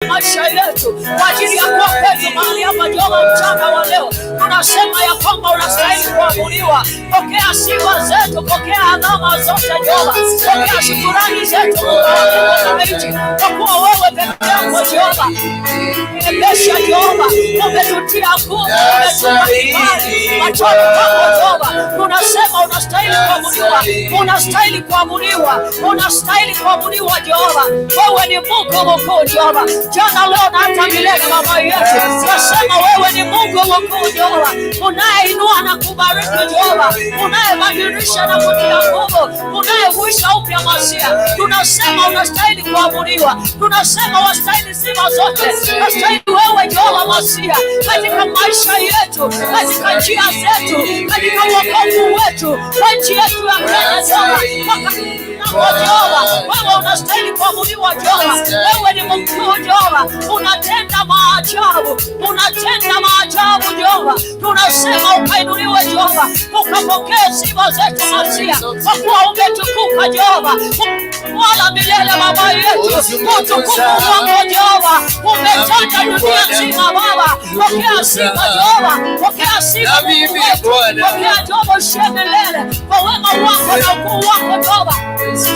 maisha yetu, kwa ajili ya kuwa kwetu mahali hapa Jehova mchana wa leo. Tunasema ya kwamba unastahili kuabudiwa. Pokea sifa zetu, pokea adhama zote Jehova, pokea shukurani zetu Mungu wa mbinguni na nchi, kwa kuwa wewe peke yako Jehova umepesha Jehova, umetutia nguvu, umetupa kibali machoni pako Jehova. Tunasema unastahili kuabudiwa, unastahili kuabudiwa, unastahili kuabudiwa Jehova. Wewe ni Mungu mkuu Jehova, jana leo na hata milele. Baba yetu, tunasema wewe ni Mungu mkuu Jehova, unayeinua na kubariki Jehova, unayebadilisha na kutia nguvu, unayehuisha upya masia. Tunasema unastahili kuabudiwa, tunasema wastahili sifa zote, wastahili wewe Jehova Masia, katika maisha yetu, katika njia zetu, katika wokovu wetu, kwa nchi yetu ya Kenya Jehova, Jehova, wewe unastahili kuabudiwa Jehova, wewe ni mkuu Jehova, unatenda maajabu, unatenda maajabu Jehova. Tunasema ukainuliwe Jehova, ukapokee sifa zetu Masia, kwa kuwa umetukuka Jehova wala milele Baba yetu, utukufu wako Jehova umetanda dunia nzima Baba. Pokea sifa Jehova, pokea sifa Mungu wetu, pokea Jehova ushie milele kwa wema wako na ukuu wako Jehova,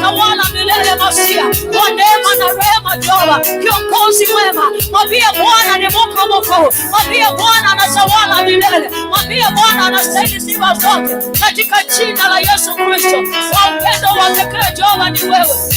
tawala milele Masia, kwa neema na rehema Jehova, kiongozi mwema. Mwambie Bwana ni Mungu mkuu, mwambie Bwana anatawala milele, mwambie Bwana anastahili sifa zote, katika jina la Yesu Kristo. Kwa upendo wa pekee Jehova ni wewe,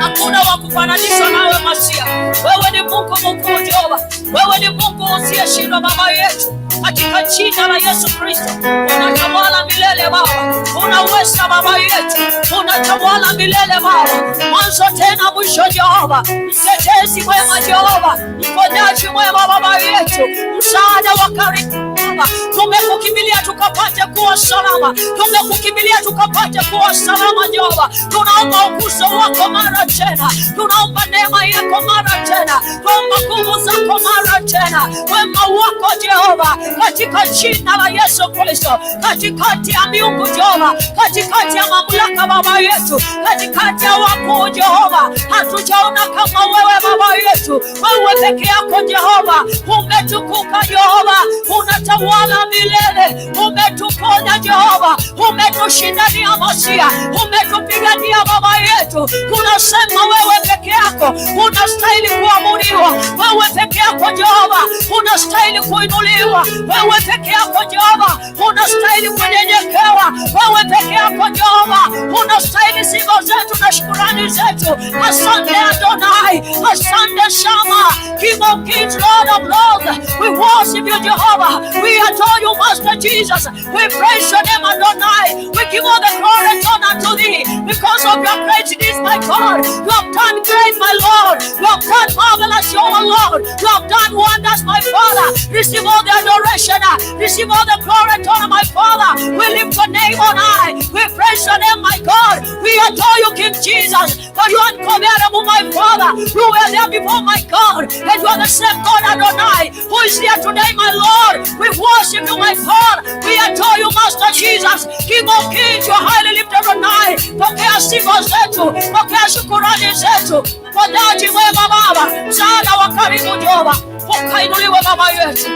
hakuna wa kufananishwa nawe Masia. Wewe ni Mungu mkuu Jehova, wewe ni Mungu usiyeshindwa Baba yetu, katika jina la Yesu Kristo. Unatawala milele Baba, unaweza Baba yetu, unatawala milele Baba, mwanzo tena mwisho Jehova, mtetezi mwema Jehova, mponyaji mwema Baba yetu, msaada wa karibu Baba, tumekukimbilia tukapate kuwa salama, tumekukimbilia tukapate kuwa salama Jehova. Tunaomba uguso wako mara tena, tunaomba neema yako mara tena, tunaomba nguvu zako mara tena, wema wako Jehova, katika jina la Yesu Kristo, katikati ya miungu Jehova, katikati ya mamlaka Baba yetu, katikati ya wakuu Jehova, hatujaona kama wewe Baba yetu. Wewe peke yako Jehova umetukuka Jehova, unatawala milele, umetuponya Jehova, umetushindania Masia, umetupigania Baba yetu. Tunasema wewe peke yako unastahili kuabudiwa, wewe peke yako Jehova unastahili kuinuliwa, wewe peke yako Jehova unastahili kunyenyekewa, wewe peke yako Jehova unastahili sifa zetu na shukurani zetu. Asante Adonai, asante Shama, King of Kings, Lord of Lords. We worship you Jehovah, we adore you Master Jesus, we praise your name Adonai. We give all the glory and honor to thee because of your greatness, my God. You have done great, my Lord. You have done marvelous, your Lord. You have done wonders, my Father. Receive all the adoration, receive all the glory and honor, my Father. We lift your name on high. We praise your name, my God. We adore you, King Jesus, for you are incomparable, my Father. You were there before, my God, and you are the same God Adonai who is here today, my Lord. We worship you, my God. We adore you, Master Jesus, King of Kings. You are highly lifted on high. Pokea sifa zetu, pokea shukurani zetu, mponyaji mwema Baba, msaada wa karibu Jehova, ukainuliwe Baba yetu.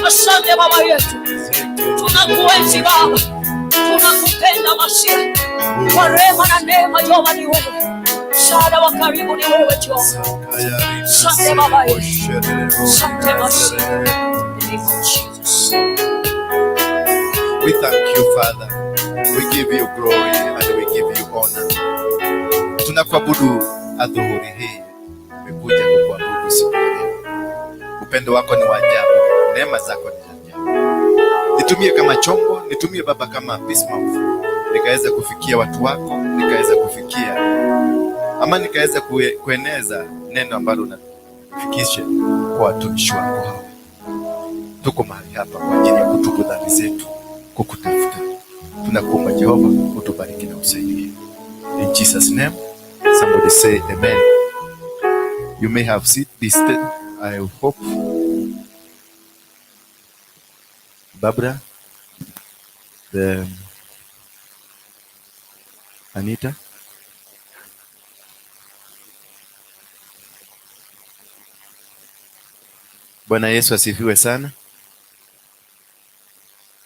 Asante Baba yetu, tunakuenzi Baba, tunakupenda Masia, kwa rehema na neema Jehova ni wewe, msaada wa karibu ni wewe Jehova. Asante Baba yetu, asante Masia, in the name of Jesus. We thank you, Father. We give you glory and we give you honor. Tunakuabudu adhuhuri hii, tumekuja kukuabudu siku ya leo. Upendo wako ni wa ajabu, neema zako ni za ajabu. Nitumie kama chombo, nitumie Baba kama peace mouth, nikaweza kufikia watu wako, nikaweza kufikia ama nikaweza kueneza neno ambalo unafikishe kwa watumishi wako hawa. Tuko mahali hapa kwa ajili ya kutubu dhambi zetu, kukutafuta. Tunakuomba Jehova, utubariki na usaidie. In Jesus name, somebody say amen. You may have seat be seated. I hope Barbara, the Anita, Bwana Yesu asifiwe sana.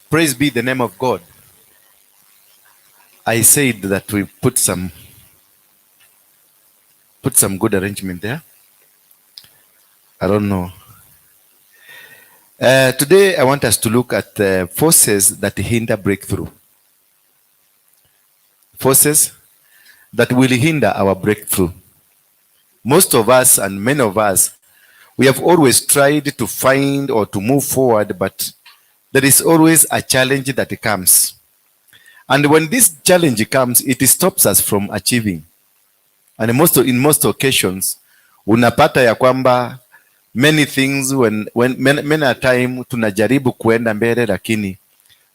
Praise be the name of God. I said that we put some good arrangement there. I don't know. Today I want us to look at the forces that hinder breakthrough. Forces that will hinder our breakthrough. Most of us and many of us, we have always tried to find or to move forward, but there is always a challenge that comes. And when this challenge comes, it stops us from achieving. And in most occasions, unapata ya kwamba many things when many a time tunajaribu kuenda mbele, lakini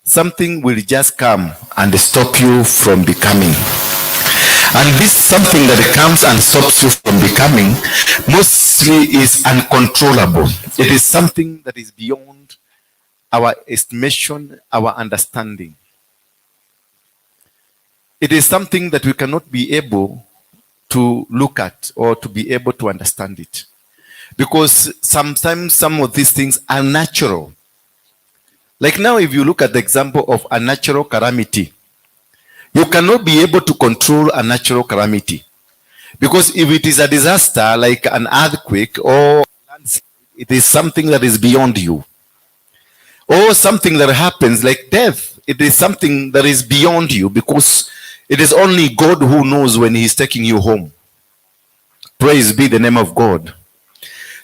something will just come and stop you from becoming. And this something that comes and stops you from becoming mostly is uncontrollable. It is something that is beyond our estimation, our understanding. It is something that we cannot be able to look at or to be able to understand it. Because sometimes some of these things are natural. Like now, if you look at the example of a natural calamity, you cannot be able to control a natural calamity. Because if it is a disaster like an earthquake or it is something that is beyond you. Or something that happens like death, it is something that is beyond you because it is only God who knows when He's taking you home. Praise be the name of God.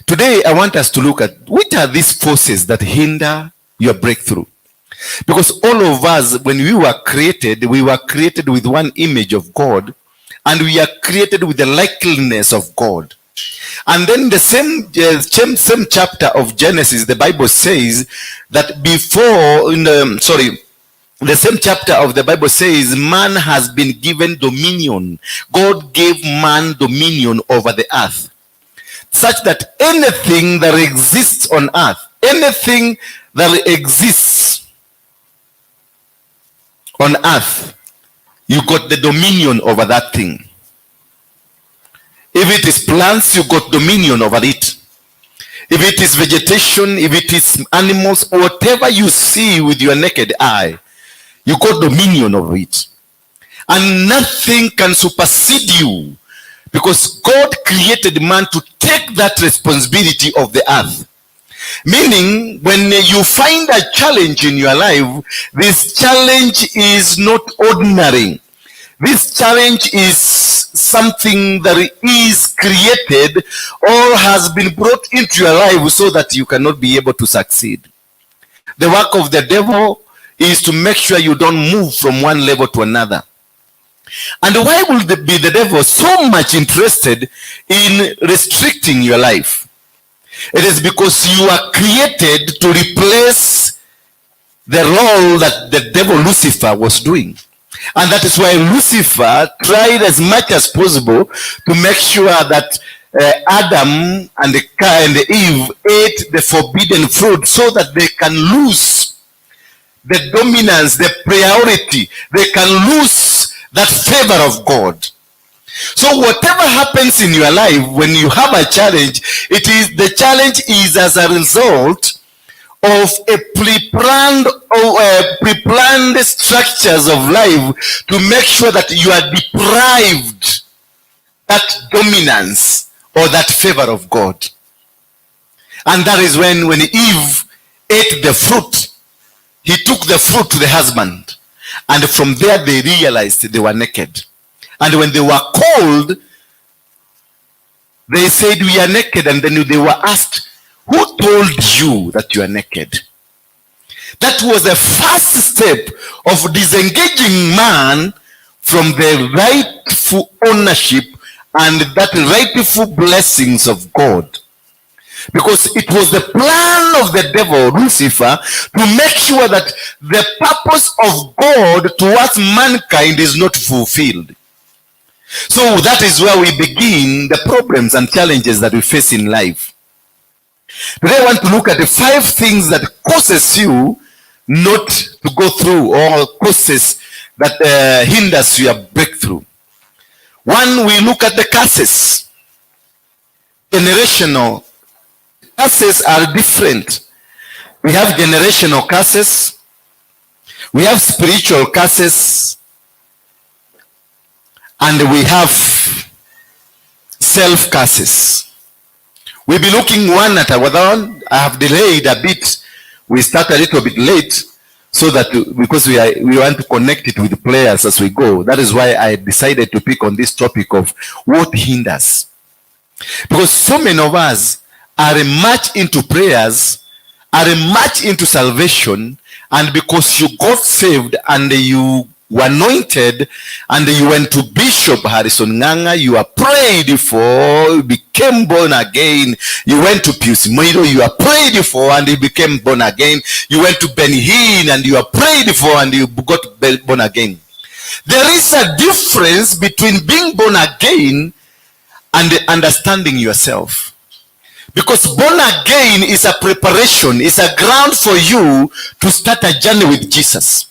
Today, I want us to look at which are these forces that hinder your breakthrough. Because all of us, when we were created with one image of God, and we are created with the likeness of God. And then the same chapter of Genesis, the Bible says that before, in the, sorry, the same chapter of the Bible says man has been given dominion. God gave man dominion over the earth, such that anything that exists on earth, anything that exists on earth, you got the dominion over that thing. If it is plants, you got dominion over it. If it is vegetation, if it is animals, whatever you see with your naked eye, you got dominion over it. And nothing can supersede you because God created man to take that responsibility of the earth. Meaning, when you find a challenge in your life, this challenge is not ordinary. This challenge is something that is created or has been brought into your life so that you cannot be able to succeed. The work of the devil is to make sure you don't move from one level to another. And why would be the devil so much interested in restricting your life? It is because you are created to replace the role that the devil Lucifer was doing. And that is why Lucifer tried as much as possible to make sure that Adam and Eve ate the forbidden fruit so that they can lose the dominance, the priority. They can lose that favor of God. So whatever happens in your life when you have a challenge, it is the challenge is as a result of a pre-planned structures of life to make sure that you are deprived that dominance or that favor of God. And that is when Eve ate the fruit, he took the fruit to the husband. And from there they realized they were naked. And when they were called, they said, "We are naked." And then they were asked, "Who told you that you are naked?" That was the first step of disengaging man from the rightful ownership and that rightful blessings of God. Because it was the plan of the devil, Lucifer, to make sure that the purpose of God towards mankind is not fulfilled. So that is where we begin the problems and challenges that we face in life. Today I want to look at the five things that causes you not to go through or causes that hinders your breakthrough. One, we look at the curses. Generational curses. Curses are different. We have generational curses. We have spiritual curses. And we have self curses. We'll be looking one at another one. I have delayed a bit. We start a little bit late so that because we want to connect it with prayers as we go. That is why I decided to pick on this topic of what hinders. Because so many of us are much into prayers, are much into salvation, and because you got saved and you were anointed and you went to Bishop Harrison Nganga, you are prayed for, you became born again. You went to Pius Muiro, you are prayed for and you became born again. You went to Benny Hinn and you are prayed for and you got born again. There is a difference between being born again and understanding yourself. Because born again is a preparation, is a ground for you to start a journey with Jesus.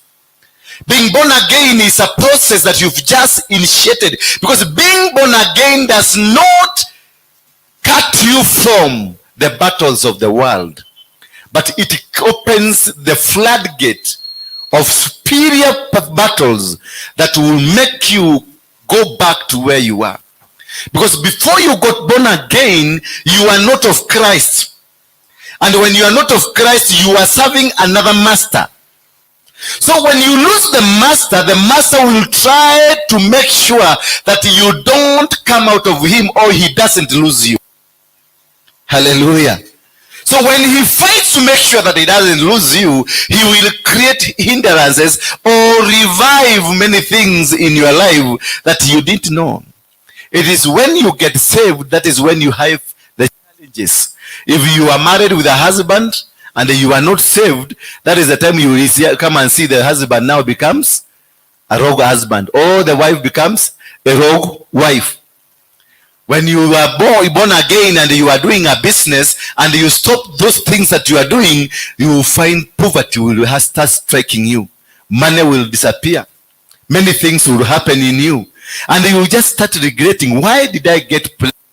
Being born again is a process that you've just initiated. Because being born again does not cut you from the battles of the world, but it opens the floodgate of superior battles that will make you go back to where you are. Because before you got born again, you are not of Christ. And when you are not of Christ, you are serving another master. So when you lose the master will try to make sure that you don't come out of him or he doesn't lose you. Hallelujah. So when he fights to make sure that he doesn't lose you, he will create hindrances or revive many things in your life that you didn't know. It is when you get saved, that is when you have the challenges. If you are married with a husband and you are not saved, that is the time you will come and see the husband now becomes a rogue husband, or the wife becomes a rogue wife. When you are born again and you are doing a business and you stop those things that you are doing, you will find poverty will start striking you. Money will disappear. Many things will happen in you. And you will just start regretting, why did I get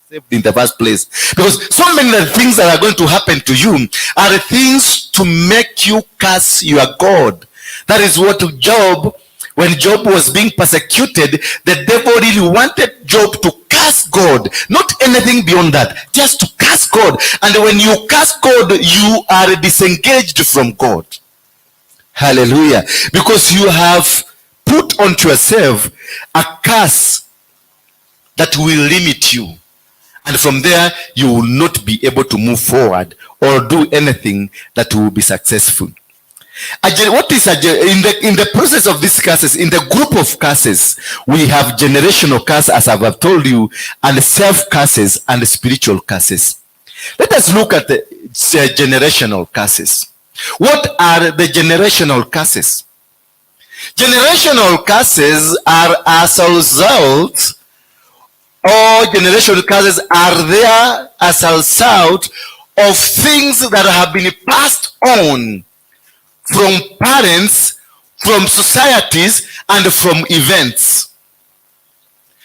saved in the first place? Because so many of the things that are going to happen to you are things to make you curse your God. That is what Job, when Job was being persecuted, the devil really wanted Job to curse God. Not anything beyond that, just to curse God. And when you curse God, you are disengaged from God. Hallelujah. Because you have put onto yourself a curse that will limit you. And from there, you will not be able to move forward or do anything that will be successful. What is a in the process of these curses, in the group of curses, we have generational curse, as I have told you, and self curses and spiritual curses. Let us look at the generational curses. What are the generational curses? Generational curses are as a result, or generational curses are there as a result of things that have been passed on from parents, from societies, and from events.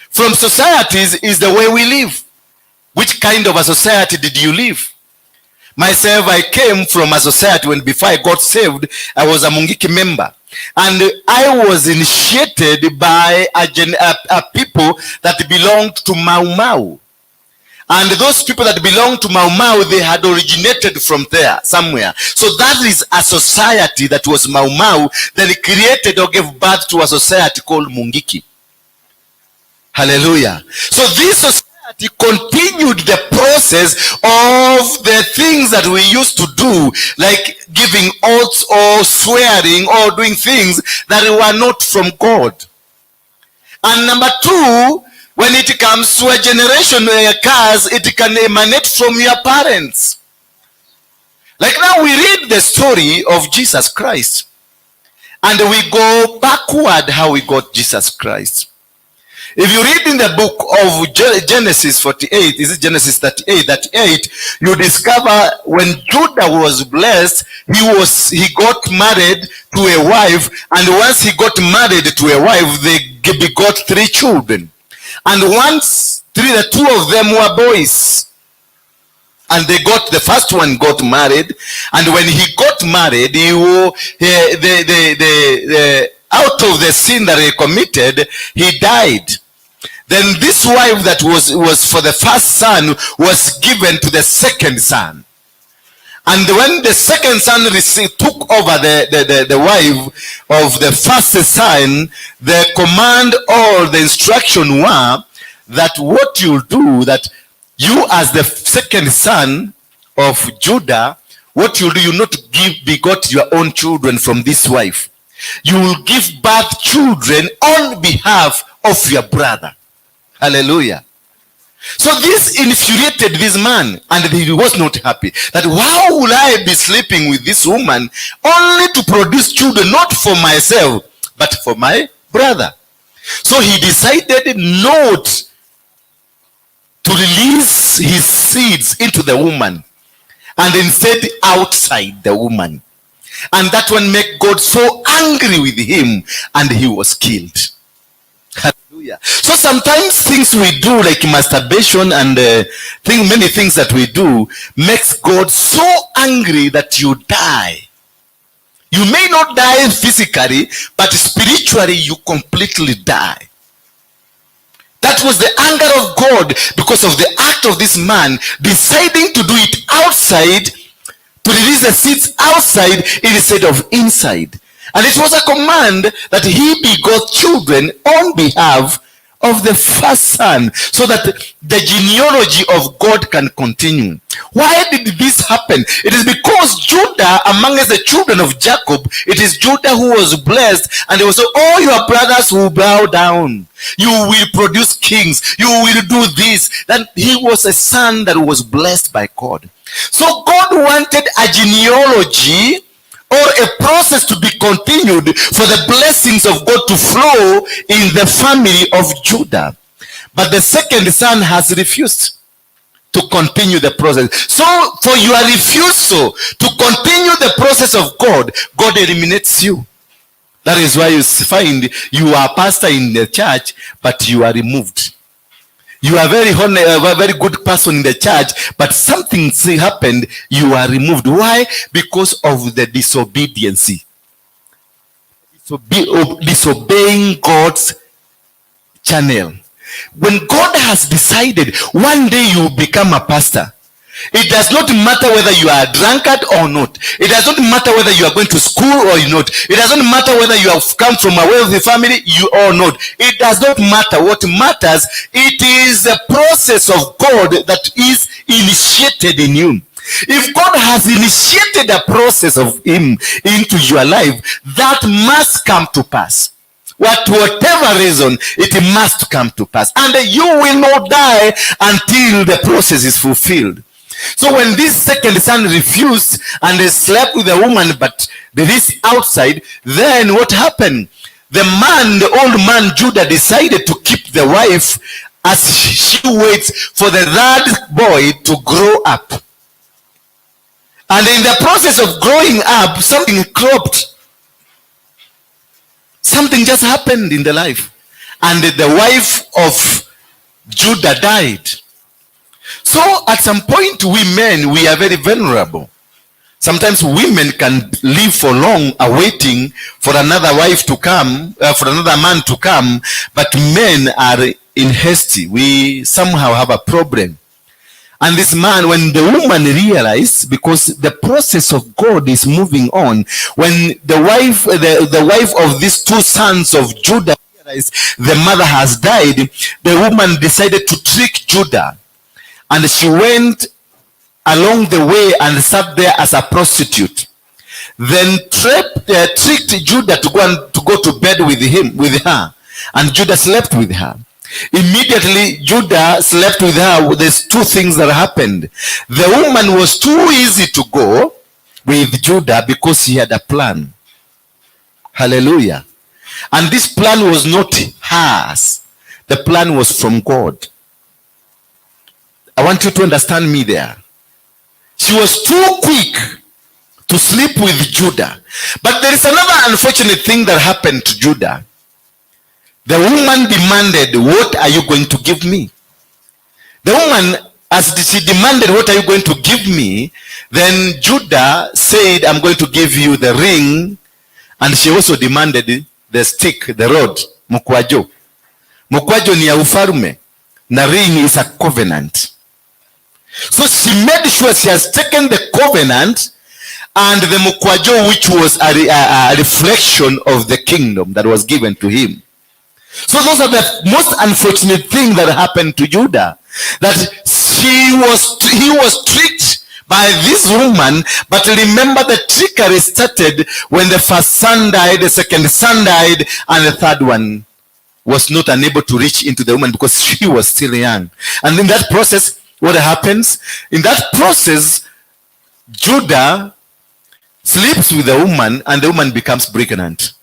From societies is the way we live. Which kind of a society did you live? Myself, I came from a society when before I got saved, I was a Mungiki member. And I was initiated by a people that belonged to Mau Mau. And those people that belonged to Mau Mau, they had originated from there somewhere. So that is a society that was Mau Mau, then created or gave birth to a society called Mungiki. Hallelujah. So this society continued the process of the things that we used to do, like giving oaths or swearing or doing things that were not from God. And number two, when it comes to a generation curse, it can emanate from your parents. Like now we read the story of Jesus Christ. And we go backward how we got Jesus Christ. If you read in the book of Genesis 48, is it Genesis 38, 38, you discover when Judah was blessed, he got married to a wife, and once he got married to a wife, they begot three children. And once three, the two of them were boys. And they got, the first one got married. And when he got married, he, the out of the sin that he committed, he died. Then this wife that was for the first son was given to the second son. And when the second son took over the wife of the first son, the command or the instruction were that what you'll do, that you as the second son of Judah, what you'll do, you not give begot your own children from this wife. You will give birth children on behalf of your brother. Hallelujah. So this infuriated this man, and he was not happy. That how will I be sleeping with this woman only to produce children, not for myself, but for my brother? So he decided not to release his seeds into the woman, and instead outside the woman. And that one made God so angry with him, and he was killed. Hallelujah. So sometimes things we do like masturbation and many things that we do makes God so angry that you die. You may not die physically, but spiritually you completely die. That was the anger of God because of the act of this man deciding to do it outside, to release the seeds outside instead of inside. And it was a command that he begot children on behalf of the first son, so that the genealogy of God can continue. Why did this happen? It is because Judah, among the children of Jacob, it is Judah who was blessed, and he was said, all your brothers will bow down. You will produce kings. You will do this. Then he was a son that was blessed by God. So God wanted a genealogy or a process to be continued for the blessings of God to flow in the family of Judah. But the second son has refused to continue the process. So for your refusal to continue the process of God, God eliminates you. That is why you find you are a pastor in the church, but you are removed. You are very honest, a very good person in the church, but something happened, you are removed. Why? Because of the disobedience. Disobeying God's channel. When God has decided one day you will become a pastor, it does not matter whether you are a drunkard or not. It does not matter whether you are going to school or not. It doesn't matter whether you have come from a wealthy family you or not. It does not matter. What matters, it is the process of God that is initiated in you. If God has initiated a process of him into your life, that must come to pass. Whatever reason, it must come to pass. And you will not die until the process is fulfilled. So when this second son refused and they slept with the woman, but this outside, then what happened? The man, the old man Judah, decided to keep the wife as she waits for the third boy to grow up. And in the process of growing up, something cropped. Something just happened in the life. And the wife of Judah died. So at some point, we men, we are very vulnerable. Sometimes women can live for long awaiting for another wife to come, for another man to come, but men are in hasty. We somehow have a problem. And this man, when the woman realized, because the process of God is moving on, when the wife, the wife of these two sons of Judah realized the mother has died, the woman decided to trick Judah. And she went along the way and sat there as a prostitute. Then tricked Judah to go to bed with him, with her. And Judah slept with her. Immediately Judah slept with her. There's two things that happened. The woman was too easy to go with Judah because he had a plan. Hallelujah. And this plan was not hers. The plan was from God. I want you to understand me there. She was too quick to sleep with Judah. But there is another unfortunate thing that happened to Judah. The woman demanded, what are you going to give me? The woman As she demanded, "What are you going to give me?" Then Judah said, "I'm going to give you the ring." And she also demanded the stick, the rod, mkwajo. Mkwajo ni ya ufalme na ring is a covenant. So she made sure she has taken the covenant and the mkwajo, which was a reflection of the kingdom that was given to him. So those are the most unfortunate thing that happened to Judah. That he was tricked by this woman, but remember, the trickery started when the first son died, the second son died, and the third one was not unable to reach into the woman because she was still young. And in that process, what happens? In that process, Judah sleeps with the woman and the woman becomes pregnant.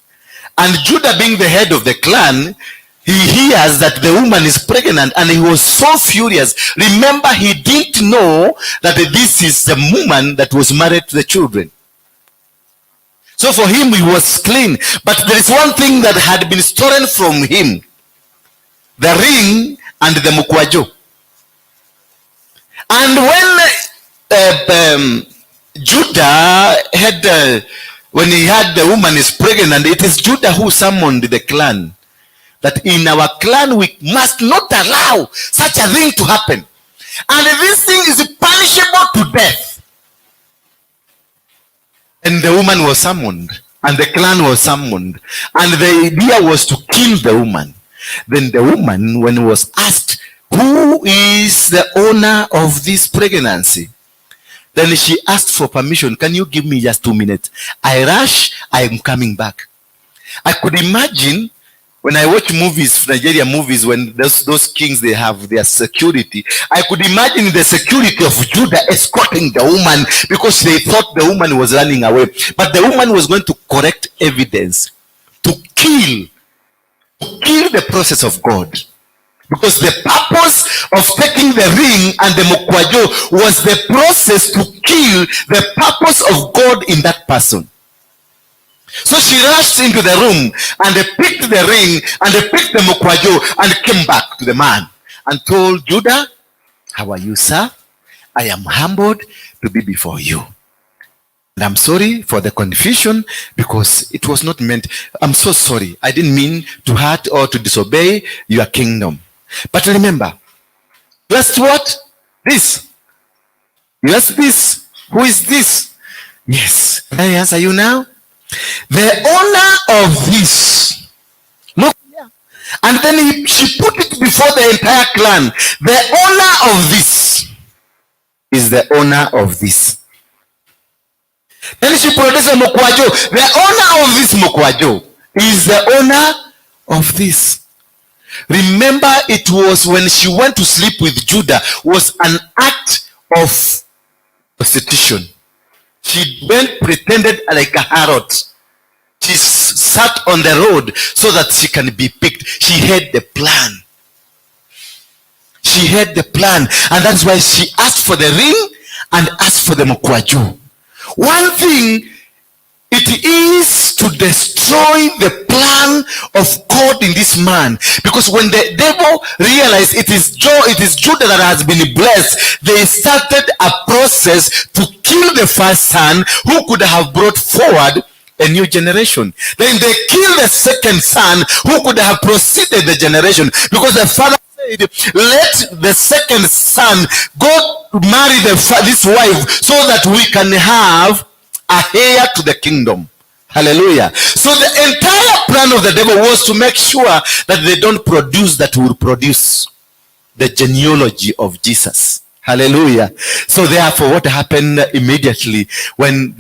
And Judah, being the head of the clan, he hears that the woman is pregnant and he was so furious. Remember, he didn't know that this is the woman that was married to the children. So for him, he was clean. But there is one thing that had been stolen from him: the ring and the mukwajo. And when Judah had, when he had the woman is pregnant, it is Judah who summoned the clan. That in our clan we must not allow such a thing to happen. And this thing is punishable to death. And the woman was summoned, and the clan was summoned, and the idea was to kill the woman. Then the woman, when was asked, "Who is the owner of this pregnancy?" Then she asked for permission. "Can you give me just 2 minutes? I rush, I am coming back." I could imagine when I watch movies, Nigeria movies, when those kings, they have their security. I could imagine the security of Judah escorting the woman because they thought the woman was running away. But the woman was going to correct evidence to kill the process of God. Because the purpose of taking the ring and the mukwajo was the process to kill the purpose of God in that person. So she rushed into the room and they picked the ring and they picked the mukwajo and came back to the man and told Judah, "How are you, sir? I am humbled to be before you. And I'm sorry for the confusion because it was not meant. I'm so sorry. I didn't mean to hurt or to disobey your kingdom. But remember, just what? This. Yes, this. Who is this? Yes. Can I answer you now? The owner of this." Look. And then she put it before the entire clan. "The owner of this is the owner of this." Then she produced a mukwajo. "The owner of this mukwajo is the owner of this." Remember, it was when she went to sleep with Judah, was an act of prostitution. She went, pretended like a harlot. She sat on the road so that she can be picked. She had the plan. She had the plan. And that's why she asked for the ring and asked for the mkwaju. One thing, it is to destroy the plan of God in this man. Because when the devil realized it is Judah that has been blessed, they started a process to kill the first son who could have brought forward a new generation. Then they killed the second son who could have proceeded the generation, because the father said, "Let the second son go marry this wife so that we can have a heir to the kingdom." Hallelujah. So the entire plan of the devil was to make sure that they don't produce that will produce the genealogy of Jesus. Hallelujah. So therefore, what happened immediately when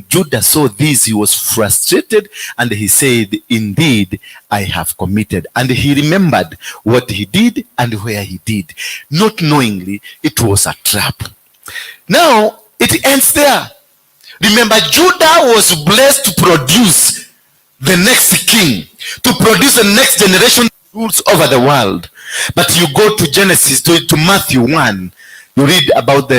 Judah saw this, he was frustrated and he said, "Indeed, I have committed." And he remembered what he did and where he did. Not knowingly, it was a trap. Now, it ends there. Remember, Judah was blessed to produce the next king, to produce the next generation rules over the world. But you go to Genesis, to Matthew 1, you read about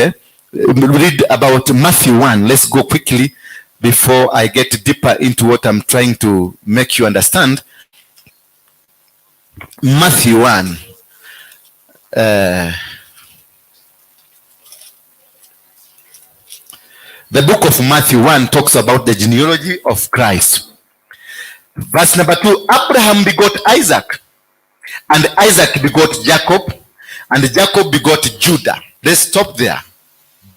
Matthew 1. Let's go quickly before I get deeper into what I'm trying to make you understand. Matthew 1. The book of Matthew 1 talks about the genealogy of Christ. Verse number 2, Abraham begot Isaac, and Isaac begot Jacob, and Jacob begot Judah. Let's stop there.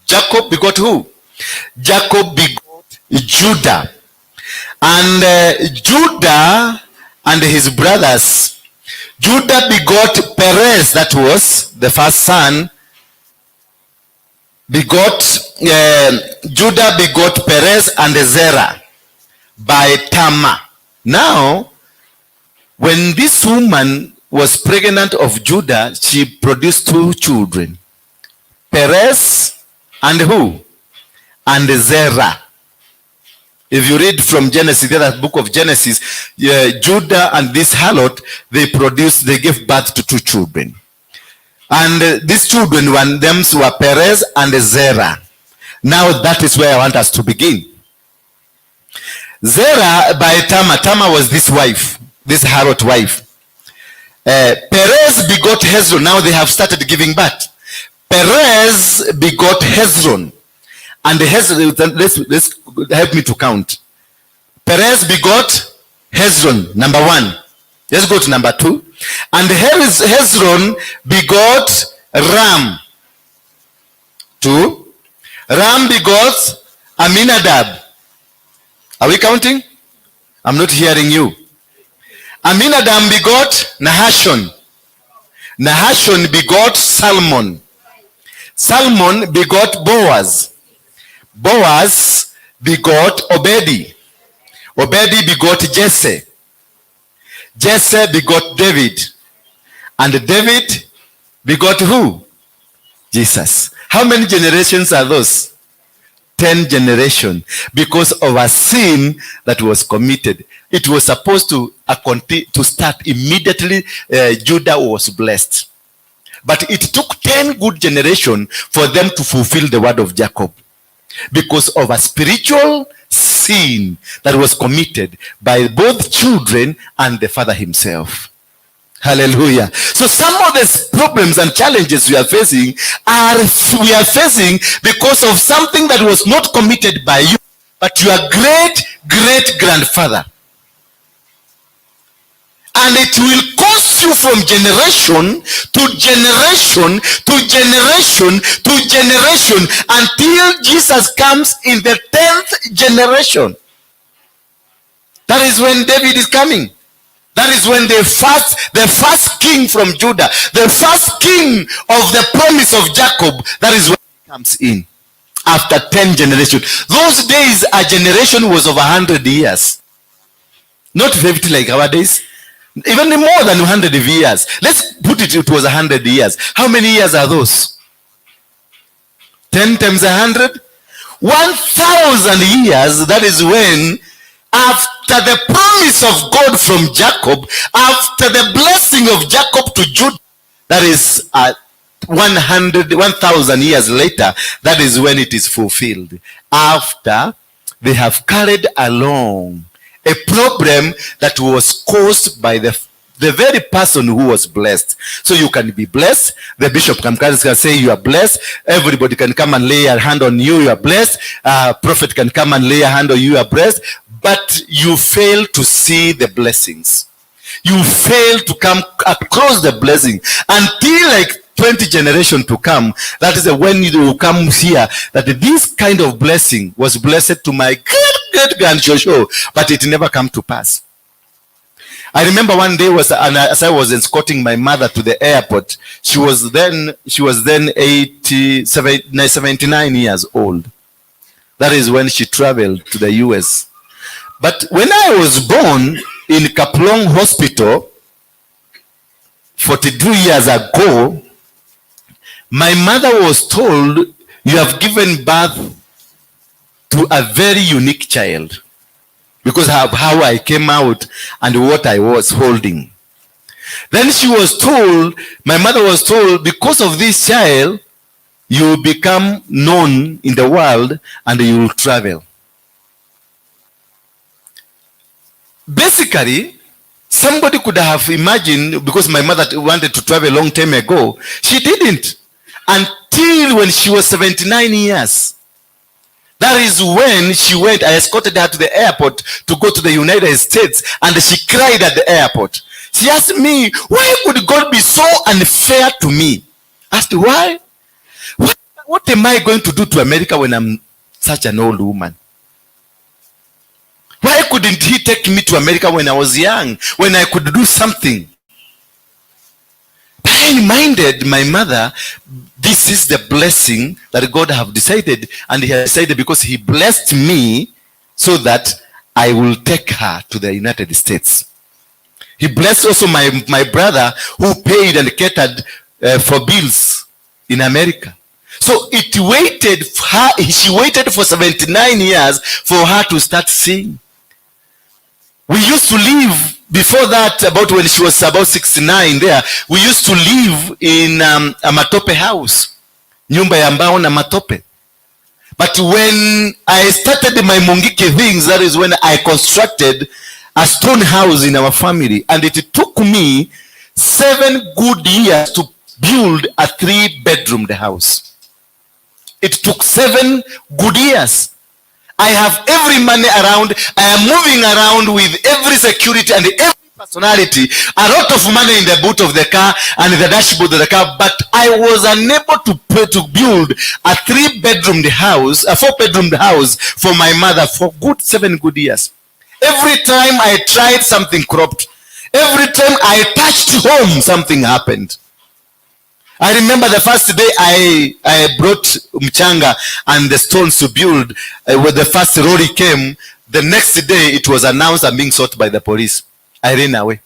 Jacob begot who? Jacob begot Judah. And Judah and his brothers, Judah begot Perez, that was the first son. Judah begot Perez and Zerah by Tamar. Now, when this woman was pregnant of Judah, she produced two children, Perez and who? And Zerah. If you read from Genesis, the other book of Genesis, Judah and this harlot, they gave birth to two children. And these children, one them were Perez and Zerah. Now that is where I want us to begin. Zerah by Tamar. Tamar was this wife, this harlot wife. Perez begot Hezron. Now they have started giving birth. Perez begot Hezron. And Hezron, let's help me to count. Perez begot Hezron, number 1. Let's go to number 2. And Hezron begot Ram. 2. Ram begot Amminadab. Are we counting? I'm not hearing you. Amminadab begot Nahashon. Nahashon begot Salmon. Salmon begot Boaz. Boaz begot Obedi. Obedi begot Jesse. Jesse begot David. And David begot who? Jesus. How many generations are those? 10 generations. Because of a sin that was committed. It was supposed to start immediately. Judah was blessed. But it took 10 good generations for them to fulfill the word of Jacob. Because of a spiritual sin that was committed by both children and the father himself. Hallelujah. So some of the problems and challenges we are facing because of something that was not committed by you, but your great great grandfather. And it will cost you from generation to generation to generation to generation until Jesus comes in the 10th generation. That is when David is coming. That is when the first king from Judah, the first king of the promise of Jacob, that is when he comes in. After 10 generations. Those days, a generation was of 100 years. Not 50 like our days. Even more than 100 years. Let's put it, it was 100 years. How many years are those? 10 times 100? 1,000 years. That is when, after the promise of God from Jacob, after the blessing of Jacob to Judah, that is 1,000 years later, that is when it is fulfilled. After they have carried along a problem that was caused by the very person who was blessed. So you can be blessed. The bishop can come and say you are blessed. Everybody can come and lay a hand on you. You are blessed. Prophet can come and lay a hand on you. You are blessed. But you fail to see the blessings. You fail to come across the blessing until like 20 generations to come. That is when you will come here that this kind of blessing was blessed to my great grand Joshua, but it never come to pass. I remember one day was, and as I was escorting my mother to the airport, she was then 79 years old. That is when she traveled to the US. But when I was born in Kaplong Hospital 42 years ago, my mother was told, you have given birth to a very unique child because of how I came out and what I was holding. Then she was told, my mother was told, because of this child, you will become known in the world and you will travel. Basically, somebody could have imagined, because my mother wanted to travel a long time ago, she didn't. Until when she was 79 years. That is when she went. I escorted her to the airport to go to the United States, and she cried at the airport. She asked me, "Why would God be so unfair to me?" I asked, "Why? What am I going to do to America when I'm such an old woman? Why couldn't he take me to America when I was young, when I could do something?" But I reminded my mother, this is the blessing that God have decided, and he has decided because he blessed me so that I will take her to the United States. He blessed also my brother who paid and catered for bills in America. So it waited for her, she waited for 79 years for her to start seeing. We used to live before that, about when she was about 69 there, we used to live in a matope house, nyumba ya mbao na matope. But when I started my Mungiki things, that is when I constructed a stone house in our family. And it took me 7 good years to build a three-bedroomed house. It took 7 good years. I have every money around. I am moving around with every security and every personality. A lot of money in the boot of the car and the dashboard of the car. But I was unable to pay to build a three-bedroomed house, a four-bedroomed house for my mother for good 7 good years. Every time I tried, something cropped. Every time I touched home, something happened. I remember the first day I brought mchanga and the stones to build, when the first lorry came, the next day it was announced I'm being sought by the police. I ran away.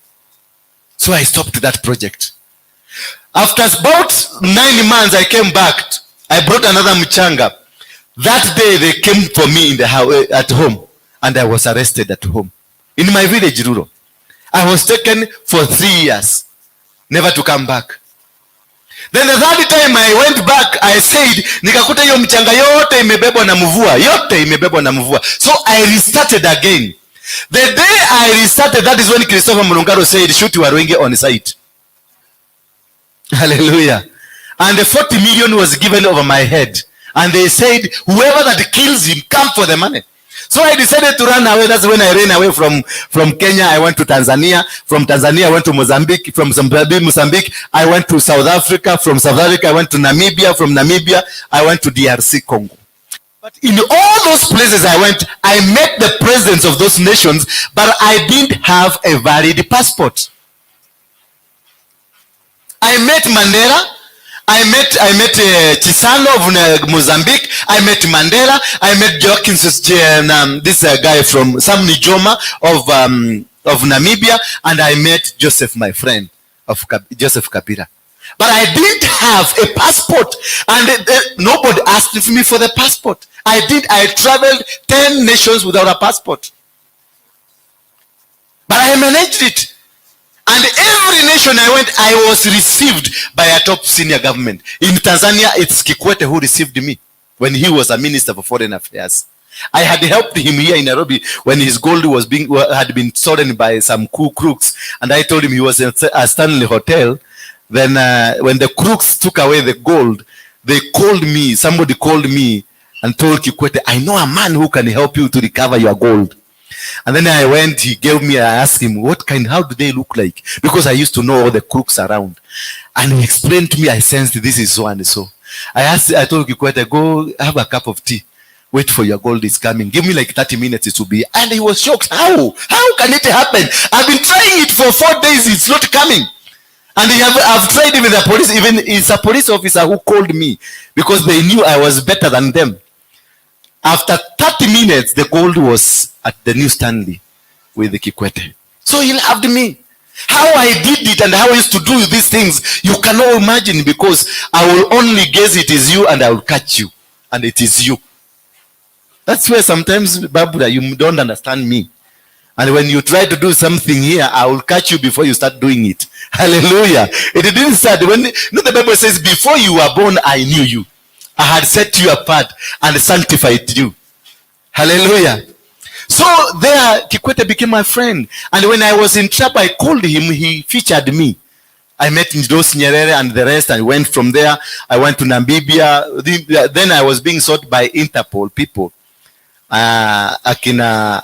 So I stopped that project. After about 9 months, I came back. I brought another mchanga. That day they came for me in the house, at home, and I was arrested at home. In my village, Ruro. I was taken for 3 years, never to come back. Then the third time I went back, I said, nikakuta hiyo mchanga yote imebebwa na mvua, yote imebebwa na mvua. So I restarted again. The day I restarted, that is when Christopher Murungaru said, "Shoot Waruinge on sight." Hallelujah. And the 40 million was given over my head. And they said, "Whoever that kills him, come for the money." So I decided to run away. That's when I ran away from Kenya. I went to Tanzania. From Tanzania, I went to Mozambique. From Mozambique, I went to South Africa. From South Africa, I went to Namibia. From Namibia, I went to DRC Congo. But in all those places I went, I met the presidents of those nations, but I didn't have a valid passport. I met Mandela. I met Chissano of Mozambique. I met Mandela. I met Joaquin, this guy from Sam Nujoma of Namibia, and I met Joseph, my friend, of Joseph Kabila. But I didn't have a passport, and nobody asked me for the passport. I did. I traveled 10 nations without a passport, but I managed it. And every nation I went, I was received by a top senior government. In Tanzania, it's Kikwete who received me when he was a minister for foreign affairs. I had helped him here in Nairobi when his gold was being had been stolen by some cool crooks, and I told him he was at a Stanley Hotel. Then when the crooks took away the gold, they called me. Somebody called me and told Kikwete, "I know a man who can help you to recover your gold." And then I went, he gave me, I asked him, what kind, how do they look like? Because I used to know all the crooks around. And he explained to me, I sensed this is so and so. I told Kikwete, "Go have a cup of tea. Wait for your gold is coming. Give me like 30 minutes, it will be." And he was shocked. "How? How can it happen? I've been trying it for 4 days, it's not coming." And I've tried even the police, even it's a police officer who called me because they knew I was better than them. After 30 minutes, the gold was at the New Stanley with the Kikwete. So he loved me. How I did it and how I used to do these things, you cannot imagine, because I will only guess it is you and I will catch you. And it is you. That's where sometimes, Babura, you don't understand me. And when you try to do something here, I will catch you before you start doing it. Hallelujah. It didn't start when, you know, the Bible says, "Before you were born, I knew you. I had set you apart and sanctified you." Hallelujah. So there, Kikwete became my friend. And when I was in trouble, I called him. He featured me. I met Ndos Nyerere and the rest. I went from there. I went to Namibia. Then I was being sought by Interpol people. Akina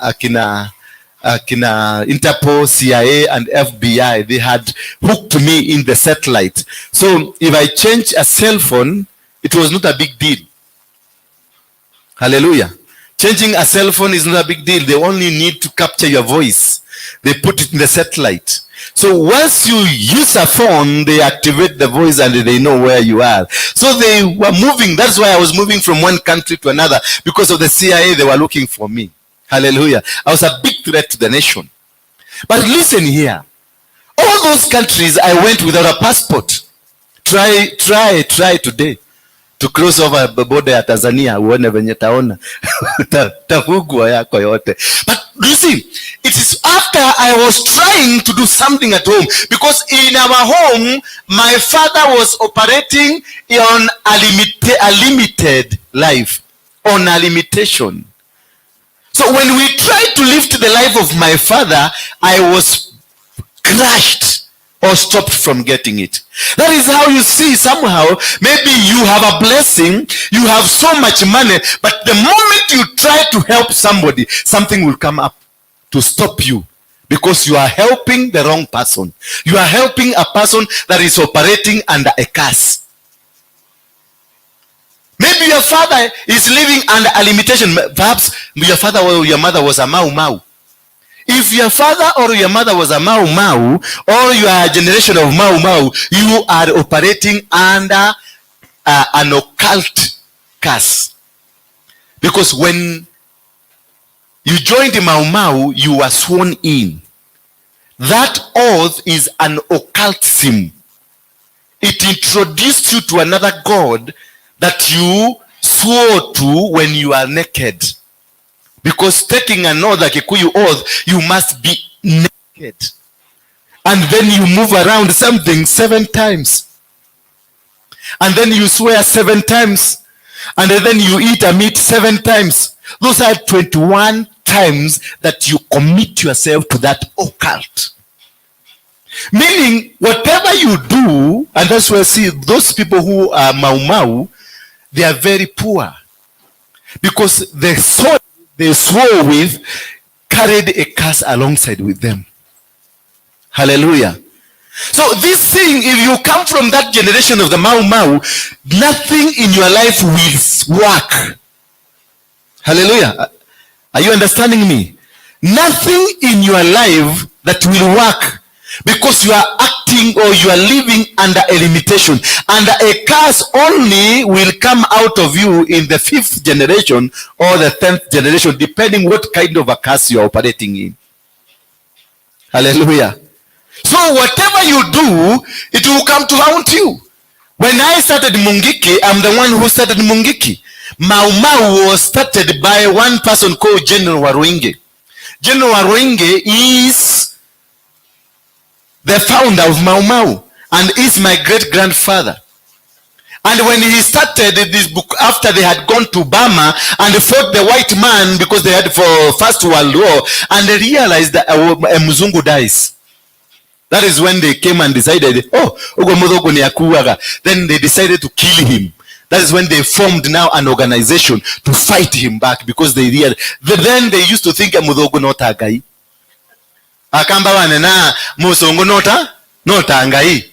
Interpol, CIA and FBI, they had hooked me in the satellite. So if I change a cell phone, it was not a big deal. Hallelujah. Changing a cell phone is not a big deal. They only need to capture your voice. They put it in the satellite. So once you use a phone, they activate the voice and they know where you are. So they were moving. That's why I was moving from one country to another. Because of the CIA, they were looking for me. Hallelujah. I was a big threat to the nation. But listen here. All those countries, I went without a passport. Try, try, try today to cross over the border ya Tanzania, uone venye taona tafugwa yako yote. But you see, it is after I was trying to do something at home, because in our home, my father was operating on a limited life, on a limitation. So when we tried to lift the life of my father, I was crushed or stopped from getting it. That is how you see, somehow, maybe you have a blessing, you have so much money, but the moment you try to help somebody, something will come up to stop you, because you are helping the wrong person. You are helping a person that is operating under a curse. Maybe your father is living under a limitation. Perhaps your father or your mother was a Mau Mau. If your father or your mother was a Mau Mau, or you are a generation of Mau Mau, you are operating under an occult curse. Because when you joined the Mau Mau, you were sworn in. That oath is an occultism. It introduced you to another god that you swore to when you are naked. Because taking an oath, like a Kikuyu oath, you must be naked. And then you move around something 7 times. And then you swear 7 times. And then you eat a meat 7 times. Those are 21 times that you commit yourself to that occult. Meaning, whatever you do, and that's why I see those people who are Mau Mau, they are very poor. Because the soul they swore with carried a curse alongside with them. Hallelujah. So this thing, if you come from that generation of the Mau Mau, nothing in your life will work. Hallelujah. Are you understanding me? Nothing in your life that will work, because you are acting or you are living under a limitation, and a curse only will come out of you in the 5th generation or the 10th generation, depending what kind of a curse you are operating in. Hallelujah. So whatever you do, it will come to haunt you. When I started Mungiki, I'm the one who started Mungiki. Mau Mau was started by one person called General Waruinge. General Waruinge is the founder of Mau Mau and is my great-grandfather. And when he started this book, after they had gone to Burma and fought the white man because they had for First World War, and they realized that a Mzungu dies. That is when they came and decided, oh, ugo muthugu ni akuaga. Then they decided to kill him. That is when they formed now an organization to fight him back, because they realized. Then they used to think muthugu no ta Ngai. Akamba wanena musungu no ta Ngai.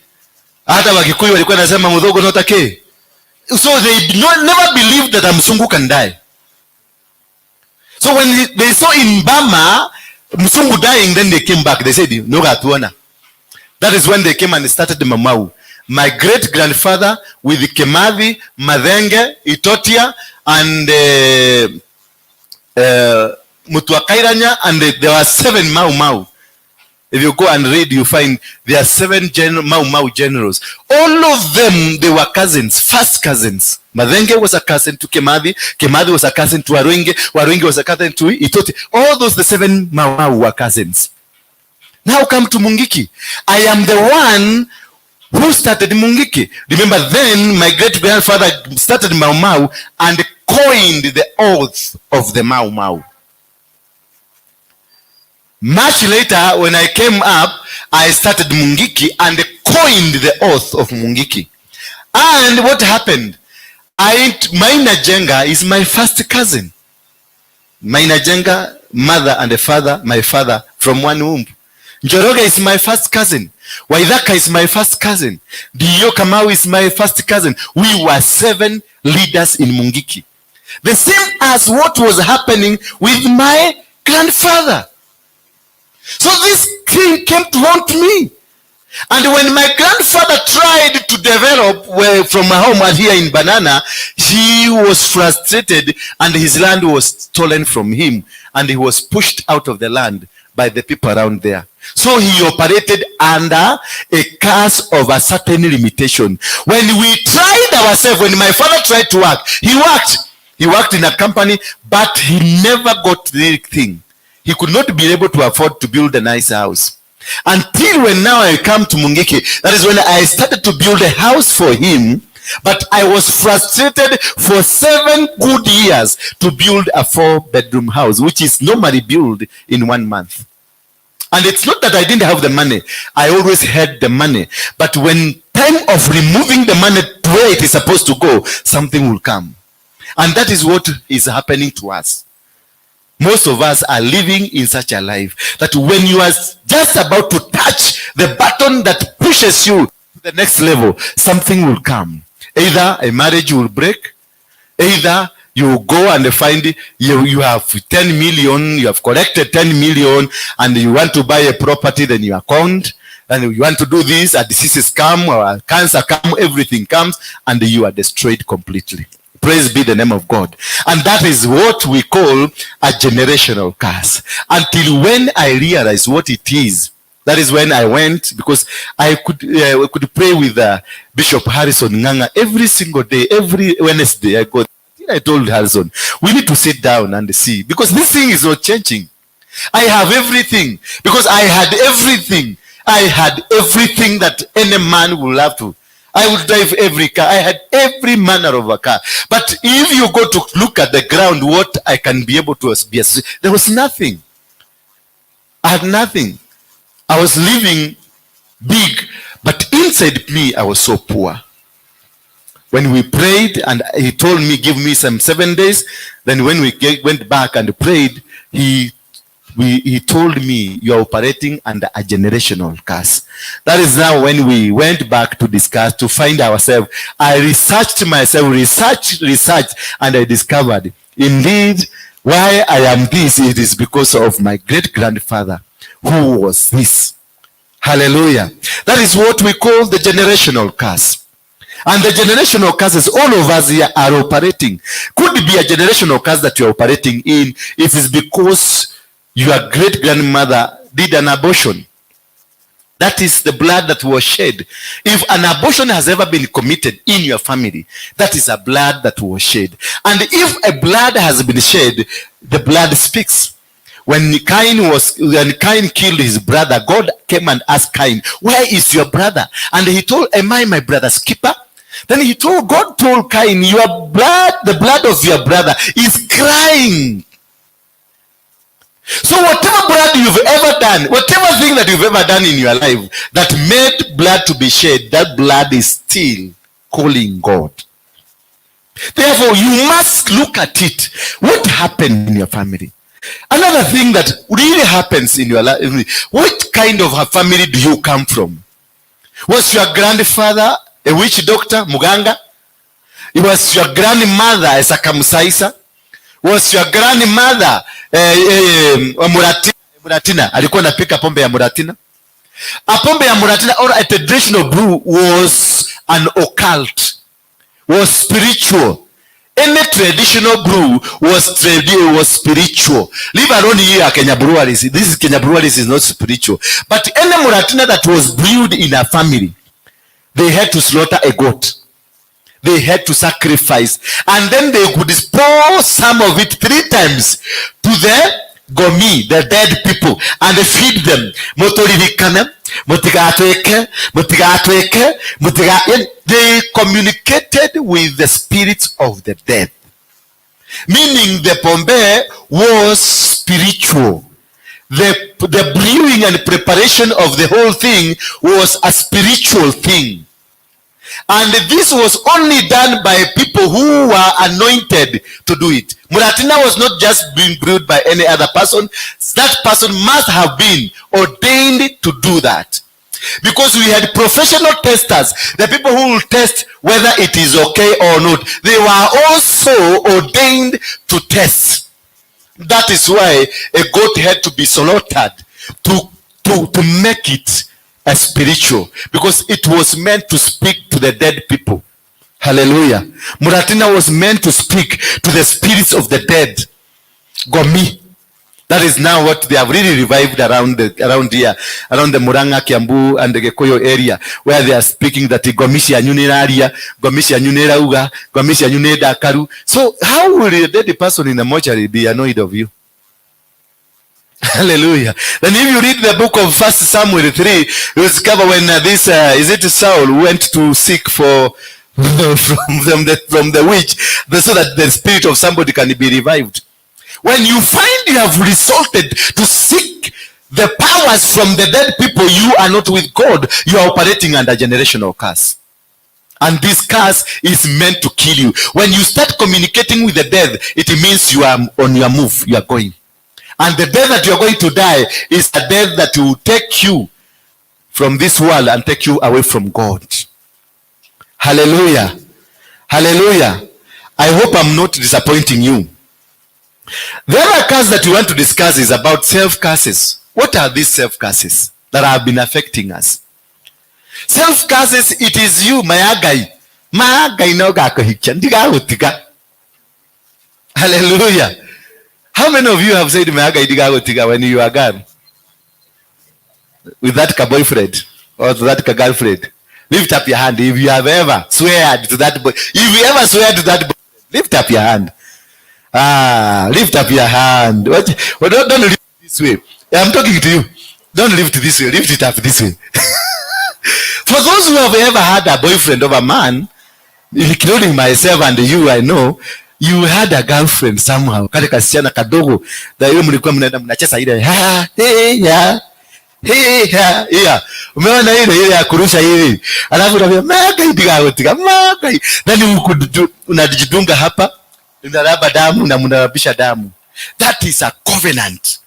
Hata Wakikuyu walikuwa nasema muthugu no ta ke. So they never believed that a mzungu can die. So when they saw in Burma mzungu dying, then they came back. They said, no gatuona. That is when they came and started the Mau Mau. My great-grandfather with Kimathi, Mathenge, Itotia, and Mutua Kairanya, and there were 7 Mau Mau. If you go and read, you find there are 7 Mau Mau generals. All of them, they were cousins, first cousins. Mathenge was a cousin to Kimathi, Kimathi was a cousin to Waruinge, Waruinge was a cousin to Itoti. All those, the 7 Mau Mau were cousins. Now come to Mungiki. I am the one who started Mungiki. Remember then, my great-grandfather started Mau Mau and coined the oath of the Mau Mau. Much later, when I came up, I started Mungiki and coined the oath of Mungiki. And what happened? Maina Njenga is my first cousin. Maina Njenga, mother and a father, my father from one womb. Njoroge is my first cousin. Waithaka is my first cousin. Dio Kamau is my first cousin. We were 7 leaders in Mungiki. The same as what was happening with my grandfather. So this king came to haunt me. And when my grandfather tried to develop from my home here in Banana, he was frustrated and his land was stolen from him and he was pushed out of the land by the people around there. So he operated under a curse of a certain limitation. When we tried ourselves, when my father tried to work, he worked. He worked in a company, but he never got the thing. He could not be able to afford to build a nice house. Until when now I come to Mungiki, that is when I started to build a house for him. But I was frustrated for 7 good years to build a 4-bedroom house, which is normally built in 1 month. And it's not that I didn't have the money. I always had the money. But when time of removing the money to where it is supposed to go, something will come. And that is what is happening to us. Most of us are living in such a life that when you are just about to touch the button that pushes you to the next level, something will come. Either a marriage will break, either you go and find you have 10 million, you have collected 10 million, and you want to buy a property, then you are conned, and you want to do this, and diseases come, or cancer come, everything comes, and you are destroyed completely. Praise be the name of God. And that is what we call a generational curse. Until when I realized what it is, that is when I went, because I could pray with Bishop Harrison Nganga every single day, every Wednesday. I go. I told Harrison, we need to sit down and see, because this thing is not changing. I have everything, because I had everything. I had everything that any man would love to. I would drive every car. I had every manner of a car. But if you go to look at the ground, what I can be able to be, there was nothing. I had nothing. I was living big, but inside me, I was so poor. When we prayed, and he told me, give me some 7 days. Then when we went back and prayed, he told me, you are operating under a generational curse. That is now when we went back to discuss, to find ourselves. I researched myself, researched, and I discovered, indeed, why I am this, it is because of my great-grandfather, who was this. Hallelujah. That is what we call the generational curse. And the generational curses, all of us here are operating. Could be a generational curse that you are operating in. It is because your great-grandmother did an abortion. That is the blood that was shed. If an abortion has ever been committed in your family, that is a blood that was shed. And if a blood has been shed, the blood speaks. When Cain killed his brother, God came and asked Cain, where is your brother? And he told, am I my brother's keeper? Then he told, God told Cain, your blood, the blood of your brother is crying. So whatever blood you've ever done, whatever thing that you've ever done in your life that made blood to be shed, that blood is still calling God. Therefore, you must look at it. What happened in your family? Another thing that really happens in your life, what kind of a family do you come from? Was your grandfather a witch doctor, muganga? Was your grandmother a circumciser? Was your grandmother Muratina? Muratina alikuwa anapika pombe ya Muratina? A pombe ya Muratina or a traditional brew was an occult, was spiritual. Any traditional brew was spiritual. Leave alone here Kenya Breweries. This is Kenya Breweries is not spiritual. But any Muratina that was brewed in a family, they had to slaughter a goat. They had to sacrifice. And then they could pour some of it 3 times to the gomi, the dead people, and feed them. Motoririkane, mutigatweke, mutigatweke, mutiga. They communicated with the spirits of the dead. Meaning the pombe was spiritual. The brewing and preparation of the whole thing was a spiritual thing. And this was only done by people who were anointed to do it. Muratina was not just being brewed by any other person. That person must have been ordained to do that. Because we had professional testers, the people who will test whether it is okay or not. They were also ordained to test. That is why a goat had to be slaughtered to make it a spiritual, because it was meant to speak to the dead people. Hallelujah. Muratina was meant to speak to the spirits of the dead. Gomi. That is now what they have really revived around here, around the Murang'a, Kiambu, and the Gikuyu area, where they are speaking that gomi cianyu nĩ iraria, gomi cianyu nĩ irauga, gomi cianyu nĩ ndakaru. So how will a dead person in the mortuary be annoyed of you? Hallelujah. Then if you read the book of 1 Samuel 3, you discover when this, is it Saul, went to seek for from the witch, so that the spirit of somebody can be revived. When you find you have resorted to seek the powers from the dead people, you are not with God. You are operating under generational curse. And this curse is meant to kill you. When you start communicating with the dead, it means you are on your move. You are going. And the death that you are going to die is a death that will take you from this world and take you away from God. Hallelujah. Hallelujah. I hope I'm not disappointing you. The other curse that we want to discuss is about self-curses. What are these self-curses that have been affecting us? Self-curses, it is you, mayagai. Mayagai no gakuhikia, ndigagutiga. Hallelujah. How many of you have said mayagai ndigagutiga when you are gone? With that boyfriend or that girlfriend? Lift up your hand if you have ever swear to that boy. If you ever swear to that boy, lift up your hand. Ah, lift up your hand. What? Well, don't lift this way. I'm talking to you. Don't lift this way. Lift it up this way. For those who have ever had a boyfriend of a man, including myself and you, I know, you had a girlfriend somehow. Kale kasichana kadogo. Da hiyo mlikuwa mnaenda mnacheza ile. Ha, he, ya. He, ya, ya. Umeona ile ile ya kurusha hivi. Alafu unaambia magai ndigagutiga, magai. Then unajidunga hapa, unaraba damu na mnarabisha damu. That is a covenant.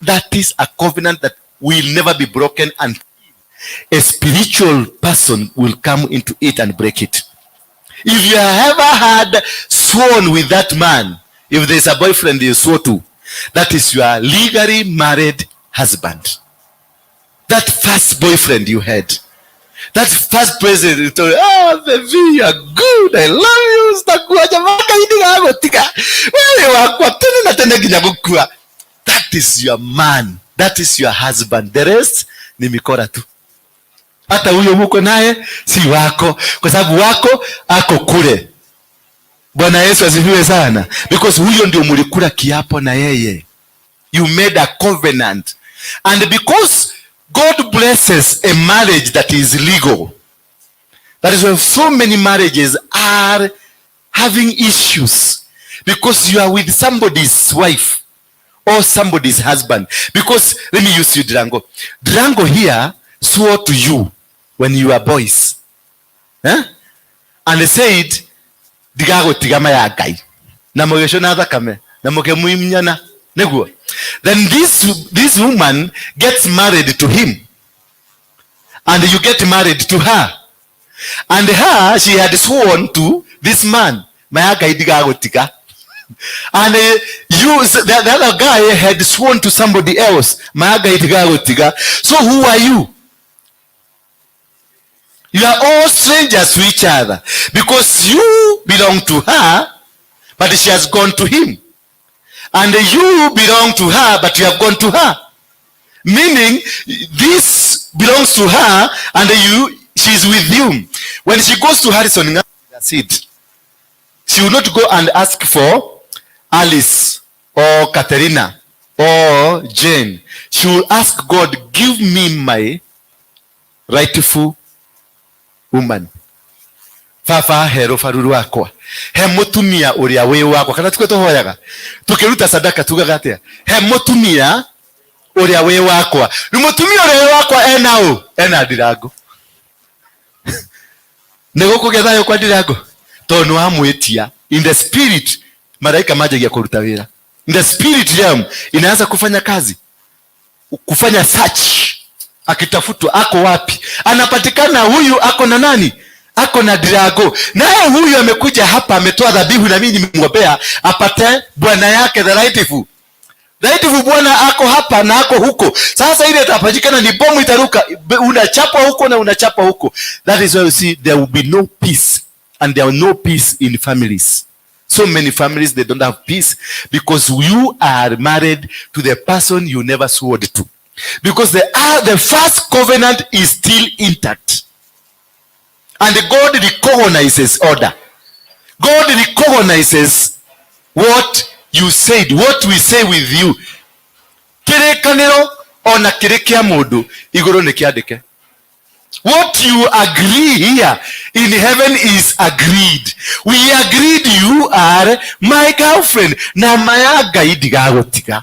That is a covenant that will never be broken until a spiritual person will come into it and break it. If you have ever had sworn with that man, if there's a boyfriend you swore to, that is your legally married husband. That first boyfriend you had, that first president you told, oh baby, you are good, I love you, sitakuacha mpaka ndigagutiga. Wewe wakwa tena na tena nginya gukua. That is your man. That is your husband. The rest ni mikora tu. Hata huyo muko naye si wako, kwa sababu wako ako kule. Bwana Yesu asifiwe sana. Because huyo ndio mulikula kiapo na yeye. You made a covenant. And because God blesses a marriage that is legal, that is why so many marriages are having issues. Because you are with somebody's wife or somebody's husband. Because, let me use you, Drango. Drango here swore to you when you were boys. Eh? And they said, ndigagutiga maya Ngai. Na mugicũna thakame, na mũkĩmuinyana. Nĩguo. Then this woman gets married to him. And you get married to her. And her, she had sworn to this man. Maya Ngai ndigagũtiga. And you, the other guy had sworn to somebody else. Maya Ngai ndigagũtiga. So who are you? You are all strangers to each other. Because you belong to her, but she has gone to him. And you belong to her, but you have gone to her. Meaning, this belongs to her, and you, she's with you. When she goes to Harrison seat, she will not go and ask for Alice or Katerina or Jane. She will ask God, give me my rightful woman. Baba he rũbaru rwakwa, he mũtumia ũrĩa wĩ wakwa. Kana tikuo tũhoyaga tũkĩruta sadaka tugaga atĩa? He mũtumia ũrĩa wĩ wakwa. Rĩu mũtumia ũrĩa wĩ wakwa ena ũ? Ena ndirango. Nĩ gũkũgĩa thayũ kwa Ndirango tondũ nĩ wamwĩtia in the spirit. Malaika manjagia kũruta wĩra in the spirit realm, inaanza kufanya kazi, kufanya search, akitafutwa ako wapi, anapatikana. Huyu ako na nani? Ako na Ndirango. Naye huyu amekuja hapa ametoa dhabihu, na mimi nimemwombea apate bwana yake, the rightful rightful bwana ako hapa na ako huko. Sasa ile itapatikana ni bomu itaruka, unachapwa huko na unachapwa huko. That is why you see there will be no peace, and there are no peace in families. So many families, they don't have peace because you are married to the person you never swore to, because the first covenant is still intact, and God recognizes order. God recognizes what you said, what we say with you. Kĩrĩkanĩro ona kĩrĩ kĩa mũndũ igũrũ nĩ kĩandĩke. What you agree here in heaven is agreed. We agreed you are my girlfriend, na maya Ngai ndigagũtiga.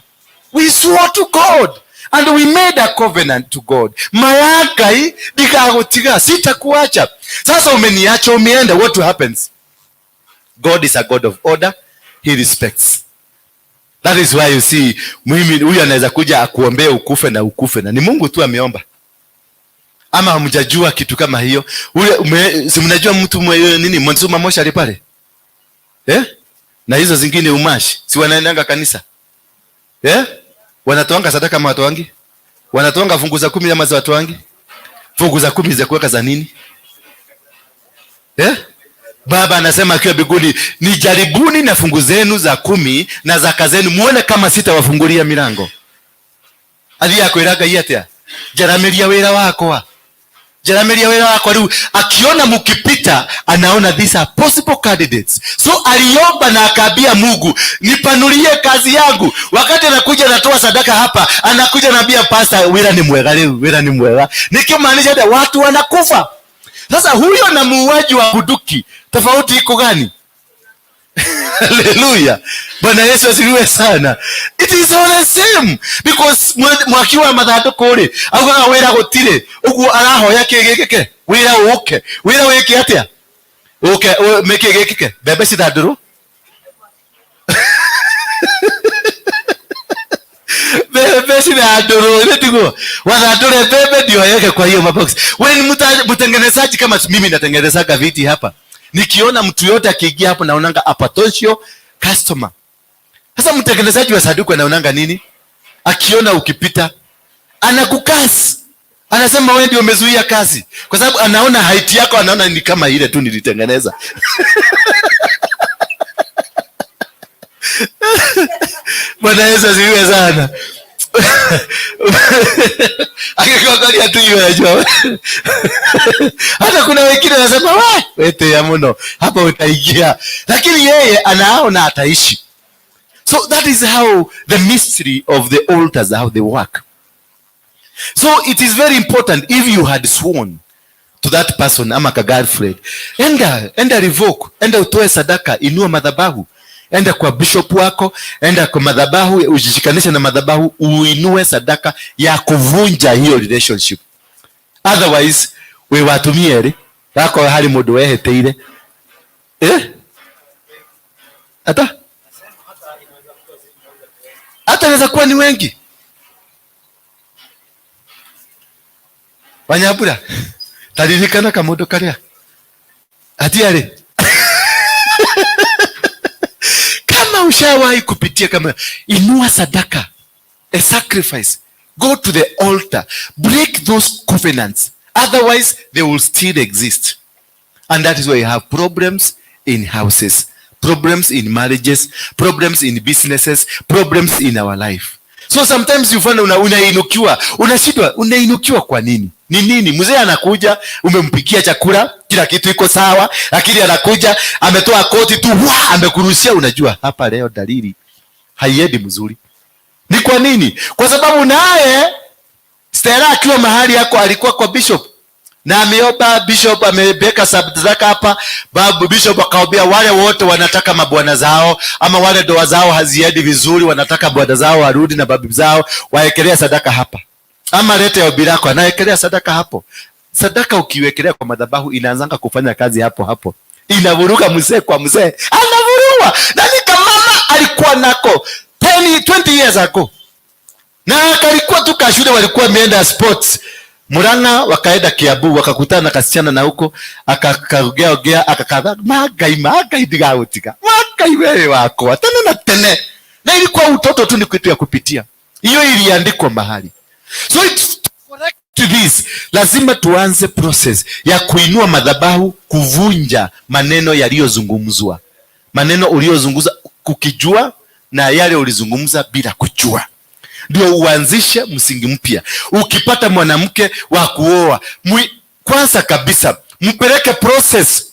We swore to God and we made a covenant to God. Maya Ngai ndigagũtiga, sitakuacha. Sasa umeniacha, umeenda, what happens? God is a God of order. He respects. That is why you see mimi huyu anaweza kuja akuombee ukufe na ukufe, na ni Mungu tu ameomba. Ama hamjajua kitu kama hiyo? Ule si mnajua mtu nini Monsuma Moshari pale? Eh? Na hizo zingine umashi, si wanaendanga kanisa? Eh? Wanatoanga sadaka kama watu wangi? Wanatoanga fungu za 10 ama za watu wangi? Fungu za 10 za kuweka za nini? Eh? Baba anasema akiwa mbinguni, ni jaribuni na fungu zenu za 10 na zaka zenu, muone kama sitawafungulia milango. Athia akwiraga hii atia? Jaramiria wira wakwa. Jaramiria wira wakwa. Riu akiona mukipita anaona these are possible candidates. So aliomba na akaambia Mungu, nipanulie kazi yangu. Wakati anakuja anatoa sadaka hapa, anakuja anaambia pastor, wira ni mwega leo, wira ni mwega. Nikimaanisha hata watu wanakufa. Sasa huyo na muuaji wa bunduki tofauti iko gani? Hallelujah. Bwana Yesu asifiwe sana. It is all the same because mwaki wa mathandũkũ rĩ augaga wĩra gũtirĩ, ũguo arahoya kĩ gĩkĩke, wĩra ũke, wĩra wĩke atĩa, ũke mĩkĩ gĩkĩke, mbembe cithandũrwo, mbembe cithandũrwo, ile tiguo wathandũre mbembe ndio waweke kwa hiyo mabox. Wewe ni mtengenezaji kama mimi natengenezaga viti hapa, nikiona mtu yote akiingia hapo naonanga a potential customer. Sasa mtengenezaji wa sanduku anaonanga nini? Akiona ukipita anakukasi, anasema wewe ndio umezuia kazi, kwa sababu anaona height yako, anaona ni kama ile tu nilitengeneza. Bwana Yesu asifiwe sana. Akikuangalia tu hiyo anajua. Hata kuna wengine wanasema we wete ya muno hapa utaingia, lakini yeye anaona ataishi. So that is how the mystery of the altars, how they work. So it is very important, if you had sworn to that person ama ka girlfriend, enda revoke, enda utoe sadaka, inua madhabahu, enda kwa bishop wako, enda kwa madhabahu, ujishikanishe na madhabahu, uinue sadaka ya kuvunja hiyo relationship. Otherwise we watumie ri wako hari mundu weheteire. Hata hata inaweza kuwa ni wengi. Wanyabura taririkana kamundu karia atiari. Kama ushawahi kupitia kama, inua sadaka, a sacrifice, go to the altar, break those covenants, otherwise they will still exist. And that is why you have problems in houses, problems in marriages, problems in businesses, problems in our life. So sometimes you find unainukiwa, unashindwa, unainukiwa kwa nini? Ni nini? Mzee anakuja, umempikia chakula, kila kitu iko sawa, lakini anakuja, ametoa koti tu, wa, amekurushia, unajua hapa leo dalili haiendi mzuri. Ni kwa nini? Kwa sababu naye Stella akiwa mahali yako alikuwa kwa bishop na ameomba bishop, ameweka sadaka hapa, babu bishop akaombea wale wote wanataka mabwana zao ama wale ndoa zao haziendi vizuri, wanataka bwana zao warudi na babu zao, waekelea sadaka hapa. Ama lete ombi lako, anaekelea sadaka hapo. Sadaka ukiwekelea kwa madhabahu inaanzanga kufanya kazi hapo hapo, inavuruga mzee kwa mzee, anavurua. Na ni kamama alikuwa nako 10 20 years ago, na kalikuwa tu kashule, walikuwa wameenda sports Murang'a, wakaenda Kiambu, wakakutana na kasichana na huko akakaogea ogea, akakadha magai magai ndigagutiga magai wewe wakwa tene na tene, na ilikuwa utoto tu, ni kitu ya kupitia. Hiyo iliandikwa mahali, so it's to correct this, lazima tuanze process ya kuinua madhabahu, kuvunja maneno yaliyozungumzwa, maneno uliyozungumza kukijua na yale ulizungumza bila kujua, ndio uanzishe msingi mpya. Ukipata mwanamke wa kuoa, kwanza kabisa mpeleke process,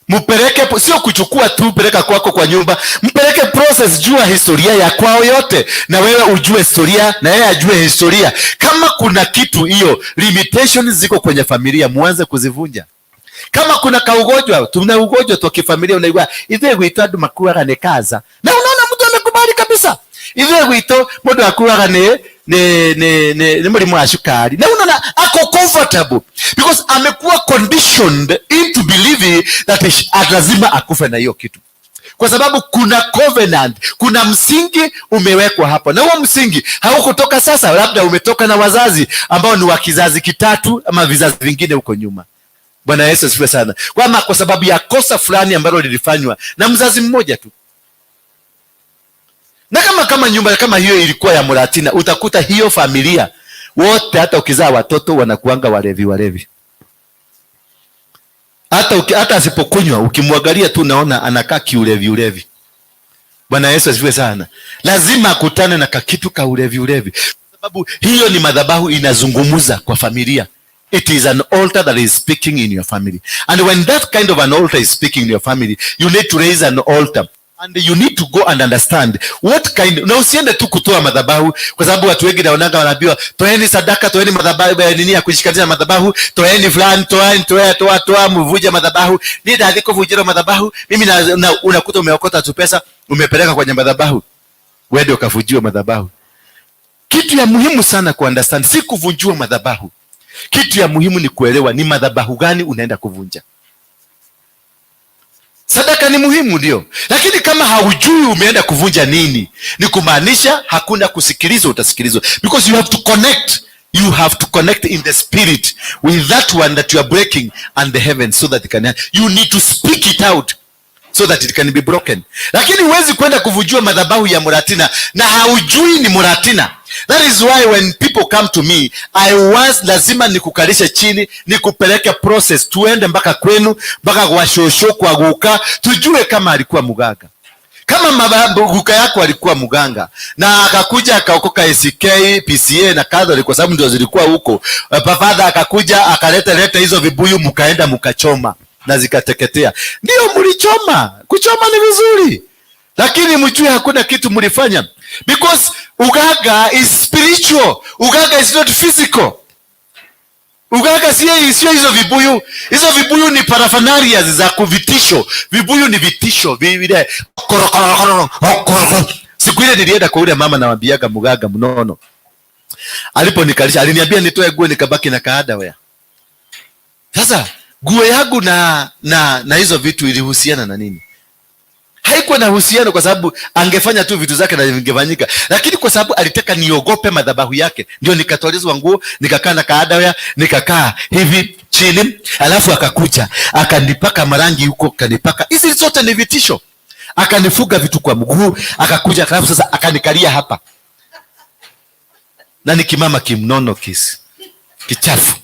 mpeleke, sio kuchukua tu peleka kwako kwa nyumba, mpeleke process, jua historia ya kwao yote, na wewe ujue historia na yeye ajue historia. Kama kuna kitu hiyo limitations ziko kwenye familia, muanze kuzivunja. Kama kuna kaugonjwa, tuna ugonjwa twa kifamilia, unaigua ithuĩ gwitũ andũ makuaga nĩ kaza, na unaona mtu amekubali kabisa, ithuĩ gwitũ mũndũ akuaga nĩ mũrimũ wa cukari, na unaona ako comfortable because amekuwa conditioned into believing that lazima akufe na hiyo kitu, kwa sababu kuna covenant, kuna msingi umewekwa hapo, na huo msingi haukutoka sasa, labda umetoka na wazazi ambao ni wa kizazi kitatu ama vizazi vingine huko nyuma. Bwana Yesu asifiwe sana. Kwama kwa sababu ya kosa fulani ambalo lilifanywa na mzazi mmoja tu, na kama nyumba kama hiyo ilikuwa ya Muratina, utakuta hiyo familia wote, hata ukizaa watoto wanakuanga walevi walevi. Hata asipokunywa ukimwangalia tu unaona anakaa kiulevi ulevi. Bwana Yesu asifiwe sana. Lazima akutane na kakitu ka ulevi ulevi, kwa sababu hiyo ni madhabahu inazungumza kwa familia. It is an altar that is speaking in your family. And when that kind of an altar is speaking in your family, you need to raise an altar. And you need to go and understand what kind. Na usiende tu kutoa madhabahu, kwa sababu watu wengi naonaga wanaambiwa toeni sadaka, toeni madhabahu, nini ya kushikanisha madhabahu, toeni fulani, toeni, toa, toa, toa, mvuje madhabahu. Ni ndathi kuvunjira madhabahu. Mimi na unakuta umeokota tu pesa, umepeleka kwenye madhabahu. Wewe ukavujiwa madhabahu. Kitu ya muhimu sana ku understand si kuvunjiwa madhabahu. Kitu ya muhimu ni kuelewa ni madhabahu gani unaenda kuvunja. Sadaka ni muhimu ndio, lakini kama haujui umeenda kuvunja nini, ni kumaanisha hakuna kusikilizwa, utasikilizwa because you have to connect. You have to connect in the spirit with that one that you are breaking and the heavens so that it can, you need to speak it out so that it can be broken. Lakini huwezi kwenda kuvunjua madhabahu ya Muratina na haujui ni Muratina. That is why when people come to me, I was lazima nikukalishe chini, nikupeleke process, tuende mpaka kwenu, mpaka kwa shosho, kwa guka, tujue kama alikuwa muganga. Kama guka yako alikuwa muganga na akakuja akaokoka ACK, PCEA na Catholic kwa sababu ndio zilikuwa huko. Father akakuja akaleta leta hizo vibuyu, mkaenda mkachoma na zikateketea. Ndio mlichoma. Kuchoma ni vizuri, lakini mjue hakuna kitu mlifanya, because ugaga is spiritual. Ugaga is not physical. Ugaga sio hizo vibuyu. Hizo vibuyu ni paraphernalia za kuvitisho. Vibuyu ni vitisho vile. Siku ile nilienda kwa yule mama, nawambiaga mugaga mnono. Aliponikalisha aliniambia nitoe nguo nikabaki na kaada wea. Sasa nguo yangu na hizo vitu ilihusiana na nini? Haikuwa na uhusiano, kwa sababu angefanya tu vitu zake na vingefanyika, lakini kwa sababu alitaka niogope madhabahu yake, ndio nikatwalizwa nguo, nikakaa na kaadawea, nikakaa hivi chini, alafu akakuja akanipaka marangi huko, kanipaka. Hizi zote ni vitisho. Akanifuga vitu kwa mguu, akakuja, alafu sasa akanikalia hapa, na nikimama kimnono kisi kichafu,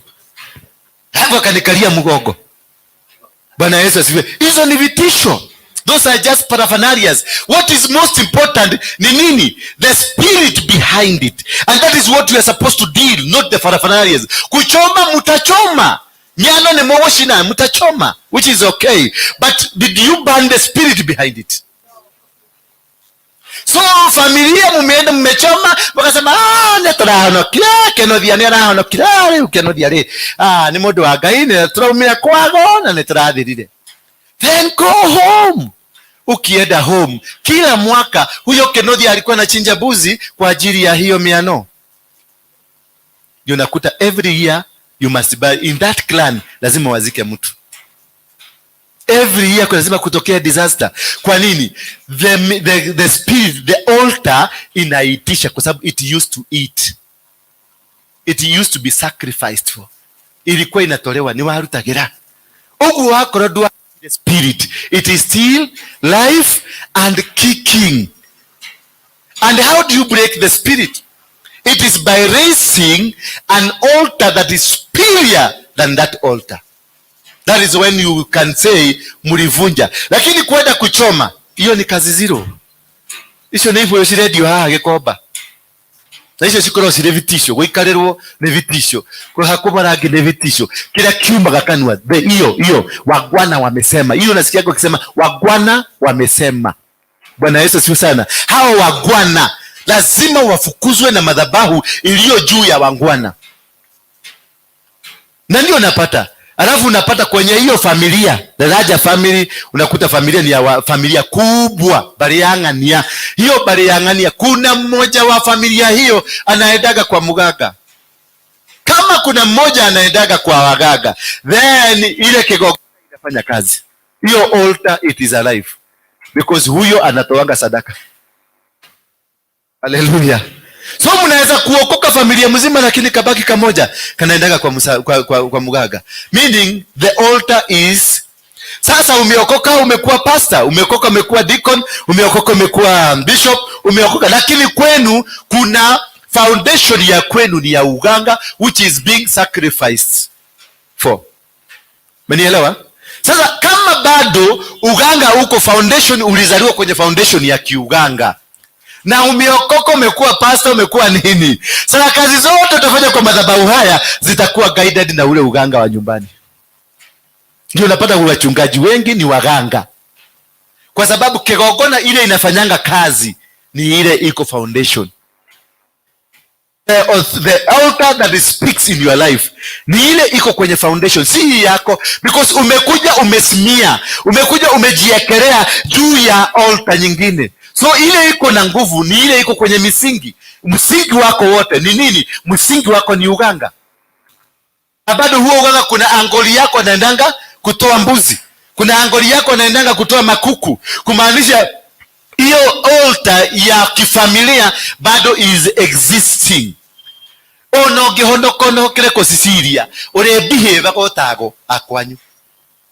alafu akanikalia mgongo. Bwana Yesu asifiwe. Hizo ni vitisho. Those are just paraphernalias. What is most important ni nini? The spirit behind it. And that is what we are supposed to deal, not the paraphernalias. Kuchoma mutachoma. Nyano ni mowoshina mutachoma, which is okay. But did you burn the spirit behind it? So familia mumeenda mmechoma, wakasema nĩ tũrahonokire, Kenothia nĩ arahonokire, rĩu Kenothia rĩ, nĩ mũndũ wa Ngai, nĩ tũraumire kwago na nĩ tũrathirire. Then go home. Ukienda home kila mwaka huyo Kenothia alikuwa anachinja mbuzi kwa ajili ya hiyo miano. Ndio nakuta every year You must buy in that clan, lazima wazike mtu every year, lazima kutokea disaster. Kwa nini? The spirit, the altar inaitisha kwa sababu it used to eat, it used to be sacrificed for, ilikuwa inatolewa ni warutagira uguo wakorwo ndwa the spirit, it is still life and kicking. And how do you break the spirit? It is by raising an altar that is superior than that altar. That is when you can say mulivunja. Lakini kwenda kuchoma, hiyo ni kazi zero. Icio nĩ ibũyũ cirendio haha Gĩkomba. Na icio cikoragwo cirĩ vitisho, gũikarĩrwo nĩ vitisho, kũhakwo marangi nĩ vitisho. Kila kiumaga kanua, hiyo hiyo wagwana wamesema. Hiyo nasikia wakisema wagwana wamesema. Bwana Yesu asifiwe sana. Hawa wagwana lazima wafukuzwe na madhabahu iliyo juu ya wangwana, na ndio unapata. Alafu unapata kwenye hiyo familia, the larger family, unakuta familia ni ya familia kubwa, Bariang'ania. Hiyo Bariang'ania, kuna mmoja wa familia hiyo anaendaga kwa mganga. Kama kuna mmoja anaendaga kwa waganga, then ile kigogo inafanya kazi. Hiyo altar, it is alive because huyo anatoanga sadaka. Haleluya. So mnaweza kuokoka familia mzima, lakini kabaki kamoja kanaendaga kwa mganga. Meaning the altar is sasa. Umeokoka, umekuwa pastor, umeokoka, umekuwa deacon, umeokoka, umekuwa bishop, umeokoka, lakini kwenu kuna foundation ya kwenu ni ya uganga which is being sacrificed for. Umenielewa? Sasa kama bado uganga uko foundation, ulizaliwa kwenye foundation ya kiuganga na umeokoka, umekuwa pastor, umekuwa nini, sasa kazi zote utafanya kwa madhabahu haya zitakuwa guided na ule uganga wa nyumbani. Ndio unapata wachungaji wengi ni waganga, kwa sababu kigongona ile inafanyanga kazi ni ile iko foundation. The altar that speaks in your life ni ile iko kwenye foundation, si hii yako, because umekuja umesimia, umekuja umejiekelea juu ya altar nyingine. So ile iko na nguvu ni ile iko kwenye misingi. Msingi wako wote ni nini? Msingi wako ni uganga, na bado huo uganga, kuna uncle yako anaendanga kutoa mbuzi, kuna uncle yako anaendanga kutoa makuku, kumaanisha hiyo altar ya kifamilia bado is existing. Ona ũngĩhonoka onokere kũ Cecilia ũrĩa behave otago akwanyu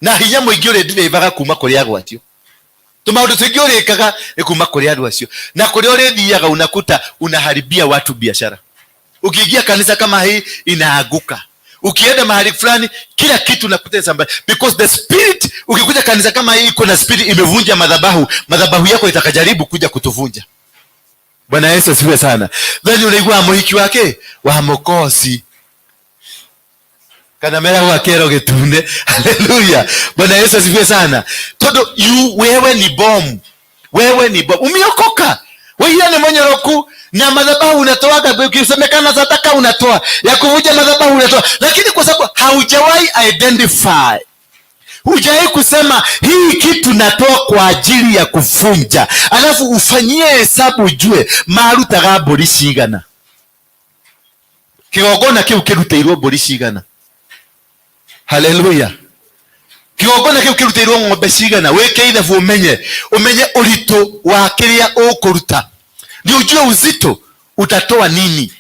na hinya mũingĩ ũrĩa ndĩrĩvaga kuma kũrĩ agwatio tũmaũndũ tũingĩ ũrĩkaga nĩ kuma kũrĩ andũ acio na kũrĩa ũrĩthiaga unakuta unaharibia watu biashara. Ukiingia kanisa kama hii, inaanguka. Ukienda mahali fulani, kila kitu unakuta samba, because the spirit, ukikuja kanisa kama hii iko na spirit imevunja madhabahu, madhabahu yako itakajaribu kuja kutuvunja. Bwana Yesu asifiwe sana. Then unaigua muhiki wake wa mukosi kana mera gwa kero gitune. Haleluya, Bwana Yesu asifiwe sana. Todo you, wewe ni bomb, wewe ni bomb. Umeokoka, wewe ni mwenyoroku na madhabahu unatoaga, ukisemekana sadaka unatoa ya kuvunja madhabahu unatoa, lakini kwa sababu haujawahi identify, hujawahi kusema hii kitu natoa kwa ajili ya kuvunja, alafu ufanyie hesabu ujue marutaga mbũri cigana, kigongona kiu kirutĩirwo mbũri cigana. Haleluya, kigongona kiu kirutĩirwo ng'ombe cigana. Wĩke ithabu umenye, umenye ũritũ wa kĩrĩa ũkũruta, ndio ujue uzito utatoa nini.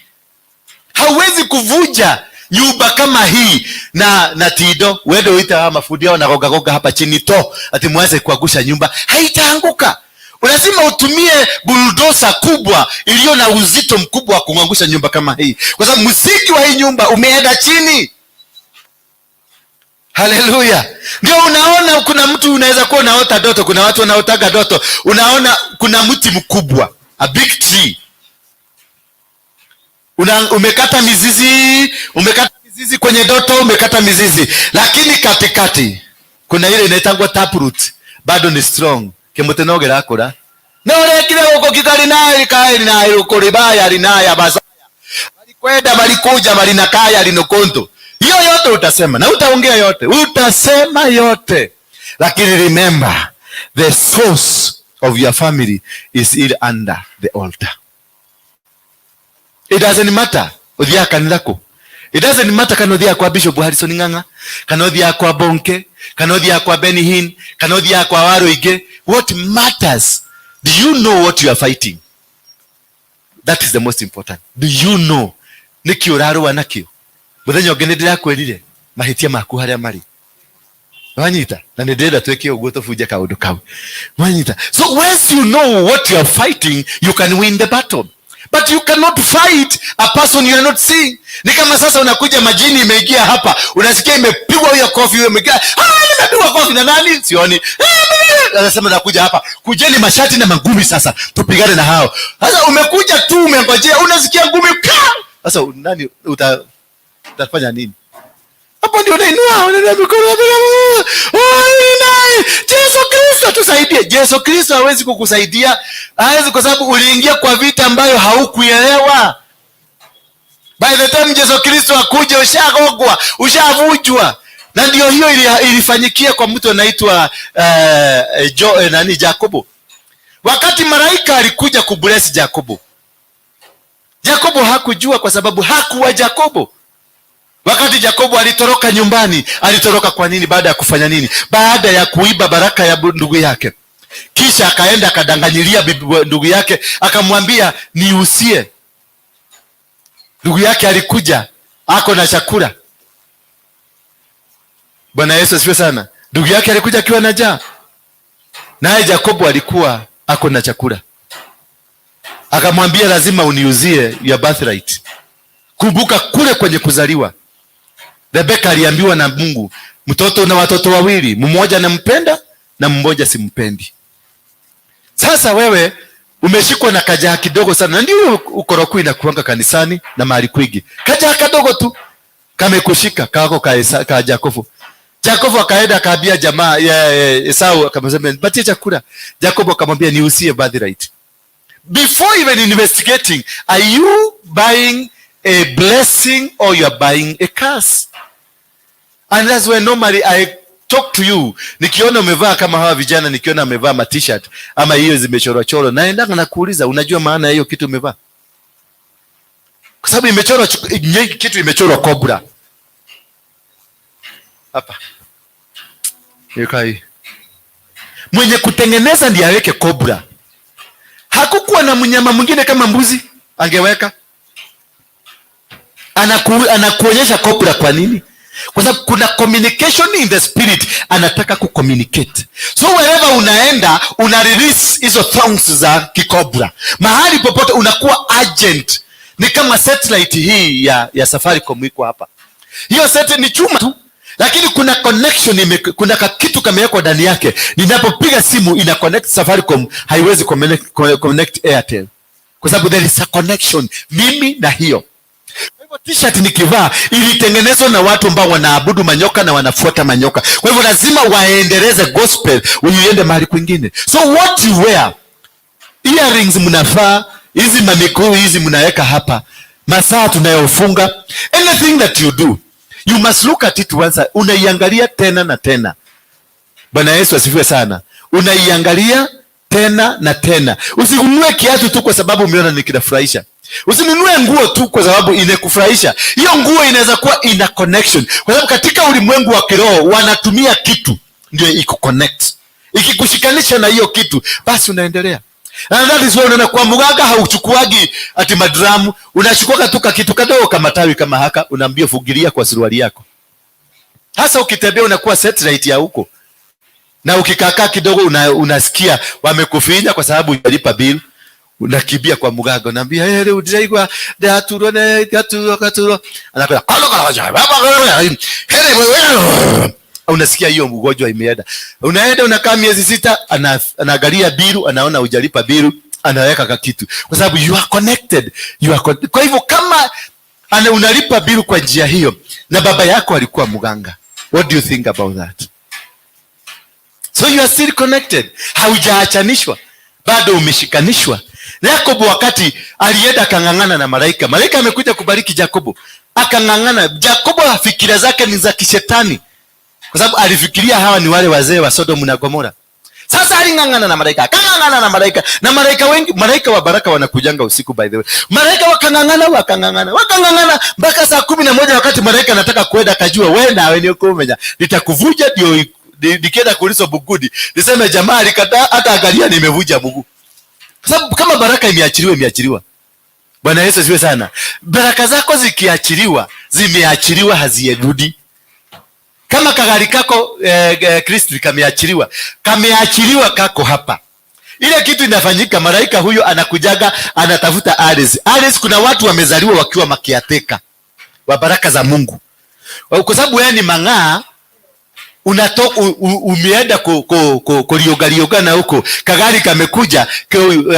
Hauwezi kuvunja nyumba kama hii na tindo wende uite hawa mafundi hao na goga goga hapa chini to ati mwanze kuangusha nyumba, haitaanguka. Lazima utumie buldosa kubwa iliyo na uzito mkubwa wa kuangusha nyumba kama hii, kwa sababu msingi wa hii nyumba umeenda chini. Haleluya! Ndio unaona kuna mtu unaweza kuwa unaota ndoto, kuna watu wanaotaga ndoto, unaona kuna mti mkubwa, a big tree. Umekata mizizi, umekata mizizi kwenye ndoto, umekata mizizi, lakini katikati kuna ile inaitangwa taproot, bado ni strong, kimuti no girakura no urekire guku kikali nayo kairi nayo kulibaya linaya basaya balikwenda balikuja balinakaya linokonto. Hiyo yote utasema na utaongea yote, utasema yote, lakini remember the source of your family is still under the altar. It doesn't matter uthiaga kanitha kũ. It doesn't matter kana ũthiaga kwa Bishop Harrison Ng'ang'a, kana ũthiaga kwa Bonke, kana ũthiaga kwa Benny Hinn, kana ũthiaga kwa Waruinge. What matters, do you know what you are fighting? That is the most important. Do you know nĩkĩ ũrarũa nakĩo? Mũthenya ũngĩ nĩ ndĩrakwĩrire mahĩtia maku harĩa marĩ. Wanyita? Na nĩ ndĩrenda twĩke ũguo, tũbunje kaũndũ kau. Wanyita? So once you know what you are fighting, you can win the battle. But you cannot fight a person you are not seeing. Ni kama sasa unakuja, majini imeingia hapa, unasikia imepigwa hiyo kofi, hiyo imeingia, "Ah, nimepigwa kofi na nani? Sioni." "Ah." Anasema, "Nakuja hapa. Kujeni mashati na mangumi sasa. Tupigane na hao." Sasa umekuja tu, umengojea, unasikia ngumi ka. Sasa nani utafanya nini? Hapo ndio unainua mikono. Oh, Yesu Kristo tusaidie. Yesu Kristo hawezi kukusaidia, hawezi, kwa sababu uliingia kwa vita ambayo haukuelewa. By the time Yesu Kristo akuje, ushagogwa, ushavujwa. Na ndio hiyo ilifanyikia kwa mtu anaitwa nani, Jacobo. Wakati malaika alikuja kubless Jacobo, Jacobo hakujua kwa sababu hakuwa Jacobo. Wakati Jakobo alitoroka nyumbani, alitoroka kwa nini? Baada ya kufanya nini? Baada ya kuiba baraka ya ndugu yake. Kisha akaenda akadanganyilia ndugu yake, akamwambia, "Niusie." Ndugu yake alikuja ako na chakula. Bwana Yesu asifiwe sana. Ndugu yake alikuja akiwa na njaa, naye Jakobo alikuwa ako na chakula. Akamwambia, "Lazima uniuzie ya birthright." Kumbuka kule kwenye kuzaliwa, Rebeka aliambiwa na Mungu, "Mtoto na watoto wawili, mmoja nampenda na mmoja simpendi." Sasa wewe umeshikwa na kajaa kidogo sana, na ndio ukoroku inakuanga kanisani na mahali kwingi. Kajaa kadogo tu kamekushika kako ka Jakobo. Jakobo akaenda akaambia jamaa ya Esau, akamwambia, "Nipatie chakula." Jakobo akamwambia, "Niusie birthright." Before even investigating, are you buying a blessing or you are buying a curse? And that's why normally I talk to you. Nikiona umevaa kama hawa vijana, nikiona amevaa ma T-shirt ama hiyo zimechorwa choro, naendanga na kuuliza, "Unajua maana ya hiyo kitu umevaa?" Kwa sababu imechorwa kitu, imechorwa cobra. Hapa. Ikai. Mwenye kutengeneza ndiye aweke cobra. Hakukuwa na mnyama mwingine kama mbuzi angeweka. Anakuonyesha cobra kwa nini? Kwa sababu kuna communication in the spirit, anataka kucommunicate. So wherever unaenda, una release hizo thongs za kikobra. Mahali popote unakuwa agent. Ni kama satellite hii ya Safaricom iko hapa. Hiyo satellite ni chuma tu, lakini kuna connection kuna kitu kamewekwa ndani yake. Ninapopiga simu ina connect Safaricom, haiwezi connect Airtel, kwa sababu there is a connection mimi na hiyo. Kwa hivyo T-shirt nikivaa ilitengenezwa na watu ambao wanaabudu manyoka na wanafuata manyoka. Kwa hivyo lazima waendeleze gospel uiende mahali kwingine. So what you wear, earrings mnafaa, hizi mamikuu hizi mnaweka hapa, masaa tunayofunga, anything that you do, you must look at it once. Unaiangalia tena na tena. Bwana Yesu asifiwe sana. Unaiangalia tena na tena. Usinunue kiatu tu kwa sababu umeona ni kinafurahisha. Usinunue nguo tu kwa sababu inakufurahisha. Hiyo nguo inaweza kuwa ina connection, kwa sababu katika ulimwengu wa kiroho wanatumia kitu ndio ikuconnect. Ikikushikanisha na hiyo kitu, basi unaendelea. And that is why unaona kwa mganga hauchukuagi ati madramu, unachukua tu kitu kadogo kama tawi kama haka, unaambia, "Fungilia kwa suruali yako." Hasa ukitembea unakuwa satellite ya huko, na ukikakaa kidogo unasikia wamekufinya kwa sababu hujalipa bill. Unakimbia kwa mganga, unaambia, "Eh, leo ndiraigua ndaturwo ne gaturwo gaturwo." Anakwenda, unasikia hiyo mgonjwa imeenda. Unaenda unakaa miezi 6, anaangalia bill, anaona hujalipa bill, anaweka kakitu kwa sababu you are connected. Kwa hivyo kama unalipa bill kwa njia hiyo na baba yako alikuwa mganga, what do you think about that? So you are still connected, haujaachanishwa, bado umeshikanishwa. Yakobo wakati alienda akang'ang'ana na malaika, malaika amekuja kubariki Jakobo, akang'ang'ana. Jakobo fikira zake ni za kishetani, kwa sababu alifikiria hawa ni wale wazee wa Sodomu na Gomora. Sasa aling'ang'ana na malaika, akang'ang'ana na malaika, na malaika wengi, malaika wa baraka wanakujanga usiku, by the way. Malaika wakang'ang'ana, wakang'ang'ana, wakang'ang'ana mpaka saa 11, wakati malaika anataka kwenda, akajua we nawe ni ukumenya nitakuvuja, ndio nikienda kuulizwa Bugudi niseme jamaa alikataa, hata angalia nimevuja mguu. Kwa sababu kama baraka imeachiliwa, imeachiliwa. Bwana Yesu asifiwe sana. Baraka zako zikiachiliwa, zimeachiliwa, hazierudi. Kama kagari kako Kristo kameachiliwa, kameachiliwa kako hapa. Ile kitu inafanyika, malaika huyo anakujaga anatafuta ardhi. Ardhi, kuna watu wamezaliwa wakiwa makiateka wa baraka za Mungu. Kwa sababu wewe ni mang'aa, umeenda kurioga na huko kagari kamekuja,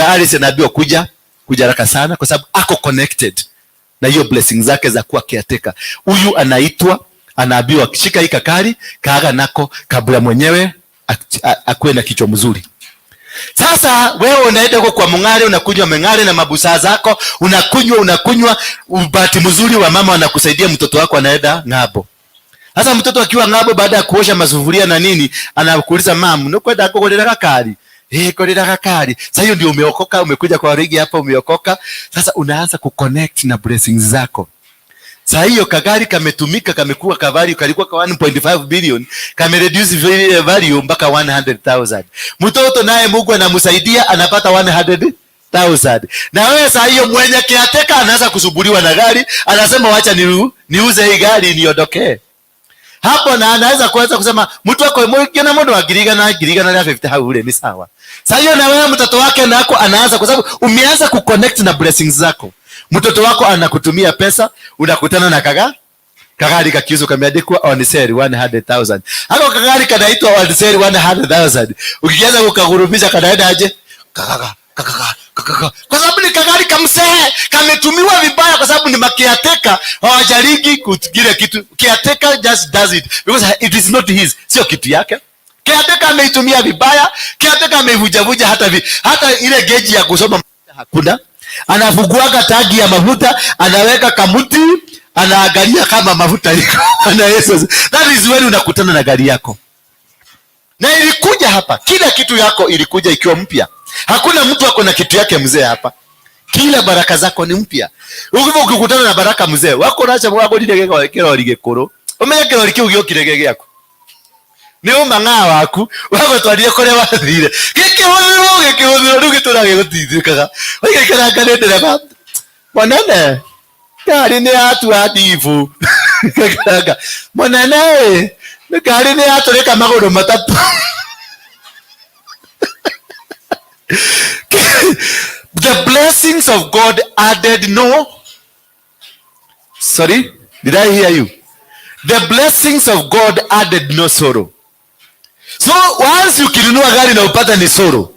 Alice anaambiwa kuja kuja haraka sana, kwa sababu ako connected na hiyo blessing zake za kuwa caretaker. Huyu anaitwa, anaambiwa shika hii kakari kaaga nako kabla mwenyewe akuwe na kichwa mzuri. Sasa wewe unaenda huko kwa mung'are, unakunywa meng'are na mabusaa zako, unakunywa unakunywa, bahati mzuri wa mama wanakusaidia, mtoto wako anaenda ng'ambo. Sasa mtoto akiwa ng'ambo, baada ya kuosha masufuria na nini, anakuuliza mamu, nukwenda kugurira gakari? Eh, gurira gakari. Sasa hiyo ndio umeokoka, umekuja kwa rigi hapa umeokoka. Sasa unaanza kuconnect na blessings zako. Sasa hiyo kagari kametumika, kamekuwa kavari, kalikuwa ka 1.5 billion, kame reduce value mpaka 100,000. Mtoto naye Mungu anamsaidia anapata 100,000. Na wewe saa hiyo mwenye kiateka anaanza kusumbuliwa na gari, anasema wacha niuze hii gari niondokee. Hapo na anaweza kuanza kusema mtu wako mwingine na mundu angirigana angirigana na 50 hau ule ni sawa. Sasa hiyo na wewe mtoto wake nako anaanza, kwa sababu umeanza kuconnect na blessings zako. Mtoto wako anakutumia pesa, unakutana na kagari kakiuzwa kameandikwa on sale 100,000. Hako kagari kanaitwa on sale 100,000. Ukianza kukagurumisha kanaenda aje? Kagaga kagaga kagaga. Kwa sababu ni kagari kamsee, kametumiwa vibaya, kwa sababu ni makiateka, hawajaliki kile kitu. Caretaker just does it because it is not his, sio kitu yake. Caretaker ameitumia vibaya, caretaker ameivujavuja, hata ile geji ya kusoma hakuna. Anafunguaga tagi ya mafuta, anaweka kamuti, anaangalia kama mafuta iko. Bwana Yesu. That is when unakutana na gari yako. Na ilikuja hapa, kila kitu yako ilikuja ikiwa mpya. Hakuna mtu ako na kitu yake mzee hapa. Kila baraka zako ni mpya. Ukivyo ukikutana na baraka mzee wako nacha wako lile kirori gikuru. Umenye kirori kiu giokire gĩ gĩaku. Nĩ ũmang'aa waku wagũtwarire kũrĩa wathire. Gĩkĩhũthĩrwo gĩkĩhũthĩrwo rĩu gĩtũra gĩgũtindĩkaga. Waikaraga nĩ ndereba. Mwanene, ngari nĩ yatua ndibu. Gĩkaranga. Mwanene, ngari nĩ yatũrĩka magũrũ matatũ. The blessings of God added no. Sorry, did I hear you? The blessings of God added no sorrow. So once ukinunua gari na upate ni sorrow,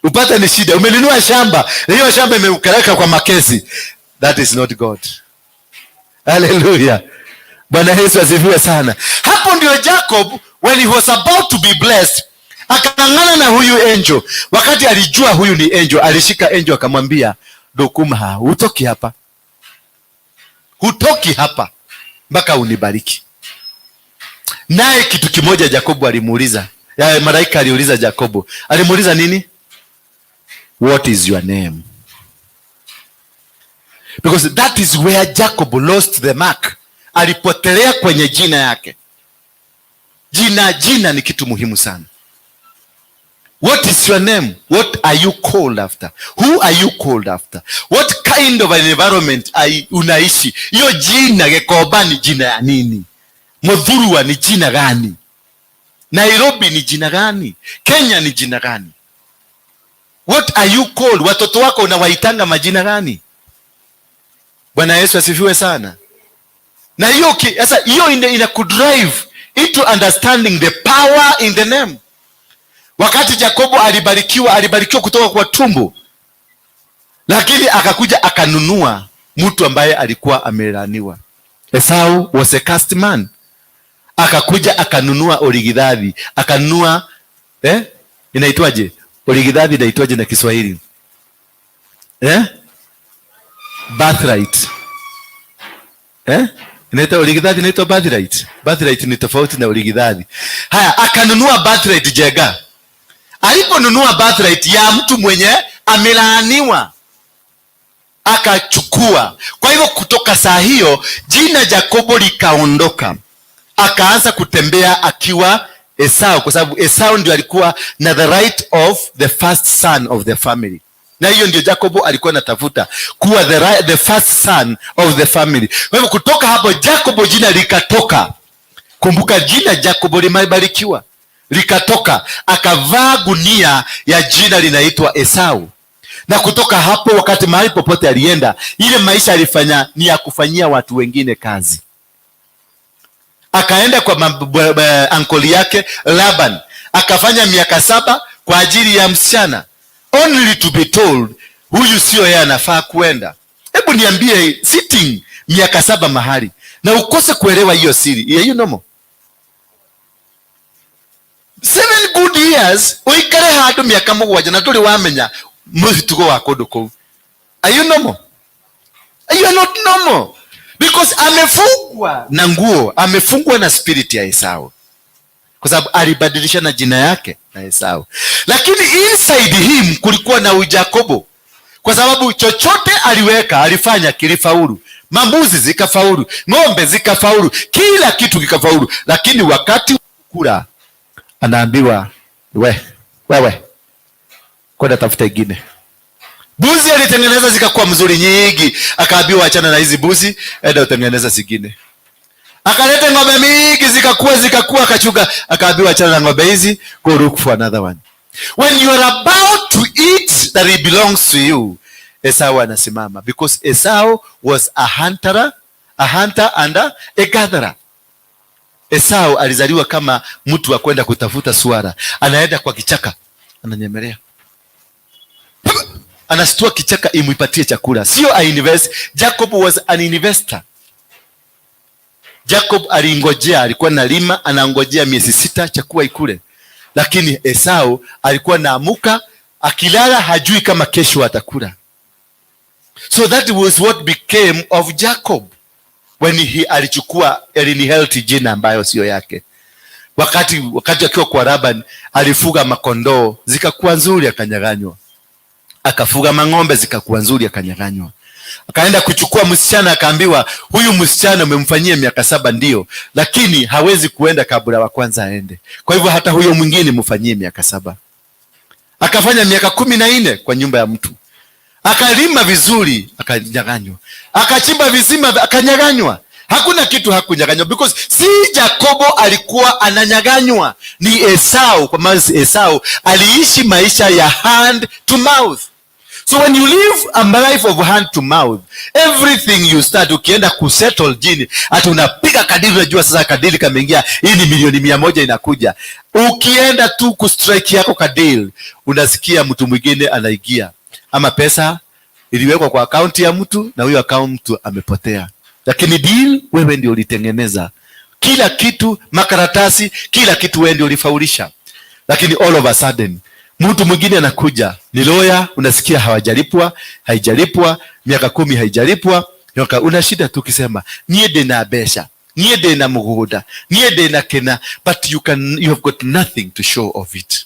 upate ni shida, umenunua shamba na hiyo shamba imeukareka kwa makesi, that is not God. Hallelujah. Bwana Yesu asifiwe sana. Hapo ndio Jacob, when he was about to be blessed, akang'ang'ana na huyu angel. Wakati alijua huyu ni angel, alishika angel akamwambia, Dokuma, hutoki hapa. Hutoki hapa mpaka unibariki. Naye kitu kimoja Jacob alimuuliza, ya malaika aliuliza Jacob. Alimuuliza nini? What is your name? Because that is where Jacob lost the mark. Alipotelea kwenye jina yake. Jina ni kitu muhimu sana. What is your name? What are you called after? Who are you called after? What kind of an environment are unaishi? Hiyo jina Gikomba ni jina ya nini? Muthurwa ni jina gani? Nairobi ni jina gani? Kenya ni jina gani? What are you called? Watoto wako unawaitanga majina gani? Bwana Yesu asifiwe sana. Na hiyo sasa hiyo ina kudrive into understanding the power in the name. Wakati Jacobo alibarikiwa, alibarikiwa kutoka kwa tumbo, lakini akakuja akanunua mtu ambaye alikuwa amelaaniwa. Esau was a cursed man. Akakuja akanunua origidhathi, akanunua inaitwaje? Origidhathi inaitwaje na Kiswahili? Birthright. Inaitwa origidhathi, inaitwa birthright. Birthright ni tofauti na origidhathi. Haya, akanunua birthright Jega. Aliponunua birthright ya mtu mwenye amelaaniwa, akachukua. Kwa hivyo kutoka saa hiyo jina Jakobo likaondoka, akaanza kutembea akiwa Esau, kwa sababu Esau ndio alikuwa na the right of the first son of the family, na hiyo ndio Jacobo alikuwa anatafuta kuwa the first son of the family. Kwa hivyo kutoka hapo Jacobo jina likatoka. Kumbuka jina Jacobo limebarikiwa, likatoka, akavaa gunia ya jina linaitwa Esau. Na kutoka hapo, wakati mahali popote alienda, ile maisha alifanya ni ya kufanyia watu wengine kazi. Akaenda kwa uncle yake Laban, akafanya miaka 7 kwa ajili ya msichana, only to be told huyu sio yeye anafaa kuenda. Hebu niambie, sitting miaka 7 mahali na ukose kuelewa hiyo siri, are you normal? 7 good years uikare handu miaka 7 na nduri wamenya mũtugo wa kũndũ kũu. Are you normal? You are not normal, because amefungwa na nguo, amefungwa na spirit ya Esau, kwa sababu alibadilisha na jina yake na Esau, lakini inside him kulikuwa na ujakobo, kwa sababu chochote aliweka, alifanya, kilifaulu. Mambuzi zikafaulu, ng'ombe zikafaulu, kila kitu kikafaulu, lakini wakati kula anaambiwa, "We wewe, kwenda tafuta ingine." Buzi alitengeneza zikakuwa mzuri nyingi, akaambiwa, "Achana na hizi buzi, enda utengeneza zingine." Akaleta ng'ombe mingi, zikakuwa, zikakuwa, akachuga, akaambiwa, "Achana na ng'ombe hizi, go look for another one." When you are about to eat that it belongs to you, Esau anasimama, because Esau was a hunter and a gatherer. Esau alizaliwa kama mtu wa kwenda kutafuta swara, anaenda kwa kichaka, ananyemelea, anastua kichaka imuipatie chakula, sio ainvest. Jacob was an investor. Jacob alingojea, alikuwa nalima, anangojea miezi 6 chakula ikule, lakini Esau alikuwa naamuka, akilala hajui kama kesho atakula. So that was what became of Jacob when he alichukua, alinherit jina ambayo siyo yake. Wakati akiwa kwa Laban alifuga makondoo zikakuwa nzuri, akanyaganywa. Akafuga mang'ombe zikakuwa nzuri, akanyaganywa. Akaenda kuchukua msichana, akaambiwa, "Huyu msichana umemfanyia miaka 7 ndio, lakini hawezi kuenda kabla wa kwanza aende. Kwa hivyo hata huyo mwingine mfanyie miaka 7." Akafanya miaka 14 kwa nyumba ya mtu, akalima vizuri, akanyaganywa, akachimba visima, akanyaganywa. Hakuna kitu hakunyaganywa, because si Jakobo alikuwa ananyaganywa, ni Esau, kwa maana Esau aliishi maisha ya hand to mouth. So when you live a life of hand to mouth, everything you start, ukienda kusettle chini, hata unapiga kadeal, unajua sasa kadeal kameingia, hii ni milioni 100 inakuja. Ukienda tu kustrike yako kadeal, unasikia mtu mwingine anaingia, ama pesa iliwekwa kwa akaunti ya mtu na huyo akaunti mtu amepotea, lakini deal wewe ndio ulitengeneza kila kitu, makaratasi, kila kitu wewe ndio ulifaulisha, lakini all of a sudden mtu mwingine anakuja, ni lawyer, unasikia hawajalipwa, haijalipwa miaka 10, haijalipwa miaka, una shida tu ukisema, "Niĩ ndĩna mbeca, niĩ ndĩna mũgũnda, niĩ ndĩna kĩna," but you have got nothing to show of it.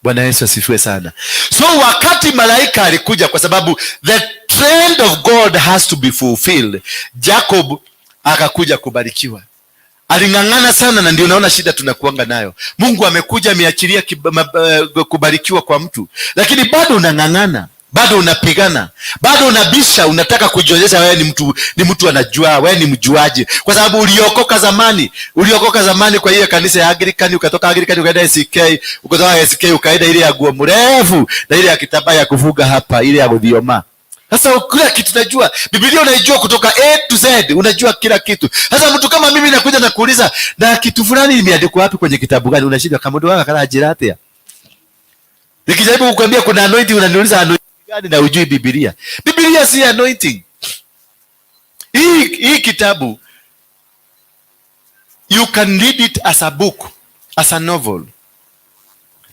Bwana Yesu asifiwe sana. So wakati malaika alikuja, kwa sababu the trend of God has to be fulfilled, Jacob akakuja kubarikiwa. Aling'ang'ana sana, na ndio naona shida tunakuanga nayo. Mungu amekuja, ameachilia kubarikiwa kwa mtu, lakini bado unang'ang'ana, bado unapigana, bado unabisha, unataka kujionyesha wewe ni mtu anajua, wewe ni mjuaji, kwa sababu uliokoka zamani, uliokoka zamani kwa hiyo kanisa ya Anglican, ukatoka Anglican ukaenda ACK, ukatoka ACK ukaenda ile ya nguo mrefu na ile ya kitambaa ya kufuga hapa, ile ya guthioma. Sasa kila kitu najua, Biblia unaijua kutoka A to Z, unajua kila kitu. Sasa mtu kama mimi nakuja na kuuliza, "Na kitu fulani imeandikwa wapi, kwenye kitabu gani?" Unashindwa kama ndio kala atia. Nikijaribu kukwambia kuna anointing, unaniuliza anointing gani na ujui Biblia. Biblia si anointing. Hii kitabu, you can read it as a book, as a novel.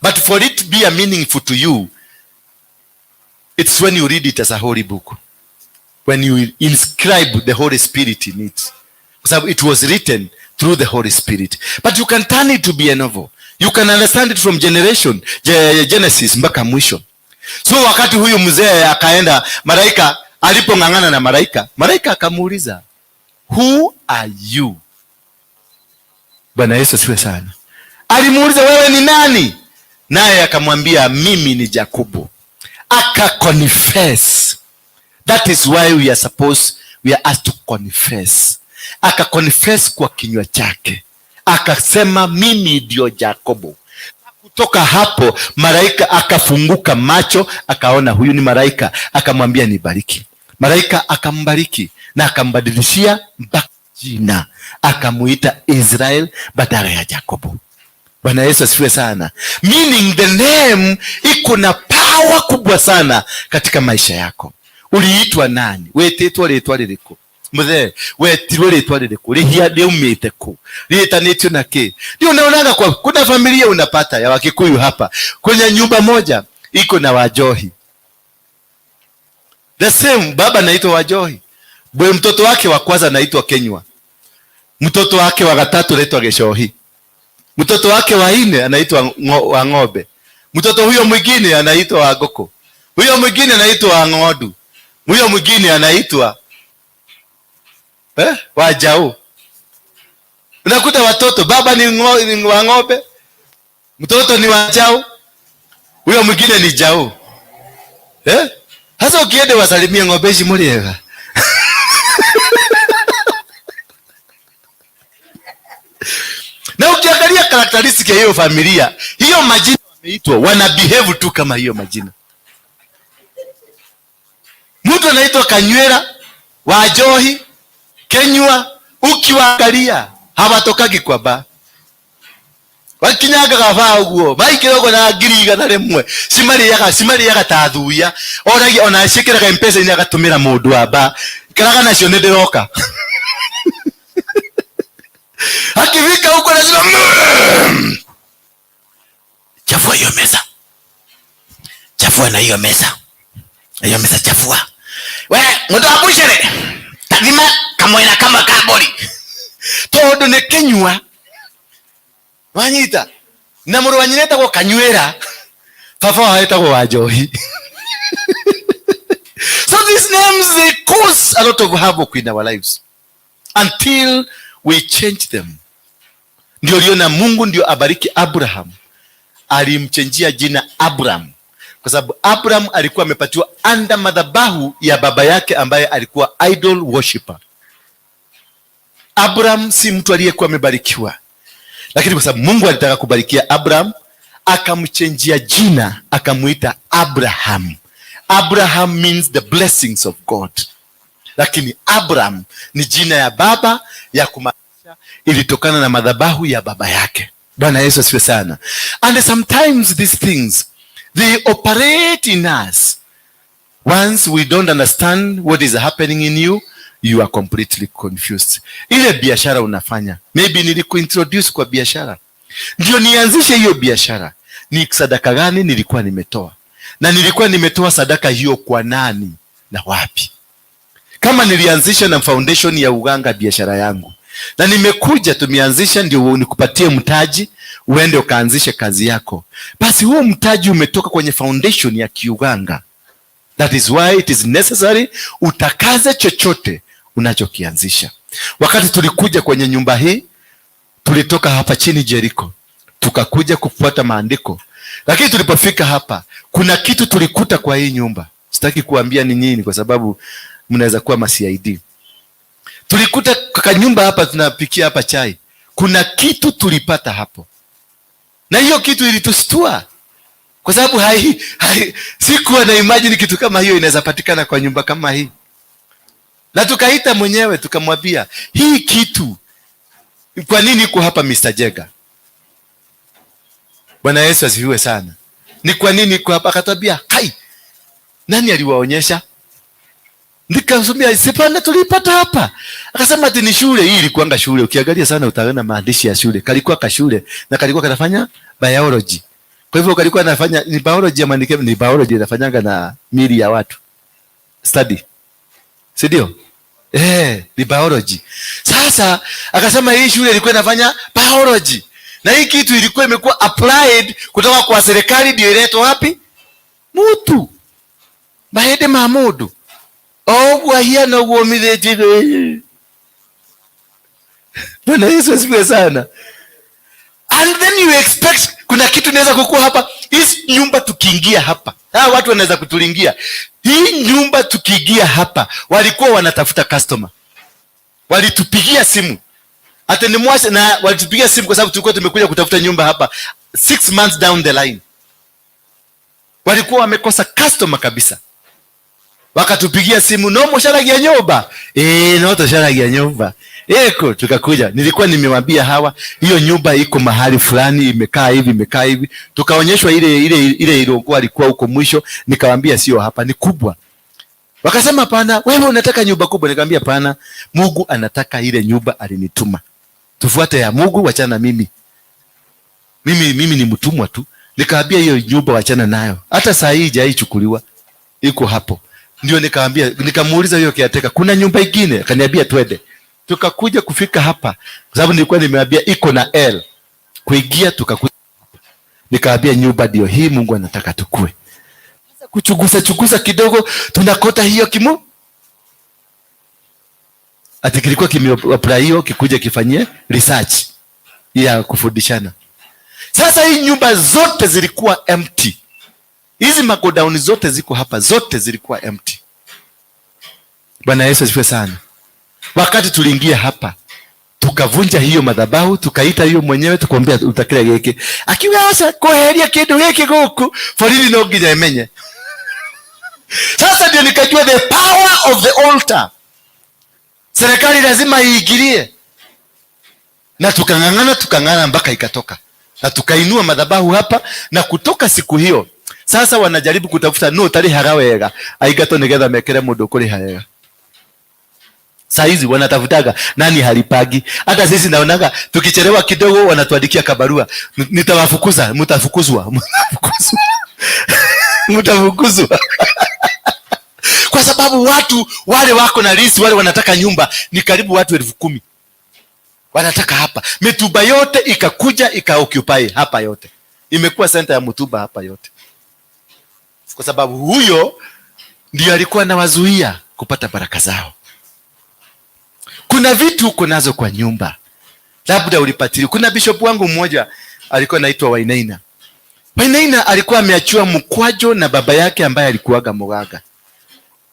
But for it to be a meaningful to you, it's when you read it as a holy book. When you inscribe the Holy Spirit in it. Kwa sababu it was written through the Holy Spirit. But you can turn it to be a novel. You can understand it from generation Genesis mpaka mwisho. So wakati huyu mzee akaenda, malaika alipong'ang'ana na malaika, malaika akamuuliza, "Who are you?" Bwana Yesu asifiwe sana. Alimuuliza, "Wewe ni nani?" Naye akamwambia, "Mimi ni Jakobo." Aka confess. That is why we are asked to confess. Aka confess kwa kinywa chake, akasema, "Mimi ndio Jakobo." Kutoka hapo malaika akafunguka macho, akaona huyu ni malaika, akamwambia, "Nibariki." Malaika akambariki na akambadilishia mpaka jina, akamuita Israel badala ya Jakobo. Bwana Yesu asifiwe sana. Meaning the name iko na power kubwa sana katika maisha yako. Uliitwa nani? Wetĩtwo rĩtwa rĩrĩkũ? Muthee, wetirwo rĩtwa rĩrĩkũ? Rĩhia rĩumĩte kũ? Rĩĩtanĩtio na kĩ? Ndio unaonaga kwa kuna familia unapata ya Wakikuyu hapa kwenye nyumba moja iko na Wajohi. The same baba anaitwa Wajohi. Bwe mtoto wake wa kwanza anaitwa Kenywa. Mtoto wake wa gatatu anaitwa Geshohi. Mtoto wake wa nne anaitwa wa ng'ombe. Mtoto huyo mwingine anaitwa wa ngũkũ. Huyo mwingine anaitwa wa ng'ondu. Huyo mwingine anaitwa wa jau. Unakuta watoto baba ni wa ng'ombe, mtoto ni wa jau, huyo mwingine ni jau. Eh? Sasa ukienda wasalimie ng'ombe ici mũrĩega. Na ukiangalia characteristic ya hiyo familia, hiyo majina wameitwa, wana behave tu kama hiyo majina. Mtu anaitwa Kanywera, Wajohi, Kenywa, ukiwaangalia hawatokagi kwa ba. Wakinyangaga ba ũguo, maikĩra ũguo na 100,000, cimarĩaga ta thuya. Oragia ona ciĩkĩraga M-Pesa-inĩ agatũmĩra mũndũ wa ba. Ikaraga nacio nĩ ndĩroka. Akifika huko anasema, Chafua hiyo meza. Chafua na hiyo meza. Hiyo meza chafua. We, mtu wa buchere. Tathima kamwena kama kabori. Tondu nĩ kĩnyua. Wanyita. Na mũrũ wa nyina etagwo Kanywĩra. Baba wao etagwo Wanjohi. So these names, they cause a lot of havoc in our lives until we change them. Ndio liona Mungu ndio abariki Abraham. Alimchenjia jina Abraham kwa sababu Abraham alikuwa amepatiwa under madhabahu ya baba yake ambaye alikuwa idol worshipper. Abraham si mtu aliyekuwa amebarikiwa, lakini kwa sababu Mungu alitaka kubarikia Abraham akamchenjia jina akamuita Abraham. Abraham means the blessings of God, lakini Abraham ni jina ya baba ya kumaanisha ilitokana na madhabahu ya baba yake. Bwana Yesu asifiwe sana. And sometimes these things, they operate in us. Once we don't understand what is happening in you, you are completely confused. Ile biashara unafanya, maybe nilikuintroduce kwa biashara, ndio nianzishe hiyo biashara, ni sadaka gani nilikuwa nimetoa? Na nilikuwa nimetoa sadaka hiyo kwa nani na wapi? Kama nilianzisha na foundation ya uganga biashara yangu, na nimekuja tumeanzisha ndio nikupatie mtaji uende ukaanzishe kazi yako, basi huo mtaji umetoka kwenye foundation ya kiuganga. That is why it is necessary utakaze chochote unachokianzisha. Wakati tulikuja kwenye nyumba hii, tulitoka hapa chini Jericho, tukakuja kufuata maandiko, lakini tulipofika hapa kuna kitu tulikuta kwa hii nyumba. Sitaki kuambia ni nini kwa sababu mnaweza kuwa ma CID. Tulikuta kwa nyumba hapa tunapikia hapa chai. Kuna kitu tulipata hapo. Na hiyo kitu ilitustua. Kwa sababu sikuwa na imagine kitu kama hiyo inaweza patikana kwa nyumba kama hii. Na tukaita mwenyewe tukamwambia, hii kitu kwa nini iko hapa Mr. Jega? Bwana Yesu asifiwe sana. Ni kwa nini iko hapa? Akatwambia, hai, nani aliwaonyesha? Nikamwambia, sipana tulipata hapa. Akasema ati ni shule hii, ilikuanga shule. Ukiangalia sana utaona maandishi ya shule. Kalikuwa ka shule na kalikuwa kanafanya biology. Kwa hivyo kalikuwa anafanya ni biology ama ni biology inafanyanga na miili ya watu. Study. Si ndio? Ni biology. Sasa akasema hii shule ilikuwa inafanya biology. Na hii kitu ilikuwa imekuwa applied kutoka kwa serikali, ndio iletwa wapi? Mutu mahĩndĩ ma mũndũ o ũguo ahiana ũguo ũmithĩtie. Bwana Yesu asifiwe sana. And then you expect kuna kitu inaweza kukua hapa. Hii nyumba tukiingia hapa, hawa watu wanaweza kutulingia. Hii nyumba tukiingia hapa, walikuwa wanatafuta customer, walitupigia simu hata ni mwashe, na walitupigia simu kwa sababu tulikuwa tumekuja kutafuta nyumba hapa 6 months down the line, walikuwa wamekosa customer kabisa, wakatupigia simu, "No mucaragia nyumba?" "Eh, no tucaragia nyumba eko." Tukakuja, nilikuwa nimewambia hawa hiyo nyumba iko mahali fulani, imekaa hivi, imekaa hivi. Tukaonyeshwa ile ilikuwa alikuwa huko mwisho, nikawambia sio hapa, ni kubwa. Wakasema, "Hapana, wewe unataka nyumba kubwa." Nikamwambia, "Hapana, Mungu anataka ile nyumba alinituma, tufuate ya Mungu, wachana na mimi. Mimi ni mtumwa tu." Nikaambia hiyo nyumba wachana nayo, hata saa hii haijachukuliwa, iko hapo. Ndio nikaambia, nikamuuliza hiyo caretaker, "Kuna nyumba ingine?" Akaniambia twende. Tukakuja kufika hapa, kwa sababu nilikuwa nimeambia iko na L kuingia, tukakuja hapa. Nikaambia nyumba ndio hii, Mungu anataka tukue. Sasa kuchugusa chugusa kidogo, tunakota hiyo kimu ati kilikuwa kimeapply kikuja kifanyie research ya kufundishana. Sasa hii nyumba zote zilikuwa empty. Hizi magodown zote ziko hapa, zote zilikuwa empty. Bwana Yesu asifiwe sana. Wakati tuliingia hapa, tukavunja hiyo madhabahu, tukaita hiyo mwenyewe, tukamwambia utakira giki, akiuga aca kweheria kindu giki guku borithi no nginya imenye. Sasa ndio nikajua the power of the altar. Serikali lazima iingilie, na tukang'ang'ana, tukang'ang'ana mpaka ikatoka, na tukainua madhabahu hapa, na kutoka siku hiyo sasa wanajaribu kutafuta no tarihaga wega aingatwo nigetha mekere mundu kuriha wega. Saa hizi wanatafutaga nani halipagi. Hata sisi naonaga tukichelewa kidogo wanatuandikia kabarua, "Nitawafukuza, mtafukuzwa, mtafukuzwa, mtafukuzwa," kwa sababu watu wale wako na lease, wale wanataka nyumba ni karibu watu 10,000 wanataka hapa. Mituba yote ikakuja ikaoccupy hapa yote, imekuwa center ya Mutuba hapa yote, kwa sababu huyo ndio alikuwa anawazuia kupata baraka zao. Kuna vitu uko nazo kwa nyumba, labda ulipatili. Kuna bishop wangu mmoja alikuwa anaitwa Wainaina. Wainaina alikuwa ameachiwa mkwajo na baba yake ambaye alikuwaga mganga.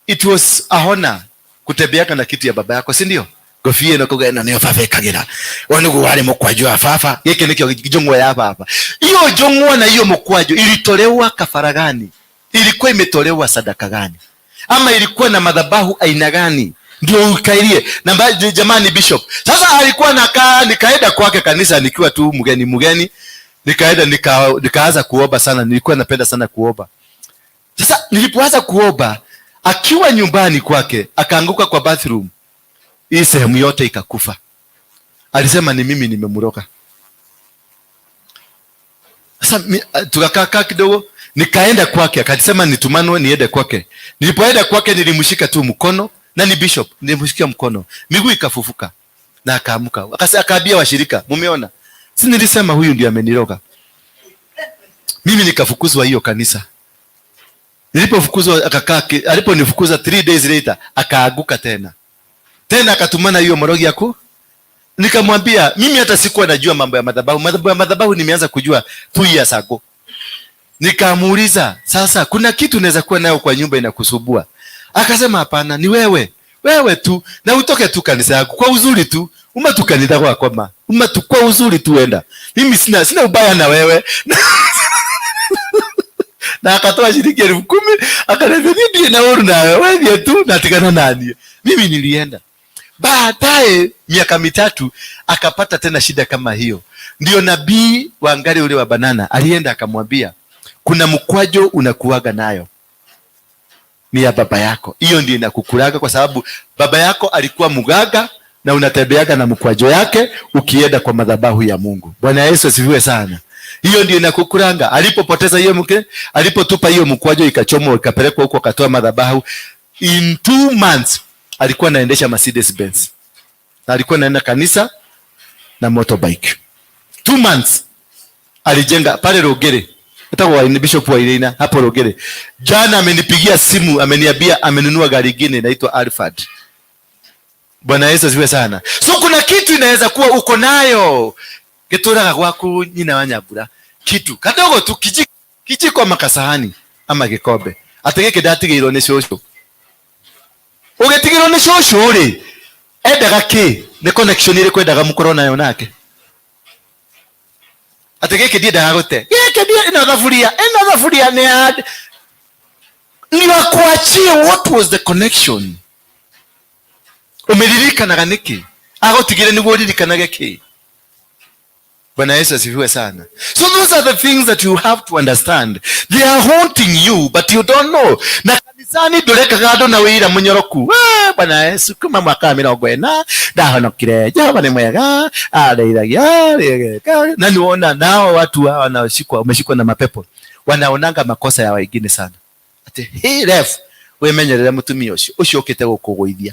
It was a honor kutembeaka na kitu ya baba yako, si ndio? Ngobia ĩno kuga ĩno nĩyo baba ĩkagĩra ũyũ nĩguo warĩ mũkwanjũ wa baba, gĩkĩ nĩkĩo njũng'wa ya baba. Hiyo njũng'wa na hiyo mkwajo ilitolewa kafara gani? Ilikuwa imetolewa sadaka gani? Ama ilikuwa na madhabahu aina gani ndio ukairie na jamani bishop sasa alikuwa nakaa. Nikaenda kwake kanisa nikiwa tu mgeni mgeni, nikaenda nikaanza kuomba sana. Nilikuwa napenda sana kuomba. Sasa nilipoanza kuomba akiwa nyumbani kwake, akaanguka kwa bathroom, hii sehemu yote ikakufa. Alisema ni mimi nimemroga. Sasa tukakaa kaa kidogo, nikaenda kwake, akasema nitumanwe niende kwake. Nilipoenda kwake nilimshika tu mkono, na ni bishop, nilimshikia mkono, miguu ikafufuka na akaamka. Akaambia washirika, "Mumeona, si nilisema huyu ndiye ameniroga?" Mimi nikafukuzwa hiyo kanisa. Nilipofukuzwa akakaa, aliponifukuza 3 days later akaaguka tena tena, akatumana hiyo morogi yako. Nikamwambia mimi hata sikuwa najua mambo ya madhabahu. Mambo ya madhabahu nimeanza kujua 2 years ago. Nikamuuliza, "Sasa kuna kitu unaweza kuwa nayo kwa nyumba inakusumbua?" Akasema, "Hapana, ni wewe wewe tu, na utoke tu kanisa yako kwa uzuri tu, uma tu kanitha gwakwa ma uma tu kwa uzuri tu, enda, mimi sina ubaya na wewe." Na akatoa shilingi 10,000, akaniambia, "Niĩ na ũru nawe, wethie tu na tigana nanie." Mimi nilienda. Baadaye miaka 3 akapata tena shida kama hiyo. Ndio nabii wa ngari ule wa banana alienda akamwambia, "Kuna mkwajo unakuaga nayo ni ya baba yako, hiyo ndio inakukulaga kwa sababu baba yako alikuwa mganga na unatembeaga na mkwajo yake ukienda kwa madhabahu ya Mungu." Bwana Yesu asifiwe sana. Hiyo ndio inakukulanga. Alipopoteza hiyo mke, alipotupa hiyo mkwajo ikachomwa ikapelekwa huko akatoa madhabahu. In 2 months alikuwa anaendesha Mercedes Benz. Na alikuwa anaenda kanisa na motorbike. 2 months alijenga pale Rogere, etagwo Bishop wa Irina hapo Rogere. Jana amenipigia simu, ameniambia amenunua gari ingine inaitwa Alphard. Bwana Yesu asifiwe sana. So kuna kitu inaweza kuwa uko nayo gituraga gwaku nyina wa nyambura, kitu kadogo tu, kijiko ama kasahani ama gikombe, atĩ gĩkĩ ndatigĩirwo nĩ cũcũ. Ũgĩtigĩrwo nĩ cũcũ rĩ, endaga kĩ? Nĩ connection ĩrĩkũ endaga mũkorwo nayo nake? Atĩ gĩkĩ ndiendaga gũte gĩkĩ, ĩno thaburia nĩ ya niwakuachie. What was the connection? Umeririkanaga nĩkĩ? Agũtigire nĩguo ũririkanage kĩ? Bwana Yesu asifiwe sana. So those are the things that you have to understand. They are haunting you, but you don't know. Na kanisani ndũrekaga andũ na wĩira mũnyoroku. "Eh, Bwana Yesu, kuma mwaka wa 40 ndahonokire. Jehova nĩ mwega, andeithagia." Na niwona nao watu hawa wanaoshikwa, wameshikwa na mapepo, wanaonanga makosa ya wengine sana. Ati hey ref, wimenyerere mutumia ũcio, ũcio ũkĩte gũkũgũithia,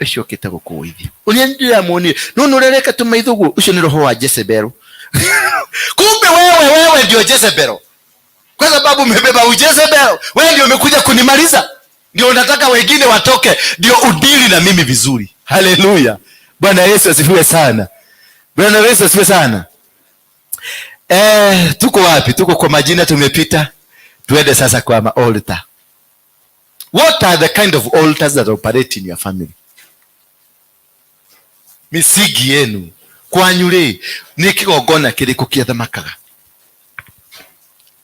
ũcio ũkĩte gũkũgũithia, ũrĩa ndĩramuonire no nũrereka tũmaitho guo, ũcio nĩ roho wa Jezebel. Kumbe wewe ndio Jezebel, kwa sababu umebeba ujezebel. Wewe ndio umekuja kunimaliza, ndio unataka wengine watoke ndio udili na mimi vizuri. Haleluya! Bwana Yesu asifiwe sana. Bwana Yesu asifiwe sana. Eh, tuko wapi? Tuko kwa majina, tumepita. Tuende sasa kwa ma-altar. What are the kind of altars that operate in your family? Misingi yenu kwanyu rĩ, nĩ kĩgongona kĩrĩkũ kĩathamakaga?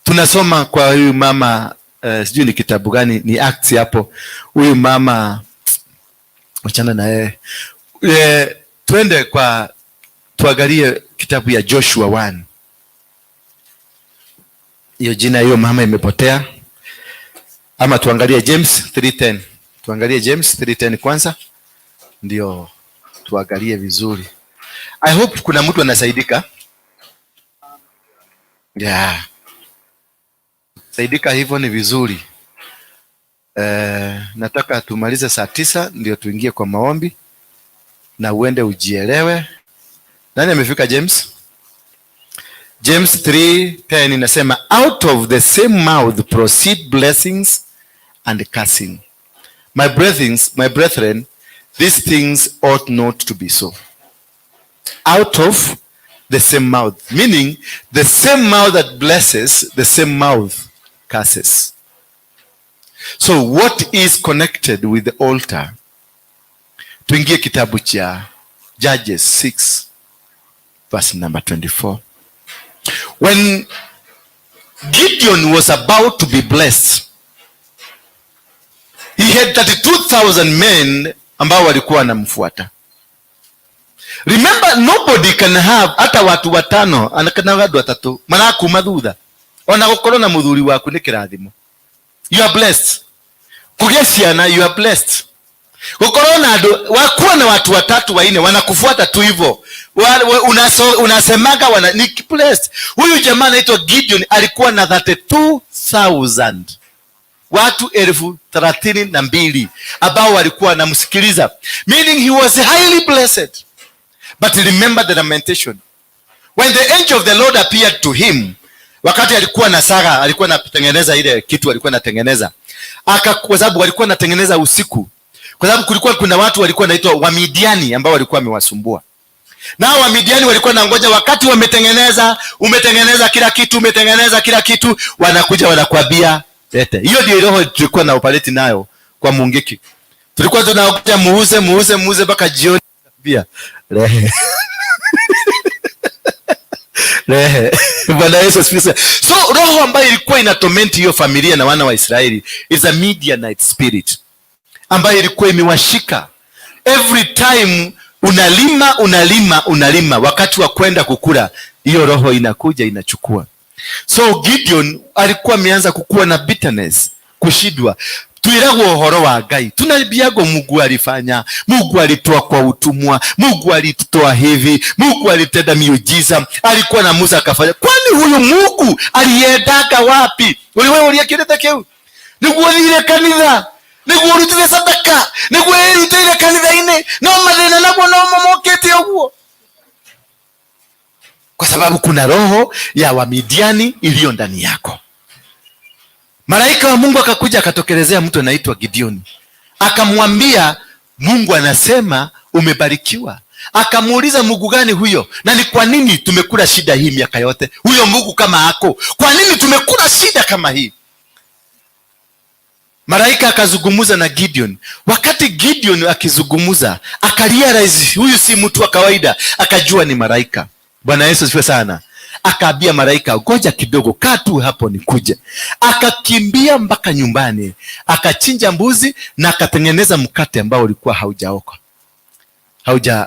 Tunasoma kwa huyu mama, sijui ni kitabu gani, ni Acts hapo. Huyu mama, wachana na yeye. Twende kwa, tuangalie kitabu ya Joshua 1. Hiyo jina hiyo mama imepotea. Ama tuangalie James 3:10. Tuangalie James 3:10 kwanza ndio tuangalie vizuri. I hope kuna mtu anasaidika. Yeah. Saidika hivyo ni vizuri. Nataka tumalize saa 9 ndio tuingie kwa maombi na uende ujielewe. Nani amefika James? James 3:10 inasema, "Out of the same mouth proceed blessings and cursing. My brethren, these things ought not to be so." Out of the same mouth, meaning the same mouth that blesses, the same mouth curses. So what is connected with the altar? Tuingie kitabu cha Judges 6 verse number 24. When Gideon was about to be blessed, he had 32,000 men ambao walikuwa wanamfuata. Remember, nobody can have hata watu watano kana andũ atatũ marakuma thutha, ona gũkorwo na mũthuri waku nĩ kĩrathimo. You are blessed. Kũgĩa ciana, you are blessed. Gukorwo na andũ wakuwa na watu watatu, wanne wanakufuata tu hivyo, unasemaga wana, ni blessed. Huyu jamaa anaitwa Gideon alikuwa na 32,000, watu 32,000 ambao walikuwa wanamsikiliza, meaning he was highly blessed. But remember the lamentation when the angel of the Lord appeared to him, wakati alikuwa na Sara, alikuwa anatengeneza ile kitu alikuwa anatengeneza aka, kwa sababu walikuwa anatengeneza usiku, kwa sababu kulikuwa kuna watu walikuwa wanaitwa Wamidiani ambao walikuwa wamewasumbua. Nao Wamidiani walikuwa na ngoja wakati wametengeneza, umetengeneza kila kitu, umetengeneza kila kitu, wanakuja wanakwambia lete. Hiyo ndio roho tulikuwa na operate nayo kwa Mungiki. Tulikuwa tunakuja muuze, muuze, muuze mpaka jioni, pia rehe rehe. Bwana Yesu asifiwe. So roho ambayo ilikuwa inatorment hiyo familia na wana wa Israeli is a Midianite spirit ambayo ilikuwa imewashika. Every time unalima, unalima, unalima, wakati wa kwenda kukula, hiyo roho inakuja inachukua. So Gideon alikuwa ameanza kukuwa na bitterness, kushindwa. Twiragwo ũhoro wa Ngai, tunaambiagwo Mungu alifanya, Mungu alitoa kwa utumwa, Mungu alitutoa hivi, Mungu alitenda miujiza, alikuwa na Musa akafanya. Kwani huyu Mungu aliendaga wapi? Uri wewe ũrĩa kĩu nĩguo ũthire kanitha, nĩguo ũrutire sadaka, nĩguo ĩrutĩire kanitha-inĩ, no mathĩna naguo no momokete ũguo. Kwa sababu kuna roho ya Wamidiani iliyo ndani yako. Malaika wa Mungu akakuja akatokelezea mtu anaitwa Gideoni, akamwambia, Mungu anasema umebarikiwa. Akamuuliza, Mungu gani huyo, na ni kwa nini tumekula shida hii miaka yote? Huyo Mungu kama ako, kwa nini tumekula shida kama hii? Malaika akazungumza na Gideon. Wakati Gideon akizungumza, akarealize huyu si mtu wa kawaida, akajua ni malaika. Bwana Yesu asifiwe sana. Akaambia malaika, ngoja kidogo, kaa tu hapo nikuje. Akakimbia mpaka nyumbani, akachinja mbuzi na akatengeneza mkate ambao ulikuwa haujaoka,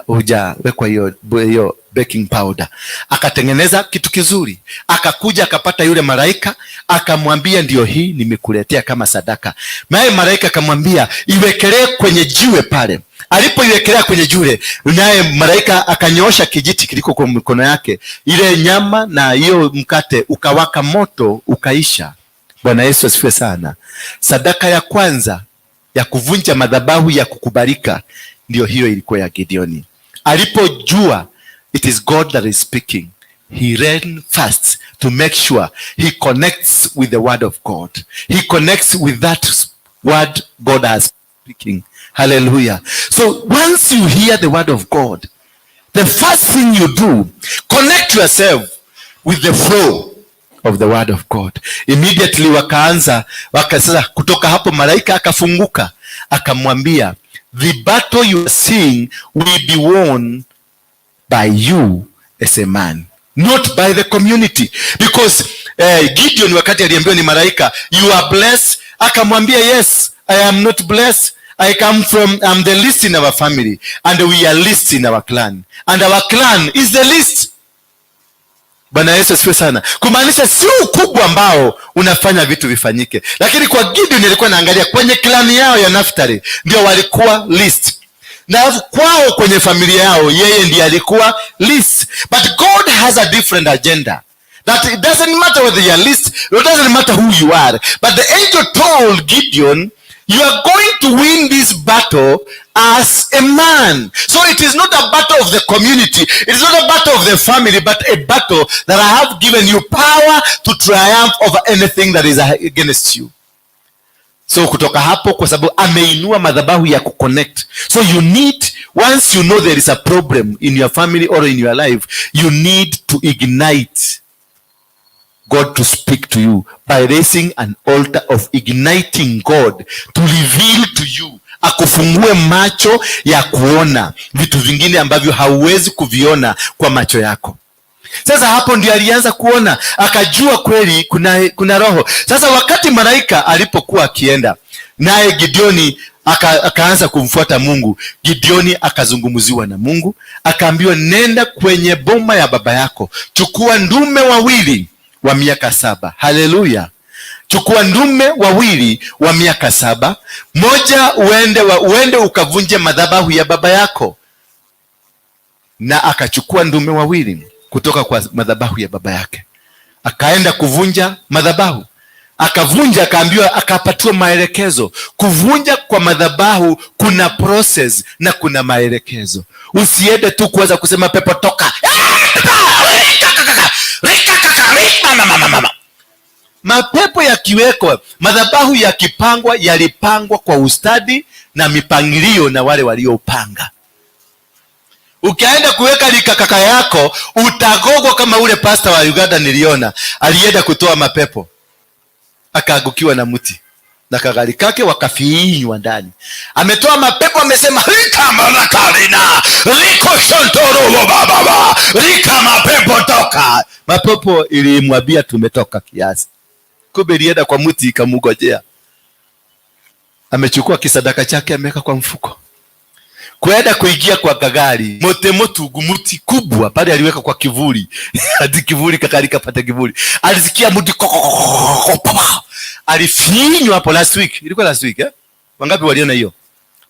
hujawekwa hiyo baking powder. Akatengeneza kitu kizuri, akakuja akapata yule malaika, akamwambia, ndio hii nimekuletea kama sadaka. Naye malaika akamwambia, iwekelee kwenye jiwe pale. Alipoiwekelea kwenye jiwe, naye malaika akanyoosha kijiti kiliko kwa mikono yake, ile nyama na hiyo mkate ukawaka moto ukaisha. Bwana Yesu asifiwe sana. Sadaka ya kwanza ya kuvunja madhabahu ya kukubalika ndio hiyo ilikuwa ya Gideoni. Alipojua it is God that is speaking, he ran fast to make sure he connects with the word of God. He connects with that word God has speaking. Hallelujah. So once you hear the word of God, the first thing you do, connect yourself with the flow of the word of God. Immediately wakaanza sasa, kutoka hapo malaika akafunguka akamwambia, the battle you are seeing will be won by you as a man, not by the community. Because Gideon wakati aliambiwa ni malaika, you are blessed, akamwambia, yes, I am not blessed. I come from, I'm the least in our family, and we are least in our clan, and our clan is the least. Bwana Yesu asifiwe sana. Kumaanisha sio ukubwa ambao unafanya vitu vifanyike, lakini kwa Gideon alikuwa anaangalia kwenye clan yao ya Naftali ndio walikuwa least, na kwao kwenye familia yao yeye ndiye alikuwa least. But God has a different agenda, that it doesn't matter whether you are least, it doesn't matter who you are. But the angel told Gideon, you are going to win this battle as a man. So it is not a battle of the community, it is not a battle of the family, but a battle that I have given you power to triumph over anything that is against you. So kutoka hapo, kwa sababu ameinua madhabahu ya kuconnect. So you need, once you know there is a problem in your family or in your life, you need to ignite God to speak to you by raising an altar of igniting God to reveal to you, akufungue macho ya kuona vitu vingine ambavyo hauwezi kuviona kwa macho yako. Sasa hapo ndio alianza kuona, akajua kweli kuna roho. Sasa wakati malaika alipokuwa akienda naye Gideoni akaanza kumfuata Mungu. Gideoni akazungumziwa na Mungu, akaambiwa, nenda kwenye boma ya baba yako, chukua ndume wawili wa miaka 7. Haleluya! Chukua ndume wawili wa miaka 7, moja uende ukavunje madhabahu ya baba yako. Na akachukua ndume wawili kutoka kwa madhabahu ya baba yake, akaenda kuvunja madhabahu. Akavunja, akaambiwa, akapatiwa maelekezo. Kuvunja kwa madhabahu kuna process na kuna maelekezo. Usiende tu kuanza kusema pepo toka. Mapepo yakiwekwa, madhabahu yakipangwa, yalipangwa kwa ustadi na mipangilio na wale waliopanga. Ukienda kuweka likakaka yako utagogwa kama ule pasta wa Uganda niliona alienda kutoa mapepo, akaangukiwa na mti na kagari kake wakafiinywa ndani. Ametoa mapepo, amesema rika marakarina riko shontoro baba rika mapepo toka. Mapepo ilimwambia tumetoka kiasi, kumbe ilienda kwa mti ikamngojea. Amechukua kisadaka chake ameweka kwa mfuko, kwenda kuingia kwa gagari mote motugu muti kubwa pale aliweka kwa kivuli hadi kivuli kakari kapata kivuli. Alisikia muti kokokokoko, alifinywa hapo. Last week, ilikuwa last week? Wangapi waliona hiyo?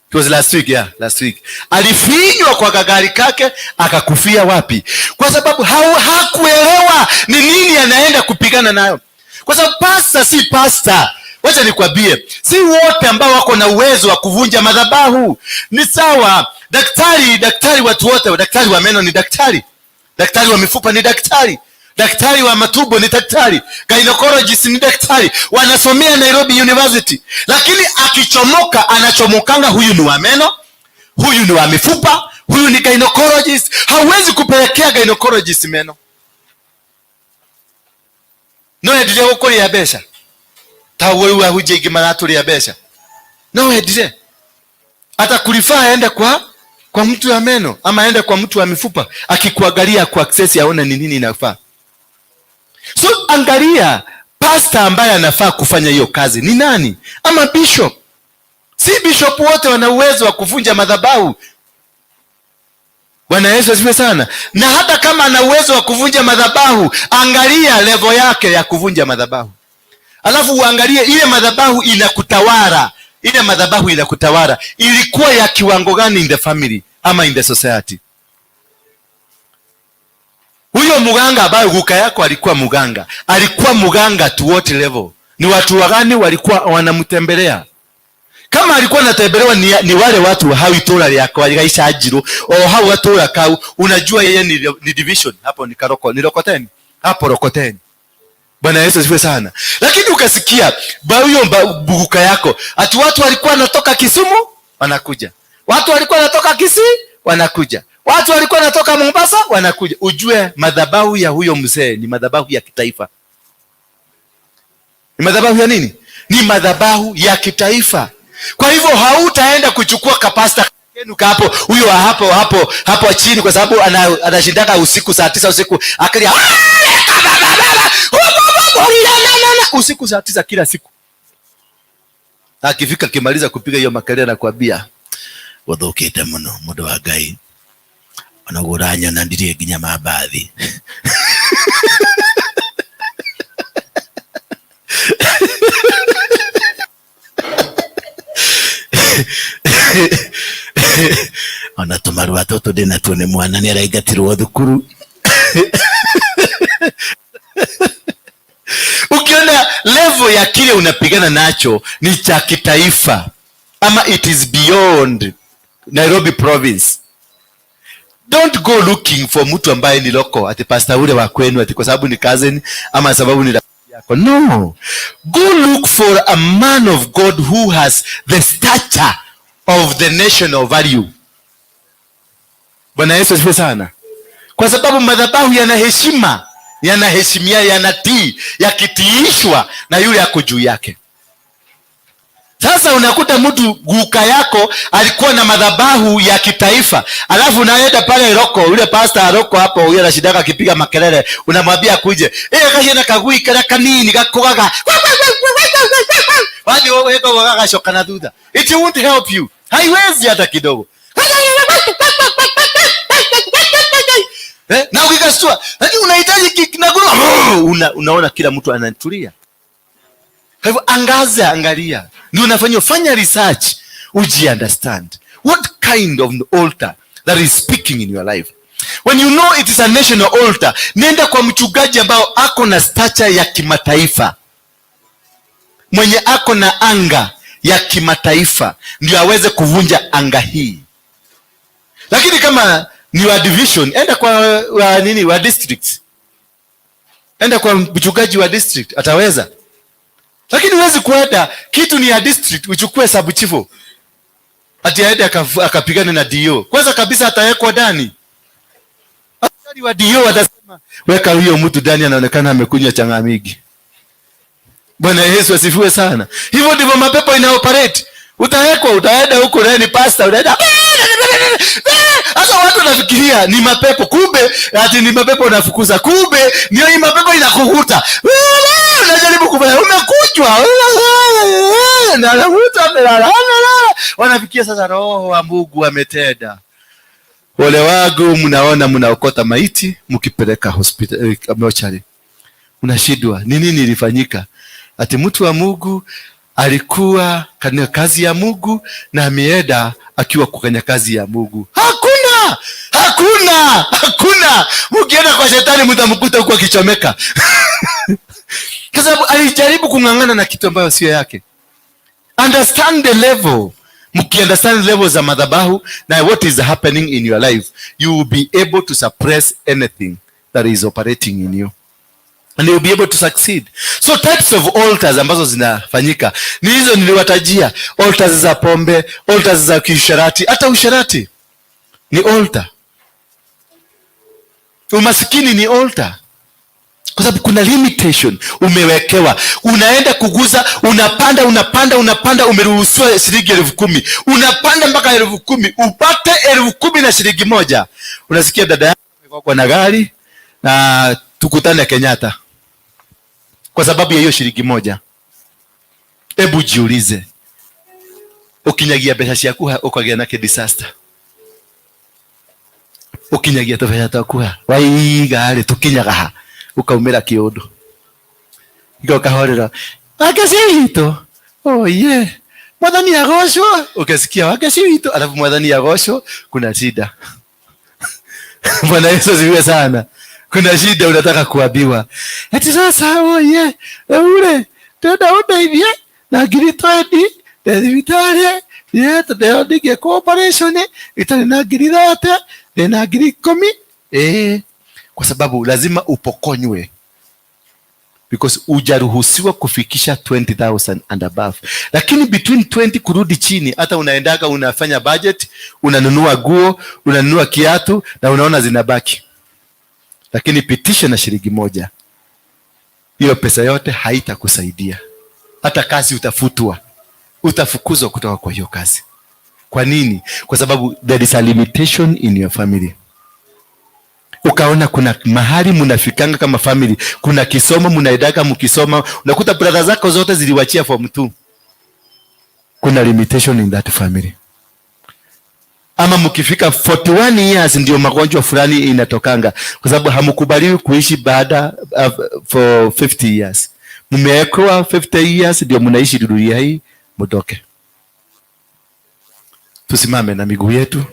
It was last week, yeah, last week. Alifinywa kwa gagari kake akakufia wapi? Kwa sababu hakuelewa ni nini anaenda kupigana nayo. Kwa sababu pasta si pasta. Wacha nikwambie, si wote ambao wako na uwezo wa kuvunja madhabahu. Ni sawa, daktari, watu wote, daktari wa meno ni daktari. Daktari wa mifupa ni daktari, daktari wa matumbo ni daktari, gynecologist ni daktari, wanasomea Nairobi University. Lakini akichomoka, anachomokanga, huyu ni wa meno, huyu ni wa mifupa, huyu ni gynecologist. Hauwezi kupelekea gynecologist meno. No endire gukuria mbeca ta ũguo rĩu ahunjia aingĩ maratũrĩa mbeca. No endire atakurefer aende kwa mtu wa meno ama aende kwa mtu wa mifupa, akikuangalia kwa access aone ni nini inafaa. So angalia pastor ambaye anafaa kufanya hiyo kazi ni nani, ama bishop. Si bishop wote wana uwezo wa kuvunja madhabahu. Bwana Yesu asifiwe sana. Na hata kama ana uwezo wa kuvunja madhabahu, angalia level yake ya kuvunja madhabahu, alafu uangalie ile madhabahu inakutawala, ile madhabahu inakutawala ilikuwa ya kiwango gani in the family ama in the society. Huyo muganga ambaye guka yako alikuwa muganga, alikuwa muganga to what level? Ni watu wagani walikuwa wanamtembelea? Kama alikuwa anatembelewa ni wale watu wa hau itura rĩakwa rĩgaicanjirwo o hau gatũra kau, unajua yeye ni division hapo, ni karoko, ni Lokoteni hapo Lokoteni. Bwana Yesu asifiwe sana. Lakini ukasikia huyo buguka yako ati watu walikuwa wanatoka Kisumu wanakuja, watu walikuwa wanatoka Kisii wanakuja, watu walikuwa wanatoka Mombasa wanakuja, ujue madhabahu ya huyo mzee ni madhabahu ya kitaifa. Ni madhabahu ya nini? Ni madhabahu ya kitaifa. Kwa hivyo hautaenda kuchukua kapasta kenu hapo, huyo wa hapo hapo hapo chini, kwa sababu anashindaka usiku saa 9 usiku akalia usiku saa 9 kila siku. Akifika akimaliza kupiga hiyo makelele na kuambia Guthukite muno mundu wa Ngai, ona guranyona ndirie nginya mambathi. Ona tumarua tutu ndĩ natuo nĩ mwana nĩ araingatirwo thukuru. Ukiona level ya kile unapigana nacho ni cha kitaifa ama it is beyond Nairobi province, don't go looking for mtu ambaye ni local, ati pastor ule wa kwenu, ati kwa sababu ni cousin ama sababu ni rafiki yako. No, go look for a man of God who has the stature of the national value. Bwana Yesu asifiwe sana. Kwa sababu madhabahu yana heshima, yanaheshimia, yanatii, yakitiishwa na yule ako juu yake. Sasa unakuta mtu guka yako alikuwa na madhabahu ya kitaifa, alafu unaenda pale local, yule pastor local hapo, yule anashindaka akipiga makelele, unamwambia akuje, kaciana kagui karia kanini gakugaga wathi gagacoka na thutha. It won't help you, haiwezi hata kidogo. Na ukikastua, lakini unahitaji unaona kila mtu anatulia. Kwa hivyo angaza, angalia, ndio unafanya, fanya research, uji understand what kind of altar that is speaking in your life. When you know it is a national altar, nenda kwa mchungaji ambao ako na stature ya kimataifa, mwenye ako na anga ya kimataifa, ndio aweze kuvunja anga hii. Lakini kama ni wa division, enda kwa wa nini, wa district, enda kwa mchungaji wa district, ataweza. Lakini huwezi kuenda kitu ni ya district uchukue sub chief ati aende akapigane na DO. Kwanza kabisa atawekwa ndani. Askari wa DO watasema weka huyo mtu ndani, anaonekana amekunywa chang'aa mingi. Bwana Yesu asifiwe sana. Hivyo ndivyo mapepo ina operate. Utawekwa, utaenda huko na ni pastor, unaenda. Sasa watu wanafikiria ni mapepo, kumbe ati ni mapepo unafukuza, kumbe ndio hii mapepo inakukuta. Unajaribu kufanya, umekuchwa. Na mtu amelala, amelala. Wanafikia sasa roho wa Mungu ametenda. Ole wangu, mnaona mnaokota maiti mkipeleka hospitali, mochari. Unashindwa ni nini ilifanyika? Ati mtu wa Mungu alikuwa katika kazi ya Mungu na ameenda akiwa kwenye kazi ya Mungu. Hakuna, hakuna, hakuna. Mkienda kwa shetani mtamkuta huko akichomeka. Kwa sababu alijaribu kung'ang'ana na kitu ambayo sio yake. Understand the level. Mkiunderstand level za madhabahu na what is happening in your life, you will be able to suppress anything that is operating in you and you will be able to succeed. So types of altars ambazo zinafanyika ni hizo niliwatajia: altars za pombe, altars za kiusherati. Hata usherati ni altar, umasikini ni altar, kwa sababu kuna limitation umewekewa. Unaenda kuguza, unapanda, unapanda, unapanda, umeruhusiwa shilingi 10,000, unapanda mpaka 10,000, upate 10,000 na shilingi 1, unasikia dada yako na gari na tukutane Kenyatta kwa sababu ya hiyo shilingi 1. Hebu jiulize, ukinyagia mbeca ciaku ukagia na disaster, ukinyagia tubeca twaku waiga rĩ, tukinyaga ha ukaumĩra kĩũndũ iga ũkahorera Wangeci witũ, oh yeah, Mwathani agocwo. Ukasikia Wangeci witũ, alafu Mwathani agocwo, kuna shida. Bwana Yesu asifiwe sana. Kuna shida unataka kuambiwa ati sasa, oh yeah, ule tenda ũndeithie na 20,000 ndĩ thibitarĩ ndĩrenda ndingĩkwo operation itarĩ na 30,000, ndĩna 10,000. Kwa sababu lazima upokonywe because hujaruhusiwa kufikisha 20,000 and above. Lakini between 20 kurudi chini, hata unaendaga unafanya budget, unanunua guo, unanunua kiatu na unaona zinabaki, lakini pitisha na shilingi 1, hiyo pesa yote haitakusaidia. Hata kazi utafutwa, utafukuzwa kutoka kwa hiyo kazi. Kwa nini? Kwa sababu there is a limitation in your family. Ukaona kuna mahali mnafikanga kama family, kuna kisomo mnaendaga mkisoma, unakuta brother zako zote ziliwachia form 2. Kuna limitation in that family. Ama mkifika 41 years ndio magonjwa fulani inatokanga, kwa sababu hamkubaliwi kuishi baada for 50 years. Mmewekwa 50 years ndio mnaishi dunia hii, mtoke. Tusimame na miguu yetu.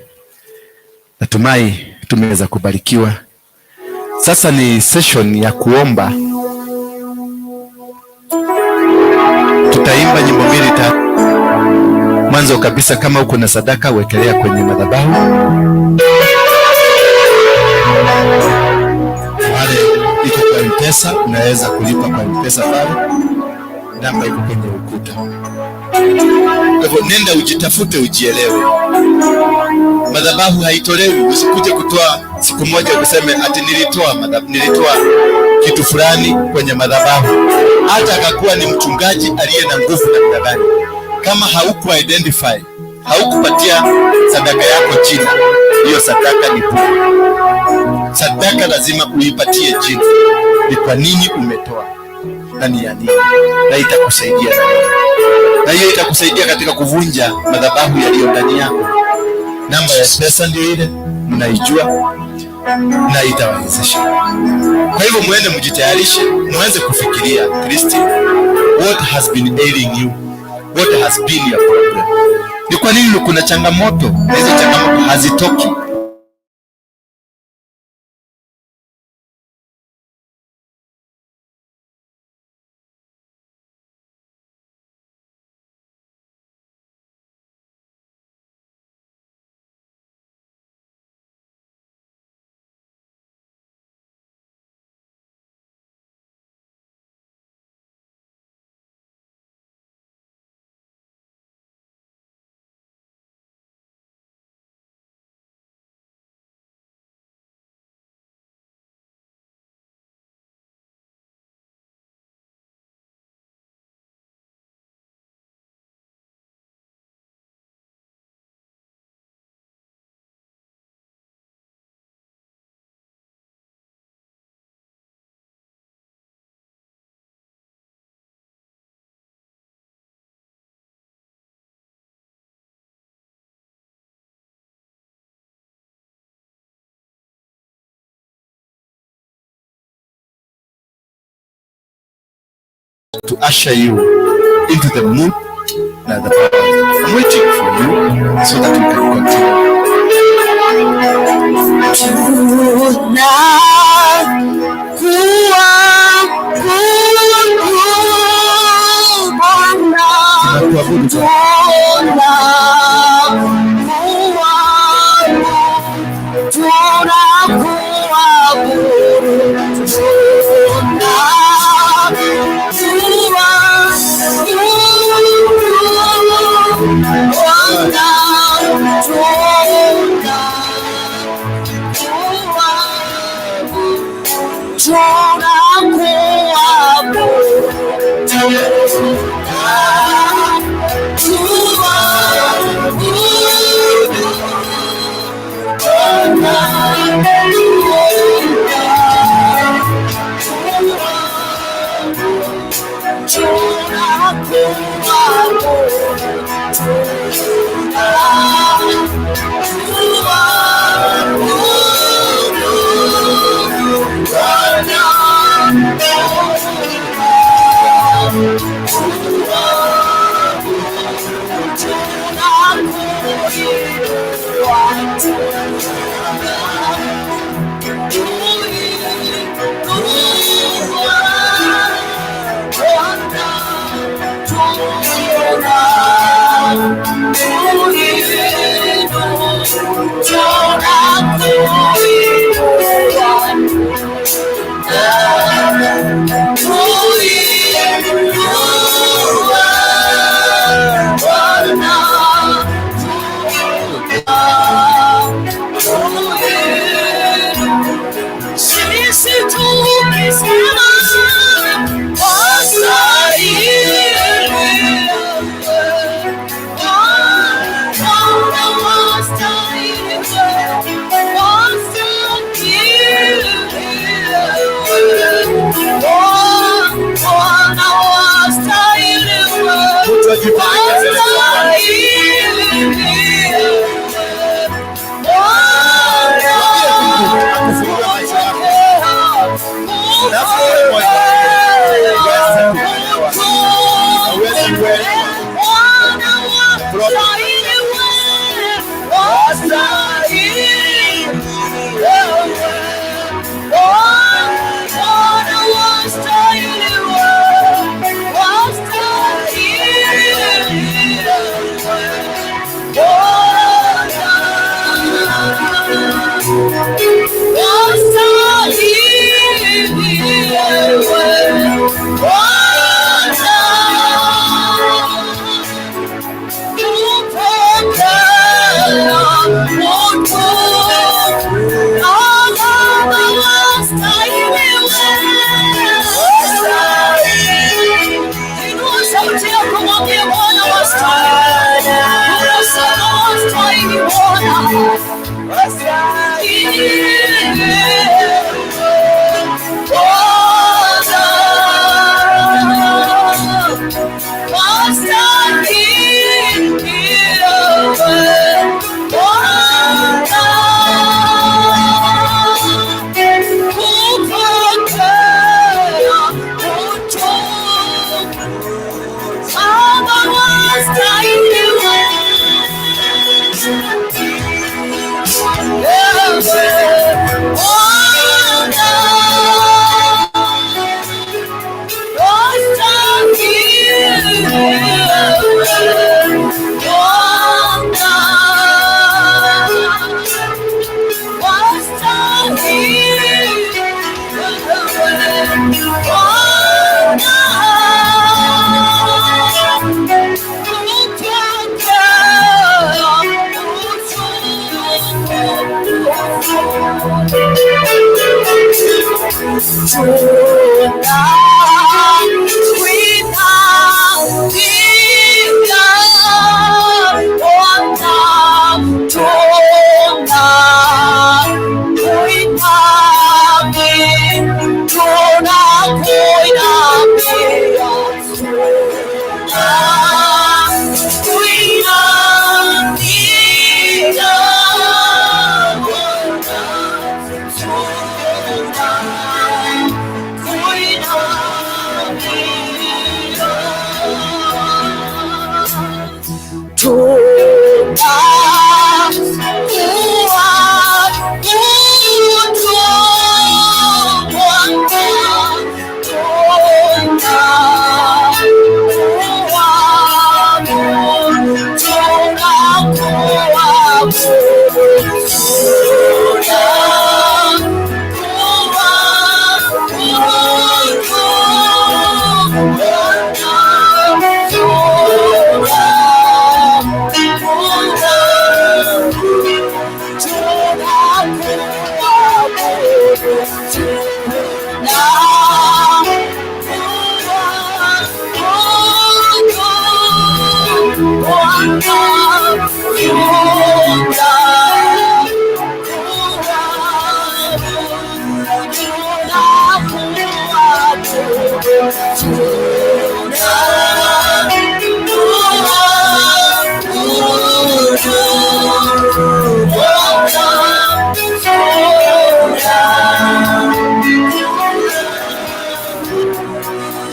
Natumai tumeweza kubarikiwa. Sasa ni session ya kuomba. Tutaimba nyimbo mbili tatu. Mwanzo kabisa, kama uko na sadaka, wekelea kwenye madhabahu. Wale iko kwa M-Pesa, unaweza kulipa kwa M-Pesa pale, namba iko kwenye ukuta. Kwa hivyo nenda ujitafute, ujielewe. Madhabahu haitolewi. Usikuje kutoa siku moja useme ati nilitoa kitu fulani kwenye madhabahu. Hata akakuwa ni mchungaji aliye na nguvu namna gani, kama hauku identify, haukupatia sadaka yako jina, hiyo sadaka ni bure. Sadaka lazima uipatie jina, ni kwa nini umetoa na ni ya nini, na itakusaidia na nini, na hiyo itakusaidia katika kuvunja madhabahu yaliyo ndani yako. Namba ya pesa ndio ile mnaijua na itawawezesha. Kwa hivyo muende mjitayarishe, muanze kufikiria, Kristi, what has been ailing you, what has been your problem? Ni kwa nini kuna changamoto na hizo changamoto hazitoki? To usher you into the mood and the power. I'm waiting for you so that we can continue. Tunakuabudu Bwana. Tunakuabudu Bwana.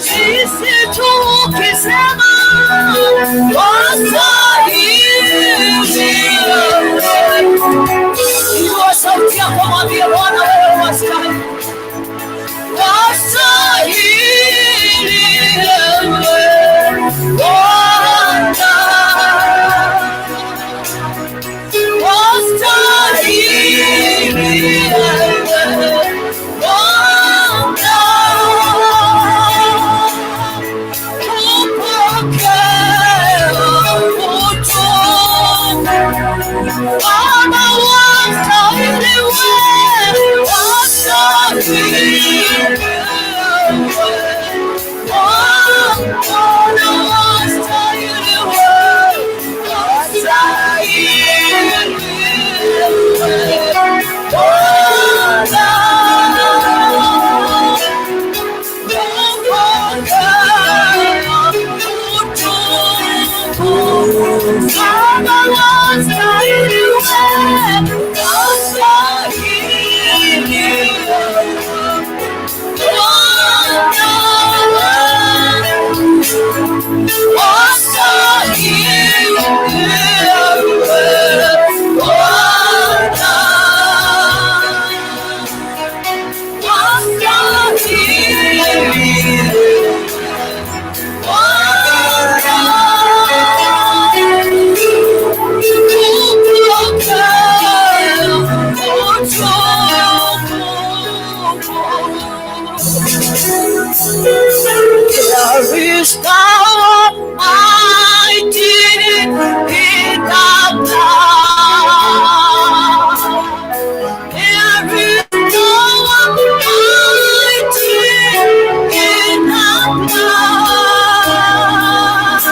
Sisi tukisema wastahili. Inua sauti yako, mwambie Bwana, wewe wastahili, wastahili wewe Bwana, wastahili wewe Bwana, kupokea utukufu. Bwana, wastahili wewe, wastahili wewe. Bwana, wastahili wewe, wastahili wewe. Bwana, kupokea utukufu. Bwana, wastahili wewe, wastahili wewe. Bwana, wastahili wewe, Bwana, wastahili Bwana, kupokea utukufu. There is power mighty in the blood. There is power mighty in the blood.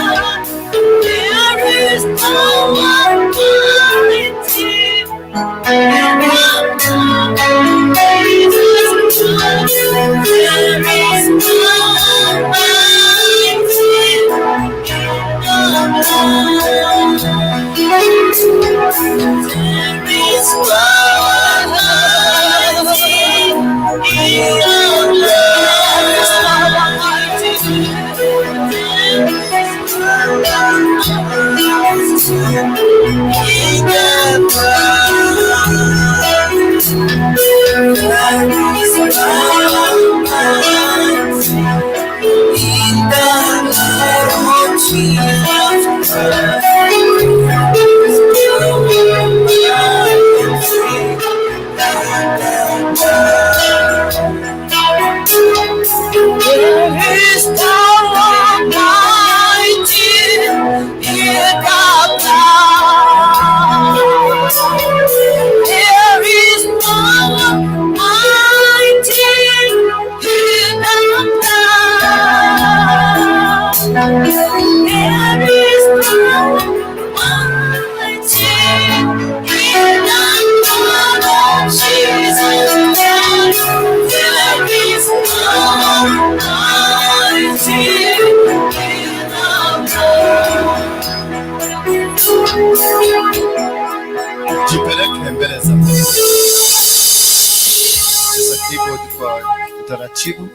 There is power mighty in the blood. There is power mighty in the blood. There is power mighty in the blood. There is power mighty. There is power mighty in the blood. There is power mighty in the blood of Jesus. There is power mighty in the blood. There is power mighty in the blood. There is power mighty in the blood. There is power mighty in the blood of Jesus. There is power mighty in the blood. Jipeleke mbele za Mungu. Cheza keyboard kwa utaratibu,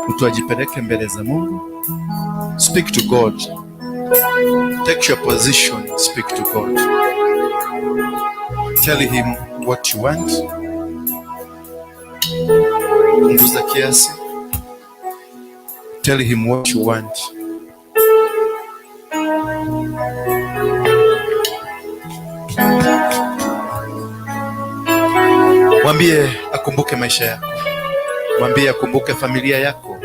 mtu ajipeleke mbele za Mungu. Speak to God. Take your position, speak to God. Tell him what you want. Punguza kiasi. Tell him what you want. Mwambie akumbuke maisha yako, mwambie akumbuke familia yako.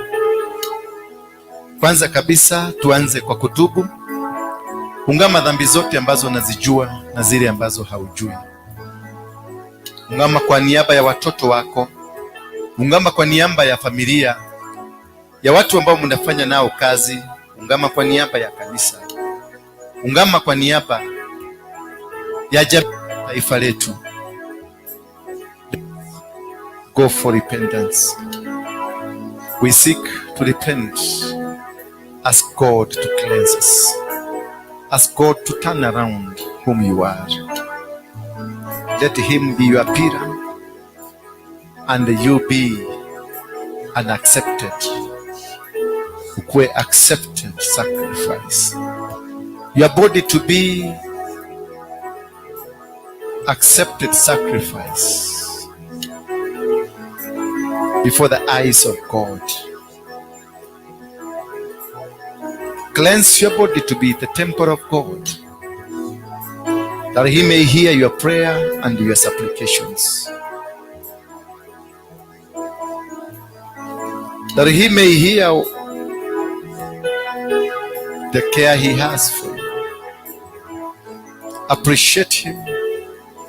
Kwanza kabisa tuanze kwa kutubu. Ungama dhambi zote ambazo unazijua na zile ambazo haujui. Ungama kwa niaba ya watoto wako, ungama kwa niaba ya familia ya watu ambao mnafanya nao kazi, ungama kwa niaba ya kanisa. Ungama kwa niaba ya taifa letu. Go for repentance. We seek to repent. Ask God to cleanse us. Ask God to turn around whom you are. Let him be your pillar and you be an accepted, ukuwe accepted sacrifice. Your body to be accepted sacrifice before the eyes of God. Cleanse your body to be the temple of God, that he may hear your prayer and your supplications, that he may hear the care he has for you. Appreciate him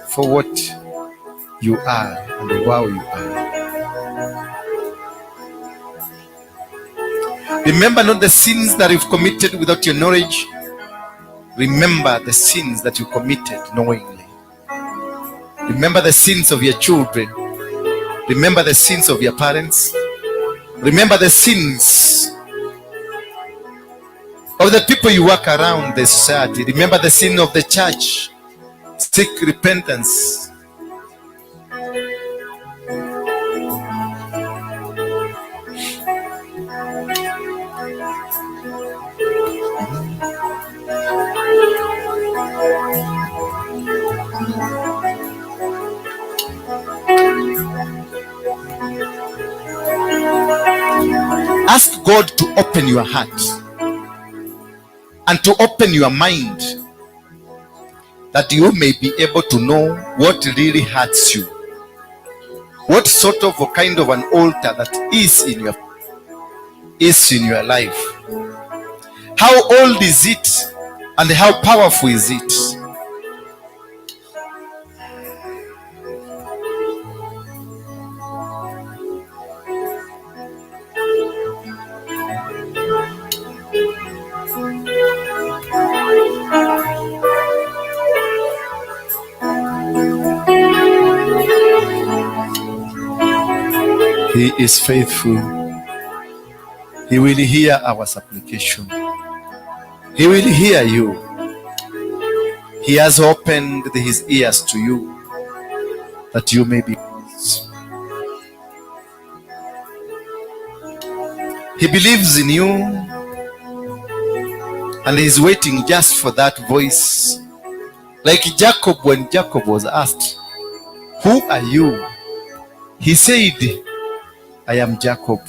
for what you are and how you are. Remember not the sins that you've committed without your knowledge. Remember the sins that you committed knowingly. Remember the sins of your children. Remember the sins of your parents. Remember the sins of the people you work around, the society. Remember the sin of the church. Seek repentance. Ask God to open your heart and to open your mind, that you may be able to know what really hurts you, what sort of a kind of an altar that is in your life. How old is it and how powerful is it? He is faithful. He will hear our supplication. He will hear you. He has opened his ears to you, that you may be. He believes in you, and he is waiting just for that voice. Like Jacob, when Jacob was asked, "Who are you?" He said, "I am Jacob."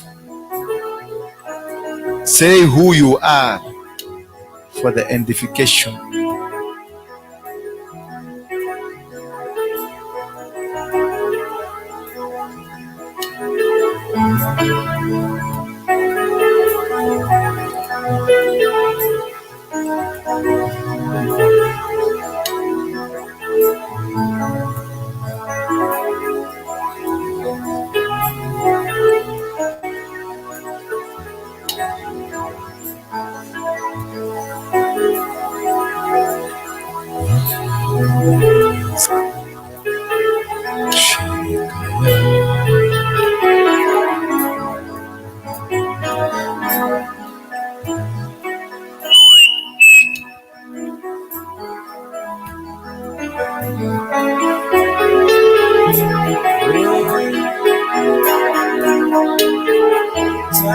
Say who you are for the edification.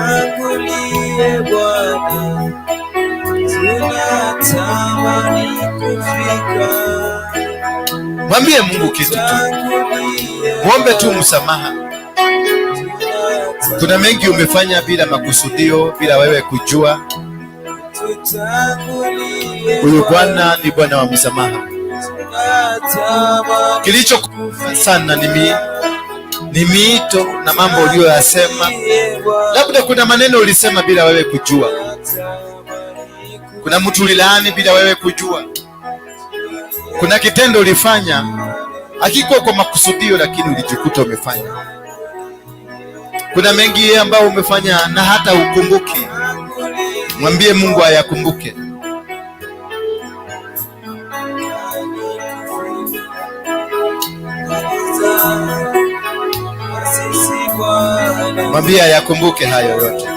Tangulie Bwana, tunatamani kufika. Mwambie Mungu kitu tu, muombe tu msamaha. Kuna mengi umefanya bila makusudio, bila wewe kujua. Huyu Bwana ni Bwana wa msamaha. Kilicho sana ni miito na mambo uliyoyasema. Labda kuna maneno ulisema bila wewe kujua. Kuna mtu ulilaani bila wewe kujua. Kuna kitendo ulifanya hakikuwa kwa makusudio, lakini ulijikuta umefanya. Kuna mengi ambayo umefanya na hata ukumbuki. Mwambie Mungu ayakumbuke. Mwambie ayakumbuke hayo yote.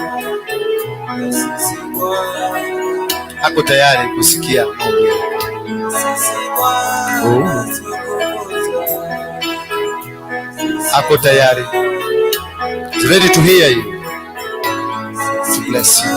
Ako tayari kusikia maombi yako. Oh. Ako tayari. He's ready to hear you, to bless you.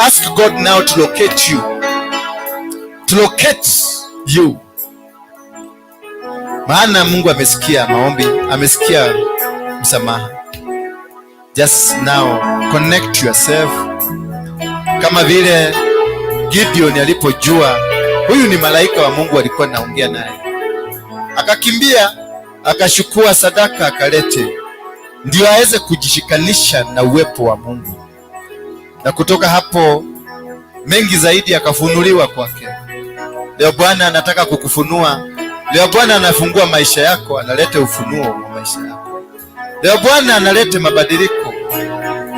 Ask God now to locate you. To locate you. Maana Mungu amesikia maombi, amesikia msamaha. Just now connect yourself. Kama vile Gideon alipojua huyu ni malaika wa Mungu alikuwa naongea naye, akakimbia akachukua sadaka akalete, ndio aweze kujishikanisha na uwepo wa Mungu. Na kutoka hapo mengi zaidi akafunuliwa kwake. Leo Bwana anataka kukufunua. Leo Bwana anafungua maisha yako, analeta ufunuo wa maisha yako. Leo Bwana analeta mabadiliko.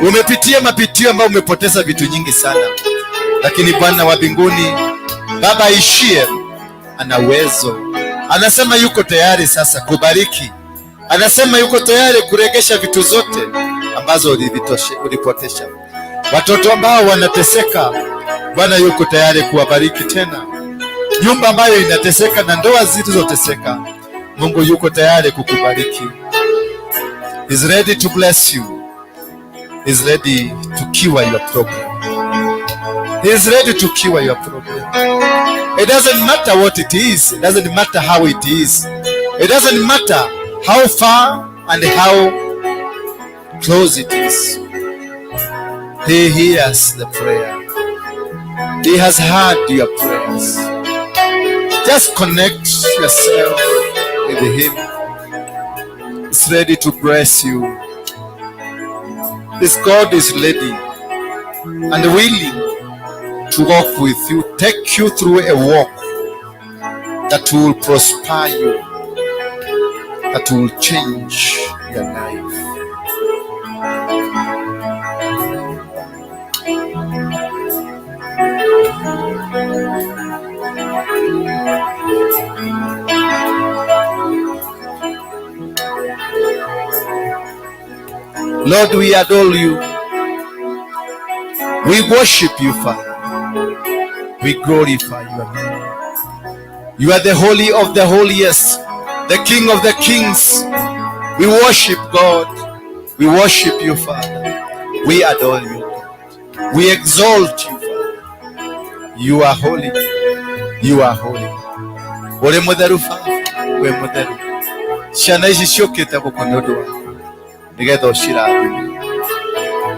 Umepitia mapitio ambayo umepoteza vitu nyingi sana, lakini Bwana wa mbinguni, Baba aishie, ana uwezo. Anasema yuko tayari sasa kubariki. Anasema yuko tayari kuregesha vitu zote ambazo ulipotesha. Watoto ambao wanateseka, Bwana yuko tayari kuwabariki tena. Nyumba ambayo inateseka na ndoa zilizoteseka, Mungu yuko tayari kukubariki. He's ready to bless you. He's ready to cure your problem. He's ready to cure your problem. It doesn't matter what it is. It doesn't matter how it is. It doesn't matter how far and how close it is. He hears the prayer. He has heard your prayers. Just connect yourself with him. He's ready to bless you. This God is ready and willing to walk with you, take you through a walk that will prosper you, that will change your life. Lord, we adore you. We worship you, Father. We glorify your name. You are the holy of the holiest, the King of the kings. We worship God. We worship you, Father. We adore you, God. We exalt you, Father. You are holy. You are holy. Uri mutheru Baba, wĩ mutheru. Ciana ici ciũkĩte gũkũ nĩ ũndũ waku, nĩgetha ũcirathime.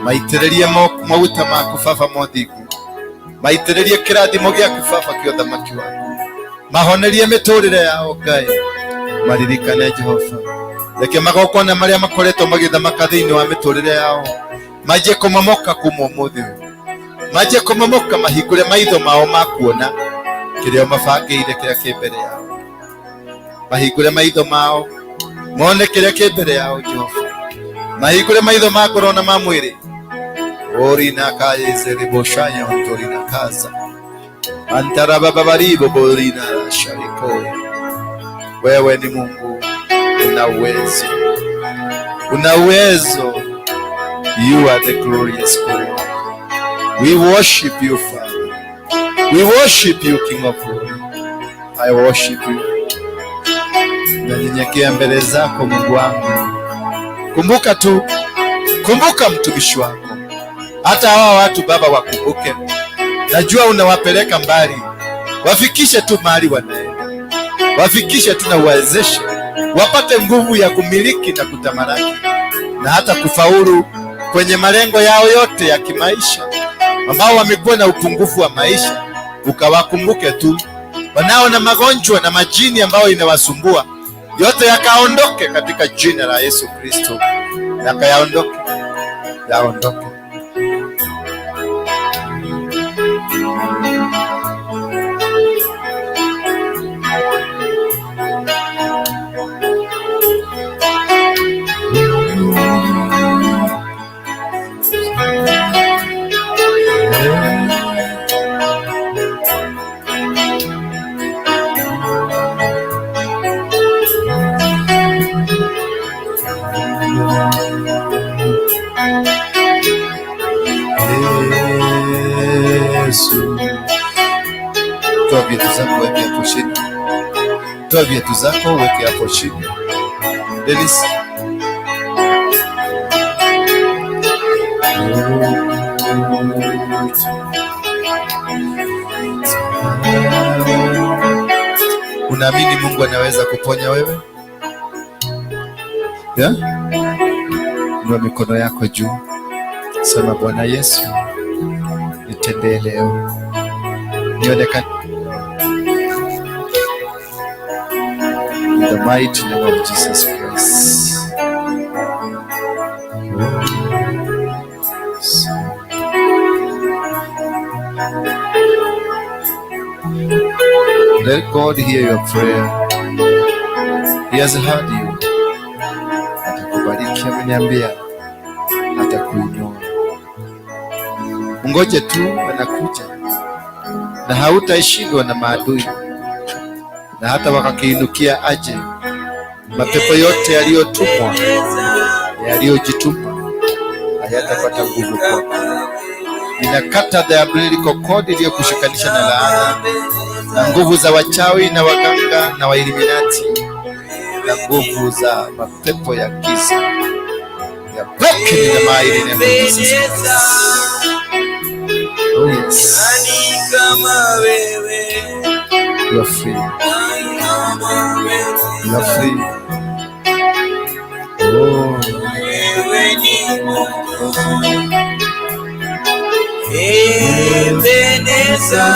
Maitĩrĩrie maguta maku Baba mothingu, maitĩrĩrie kĩrathimo gĩaku Baba kĩa ũthamaki waku, mahonerie mĩtũrĩre yao Ngai, maririkane Jehova. Reke magongona marĩa makoretwo magĩthamaka thĩinĩ wa mĩtũrĩre yao manjie kũmomoka kuma ũmũthĩ ũyũ, manjie kũmomoka, mahingũre maitho mao ma kuona kĩrĩa mabangĩire kĩrĩa kĩ mbere yao, mahingũre maitho mao mone kĩrĩa kĩ mbere yao Jehova, mahingũre maitho ma ngoro na ma mwĩrĩ. Orina kaezeriboshaya ontorina kaza antarababaribo borina shariko. Wewe ni Mungu, una uwezo, una uwezo. You are the glorious God. We worship you, Father. We worship you, King of Glory. I worship you. Nanyenyekea mbele zako, Mungu wangu. Kumbuka tu, kumbuka mtumishi wako, hata hawa watu Baba wakumbuke. Najua unawapeleka mbali, wafikishe tu mahali wanaenda, wafikishe tu na uwawezeshe, wapate nguvu ya kumiliki na kutamalaki na hata kufaulu kwenye malengo yao yote ya kimaisha. Ambao wamekuwa na upungufu wa maisha, ukawakumbuke tu. Wanao na magonjwa na majini ambayo inawasumbua, yote yakaondoke katika jina la Yesu Kristo, yakayaondoke, yaondoke. Yesu. Toa viatu zako weke hapo chini. Toa viatu zako weke hapo chini. Dennis. Unaamini Mungu anaweza kuponya wewe? Yeah? Inua mikono yako juu. Sema, Bwana Yesu, nitendee leo. Nionekane. In the mighty name of Jesus Christ. Let God hear your prayer. He has heard you. Atakubariki, ameniambia atakuinua. Ngoje tu, anakuja na hautaishindwa na maadui, na hata wakakiinukia aje, mapepo yote yaliyotumwa yaliyojituma hayatapata nguvu kwako. Ninakata the umbilical cord iliyokushikanisha na laana na nguvu za wachawi na waganga na wailiminati na nguvu za mapepo ya giza. They are broken in the mighty name of Jesus Christ. Oh yes. You are free. You are free. Oh. Ebeneza,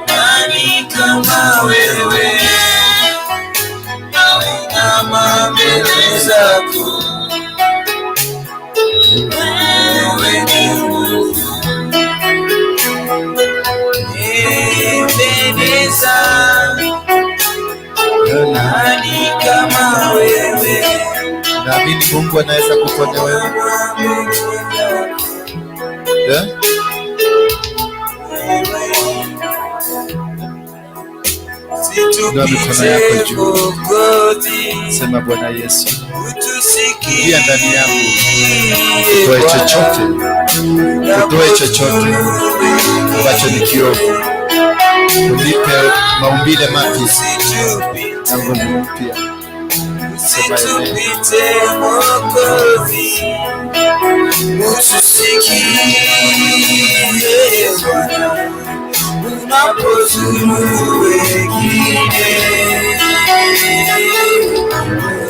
nani kama wewe? Nainama mbele zako, wewe ni Mungu. Ebeneza, nani kama wewe? Naamini Mungu anaweza kuponya wewe. Yeah? Inua mikono yako juu. Sema, Bwana Yesu, ingia ndani yangu, utoe chochote, utoe chochote ambacho ni kiovu, unipe maumbile mapya na nguvu mpya. Sema amen. Utusikie Bwana unapozuru wengine,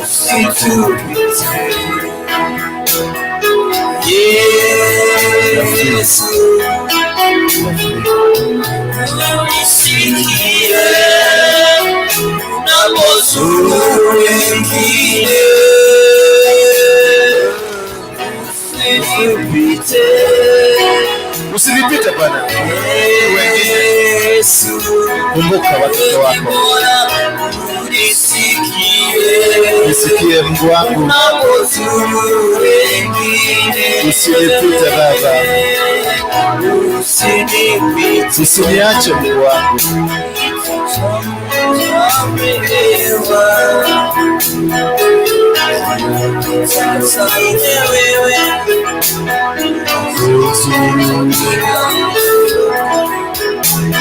usitupite Yesu, unisikie unapozuru wengine, usitupite. Usinipite Bwana. Kumbuka watoto wako. Nisikie Mungu wangu. Usinipite Baba. Usiniache Mungu wangu.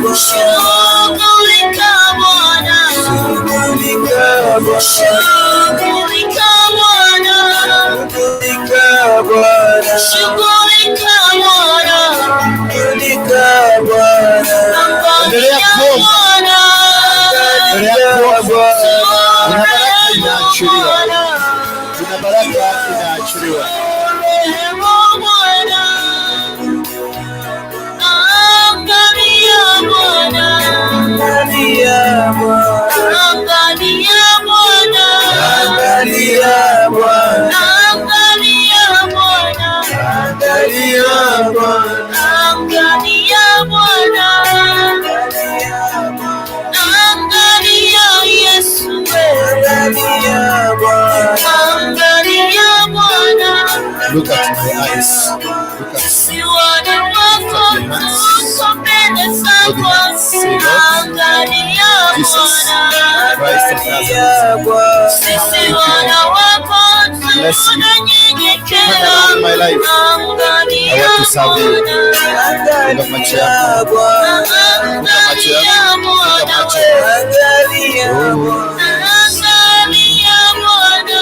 Bwana. Shughulika Bwana. Shughulika Bwana. Shughulika Bwana. Shughulika Bwana. Shughulika Bwana. Shughulika Bwana. Endelea Angalia kuomba. Bwana. Endelea kuomba. Bwana. Kuna baraka inaachiliwa. Kuna baraka inaachiliwa. Rehemu Bwana. Angalia Bwana. Angalia Bwana. Angalia Bwana. Angalia Bwana. Angalia Bwana. Angalia Bwana. Angalia Bwana. Angalia Yesu. Angalia Bwana. Angalia Bwana. Look at my eyes. Look at Si wana wako tuko mbele zako. Angalia Jesus Bwana. Christ of Nazareth. Angalia Bwana. Sisi wana wako Bless you. tunanyenyekea. Turn around my life. Angalia I want to serve you. Bwana. Funga macho Angalia yako. Bwana. Funga macho Angalia yako. Funga Bwana. macho. Angalia Bwana. Angalia Bwana.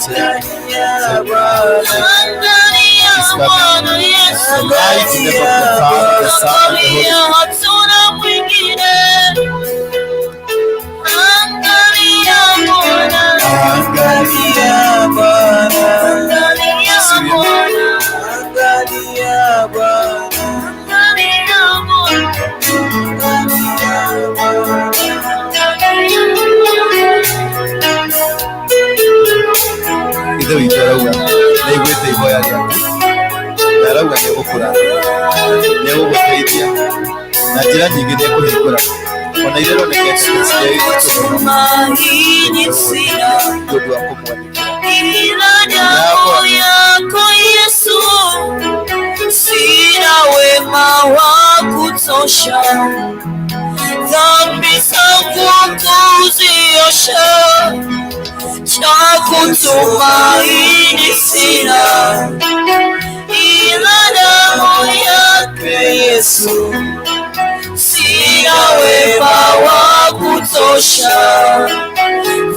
Angalia Bwana. Angalia Bwana Yesu. The mighty name of the Father, the Son, and the Holy Angalia, hatuna mwingine. Angalia Bwana. Angalia Bwana. Angalia Bwana. Angalia Bwana. Angalia Bwana. Angalia Bwana. Ithe witũ arauga nĩaiguĩte ihoya rĩaku na arauga nĩegũkũrathima, nĩegũgũteithia na njĩra nyingĩ nĩekũhingũra ona iria ironekete ta ciagĩrĩire mũno Tumaini sina nĩ ũndũ wa kũmwathĩkĩra. ila damu yako Yesu, sina wema wa kutosha, dhambi zangu kuziosha, cha kutumaini sina ila damu yake Yesu, sina wema wa kutosha,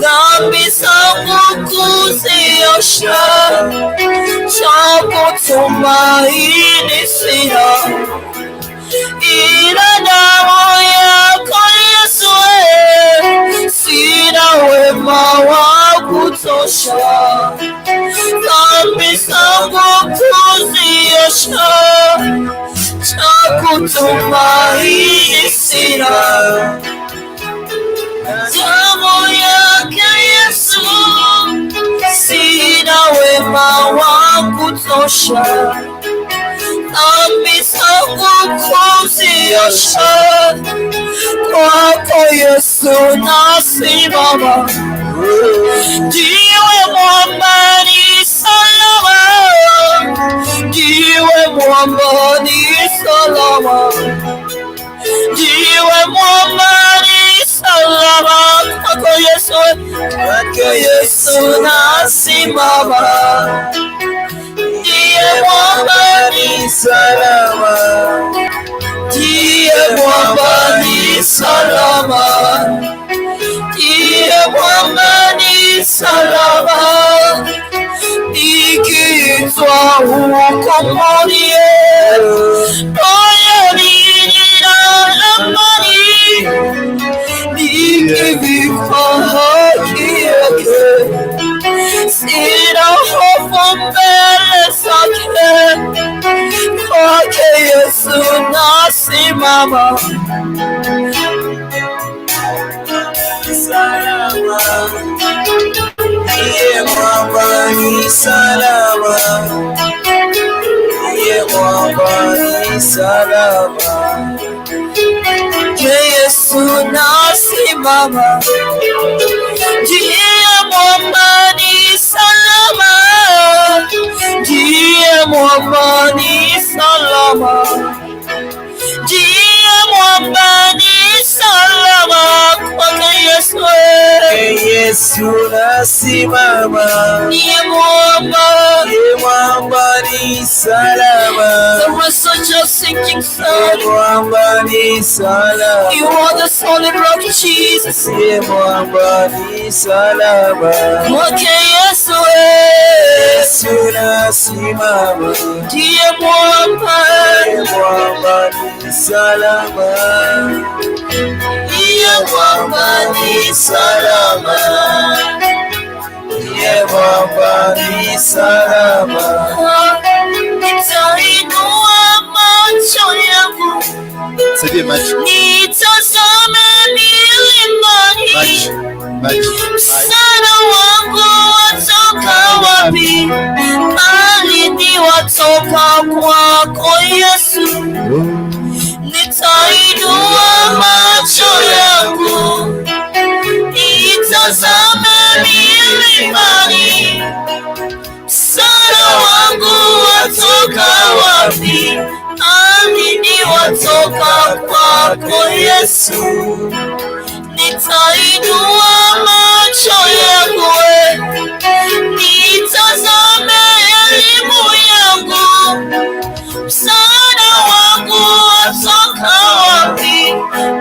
dhambi zangu kuziosha, cha kutumaini sina ila damu yako Yesu, sina wema wa kutosha, dhambi zangu kuziosha, cha kutumaini sina damu yake Yesu, sina wema wa kutosha, dhambi zangu kuziosha, kwako Yesu nasimama, ndiwe mwamba ni salama, ndiwe mwamba ni salama, ndiwe mwamba ni salama, kwako Yesu, kwako Yesu nasimama, ndiye mwamba ni Salama. ndiye mwamba ni salama, ndiye mwamba ni salama, nikiitwa hukumuni, moyoni nina amani, nikivikwa haki yake, sina hofu mbele zake, kwake Yesu nasimama. Salama. Ndiye mwamba ni salama. Ndiye mwamba ni salama. Je, Yesu nasimama, ndiye mwamba ni salama, ndiye mwamba ni salama, ndiye mwamba ni salama, kwake Yesu. Yesu nasimama. Ndiye mwamba. Ndiye mwamba ni salama. The researchers sinking sand. Mwamba ni salama. You are the solid rock, Jesus. Ndiye mwamba ni salama. Kwake Yesu Yesu nasimama. ndiye mwamba, Ndiye mwamba ni salama. Ndiye mwamba ni salama. Ndiye mwamba ni salama. Nitainua macho yangu Saidie macho. nitazame milimani, Macho. Macho. msaada wangu watoka wapi? Bali ni watoka kwako Yesu. Nitainua macho yangu nitazame milimani, msaada wangu watoka wapi? Bali ni watoka kwako Yesu. Nitainua macho yangu nitazame elimu yangu, msaada wangu watoka wapi?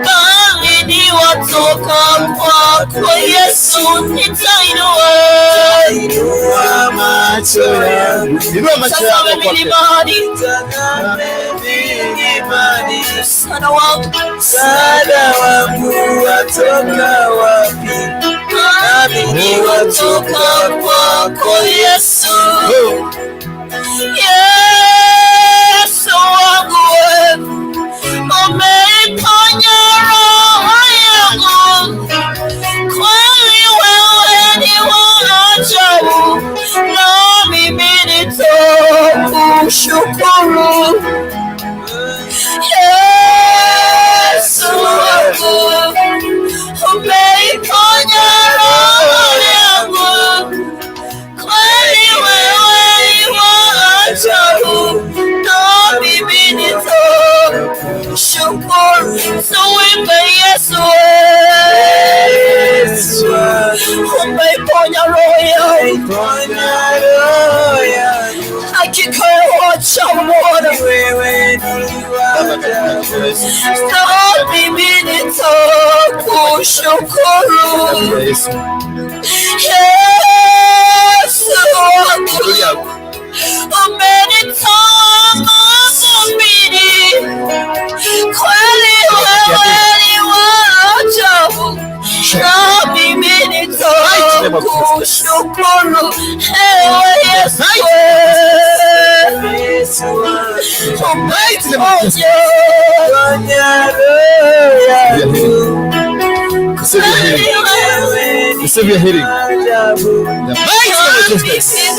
Bali ni watoka kwako Yesu. Nitainua Inua macho yangu Inua macho tazame yako kwake. milimani, nitazame milimani. msaada wangu, Msaada wangu watoka wapi? bali ni watoka kwako Yesu. Yesu wangu umeiponya roho yangu, kweli wewe ni wa ajabu, na mimi nitakushukuru. Yesu wangu umeiponya roho yangu, kweli wewe ni wa ajabu, na mimi nitakushukuru. Tuimbe Yesu, Yesu wangu umeiponya roho yangu, umeiponya roho yangu. Hakika ya ajabu Bwana, Wewe ni wa Baba, katika ajabu. jina la Yesu. Na mimi nitakushukuru. Jina la Yesu. Yesu wangu Haleluya. umenitoa mavumbini, kweli wewe ni wa ajabu, na mimi nitakushukuru. Ewe Yesu, Yesu wangu umeniponya. ponya roho yangu. Receive your healing. Wewe ni Receive your healing. wa ajabu. The mighty name of Jesus. Take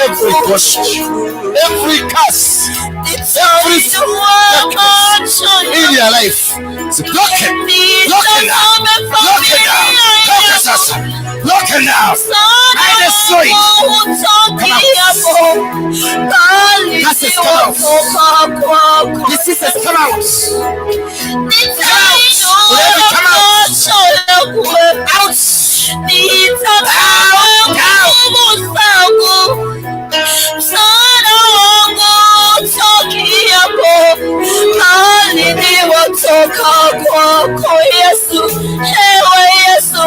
every bondage, every curse, every darkness in your life. It's broken. Broken now. Broken now. Toka sasa. Broken now. I destroy it. Come out. Curses come out. Diseases come out. Ulevi come out. Out. Out. Out. Msaada wangu tokiapo, bali ni watoka kwako Yesu. Ewe Yesu,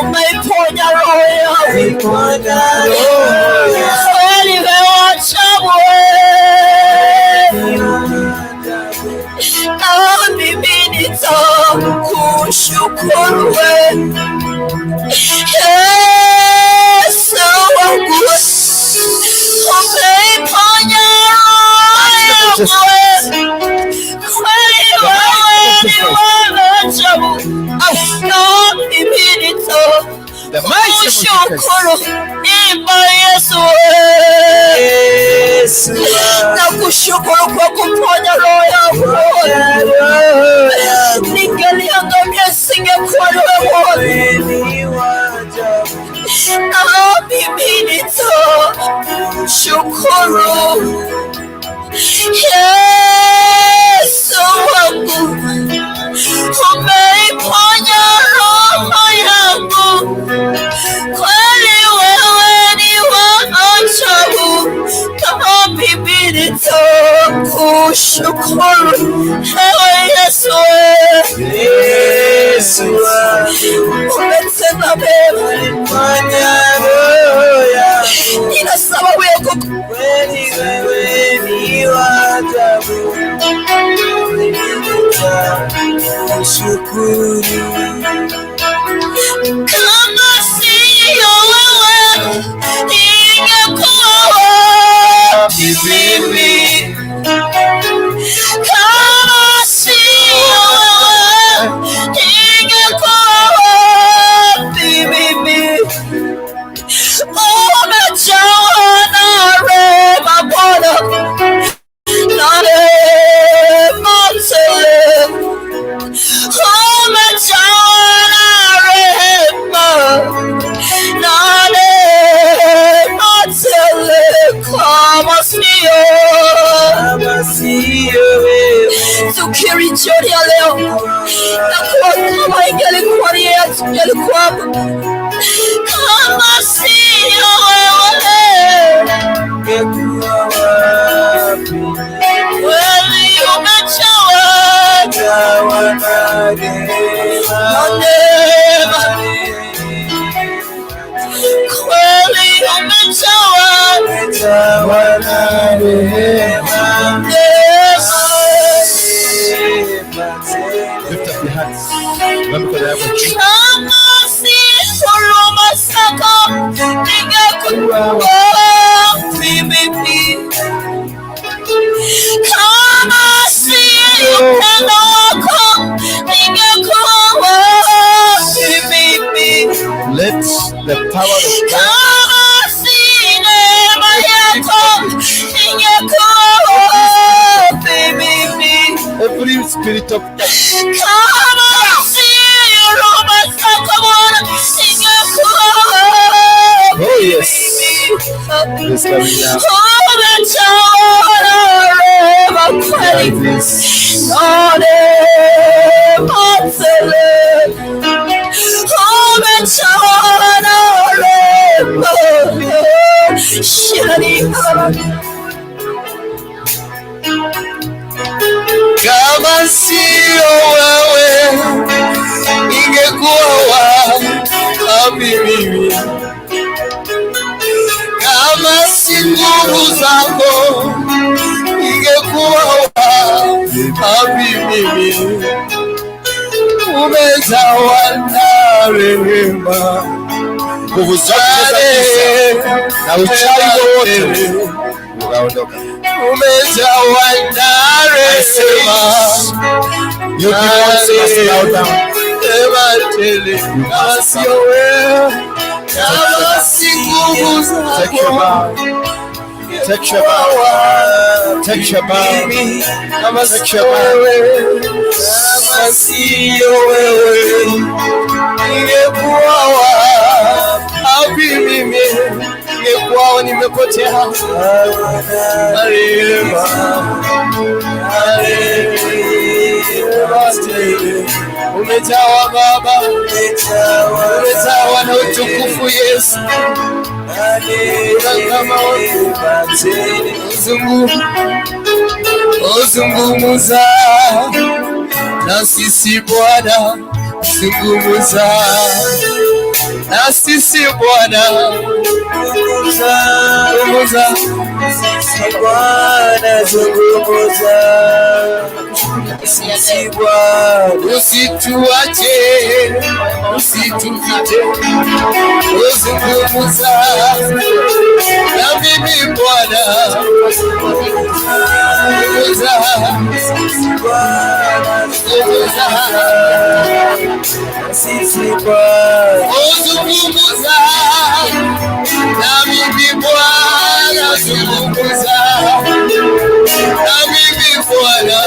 umeiponya roho yangu, Umeiponya roho yangu. Kweli wewe ajabu, Ni wa ajabu. Na mimi nitakushukuru we. Yesu wangu umeiponya roho yangu, kweli wewe ni wa ajabu, na mimi The mighty name of Jesus. nitakushukuru. Imba Yesu, Yesu wangu nakushukuru kwa kuponya roho yangu. ponya roho yangu. Ningeliangamia singekuwa na wewe. Wewe ni wa ajabu. Na mimi nitakushukuru. Yesu wangu umeiponya roho yangu, kweli wewe ni wa ajabu. Nakushukuru ewe Yesu, Yesu umetenda mema, fanya roho yangu nina sababu ya kweli, wewe ni wa ajabu, nitakushukuru. Kama siyo wewe ningekuwa wapi mimi? Kama siyo wewe ningekuwa wapi mimi? Umejawa na rehema Bwana, na rehema tele. Umejawa na rehema na neema tele. Kama siyo Kama siyo wewe tukiri jioni ya leo na kuwa kama ingelikuwa ni yetu ingelikuwa hapa. Kama siyo wewe ningekuwa wapi? Kweli umejawa Jawa na rehema na neema, kweli umejawa Jawa na rehema neema. Lift up your hands. Inua mikono yako juu. Kama si huruma zako ningekuwa wapi mimi? Kama si upendo wako ningekuwa wapi mimi? Let the power of God Kama si neema yako ningekuwa wapi mimi? Every spirit of death Kama si huruma zako Bwana ningekuwa wapi Oh, yes. mimi? Is coming now. Umejawa na rehema kweli Like this. Na neema tele. Umejawa na rehema. Shirani. Kama sio wewe ningekuwa wapi mimi? Kama si nguvu zako ningekuwa wapi mimi? Umejawa na rehema Nguvu zote za giza na uchawi wowote ukaondoka. Umejawa na rehema. You demons must bow down. Kama sio wewe, kama si nguvu Take your zako bow. Take your bow. Take your bow. Kama Take sio your bow. wewe, kama sio wewe, ningekuwa wapi mimi? Ningekuwa nimepotea. Rehema, rehema tele. Umejawa Baba, umejawa na utukufu Yesu. Kama uzungumuza na sisi Bwana, zungumuza na sisi Bwana, zungumuza. Sisi Bwana, zungumuza sisi Bwana, usituache, usitupite, uzungumuza na mimi Bwana, zungumuza, zungumuza, sisi Bwana, uzungumuza na mimi Bwana, zungumuza na mimi Bwana,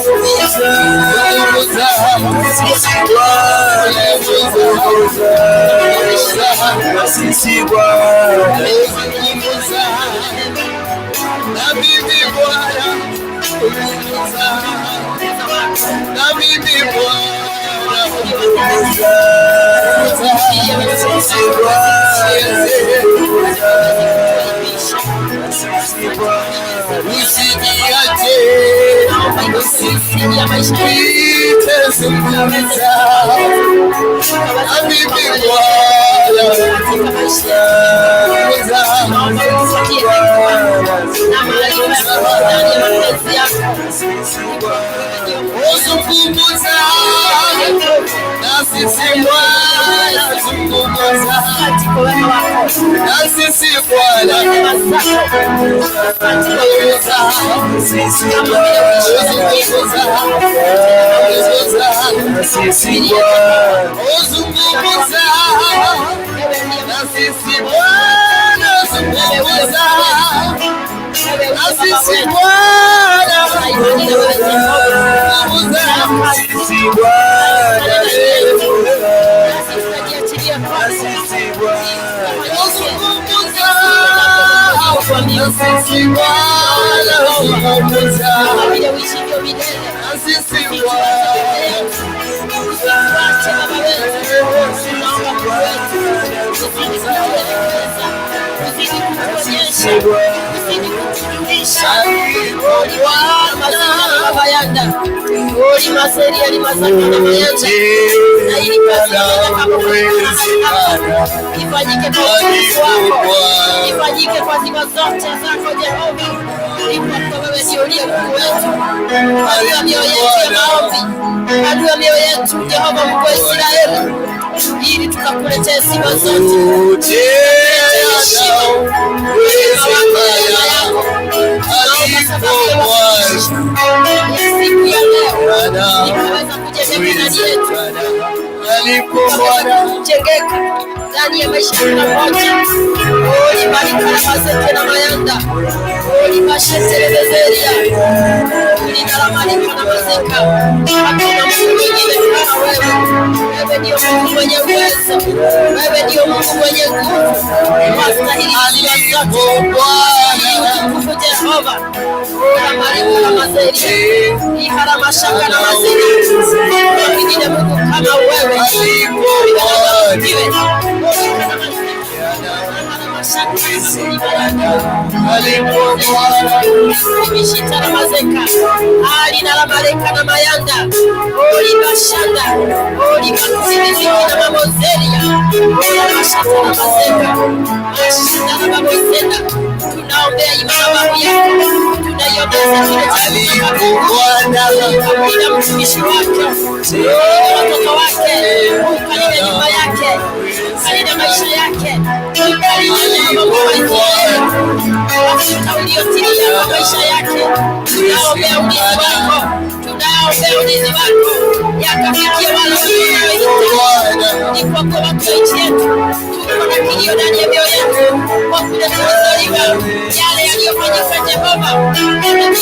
zungumuza, zungumuza, sisi Bwana, zungumuza na mimi Bwana, zungumuza na mimi Bwana, zungumuza, sisi Bwana, zungumuza, sisi Bwana, usiniache. Siri ya maisha yetu. Nitazungumza na mimi Bwana, Katika maisha yetu. Tunaomba utupatie hekima na maarifa ndani ya mapenzi yako. Zungumza na sisi Bwana, zungumza Asante kwa wema wako. na sisi Bwana, Rehema zako. Asante kwa zungumza, zungumza, na sisi Bwana, zungumza na sisi Bwana, zungumza zungumza na sisi Bwana, zungumza na sisi Bwana, Ifanyike kwa utukufu wako, ifanyike kwa sifa zote zako Jehova. Ni kwa kuwa wewe ndiye uliye Mungu wetu. Adua mioyo yetu ya maombi, adua mioyo yetu Jehova Mungu wa Israeli, ili tukakuletea sifa zote, heshima neema yako. Naomba sababu ya ya siku ya leo ikaweza kujengeka ndani yetu, ikaweza kujengeka ndani ya maisha ya kila mmoja. Oli marikara na mayanda oli masheterebezeria ulinalamalika na mazeka. Hakuna Mungu mwingine kama wewe. Wewe ndio Mungu mwenye uwezo, wewe ndio Mungu mwenye nguvu, wastahili sifa zote, wastahili utukufu Jehova. Ora marika na mazeria iharamashaka na mazeria. Hakuna mwingine Mungu kama wewe. Mazeka ali na lamareka na mayanda oli bashanda oli bakusimiziki na mamozeria ola bashata na mazeka mashanda na mamozenda. Tunaombea madhabahu yako, tunaiombea kila mtumishi wake, watoto wake, ukalinde nyumba yake, ukalinde maisha yake, ukalinde Mungu wa Israeli, mafuta uliotilia kwa maisha yake. Tunaombea ulinzi wako, tunaombea ulinzi wako yakafikia wale wanaohitaji. Ni kwa kuwa watu wa nchi yetu tuko na kilio ndani ya mioyo yetu kwa kule tulizaliwa, yale yaliyofanyika Jehova,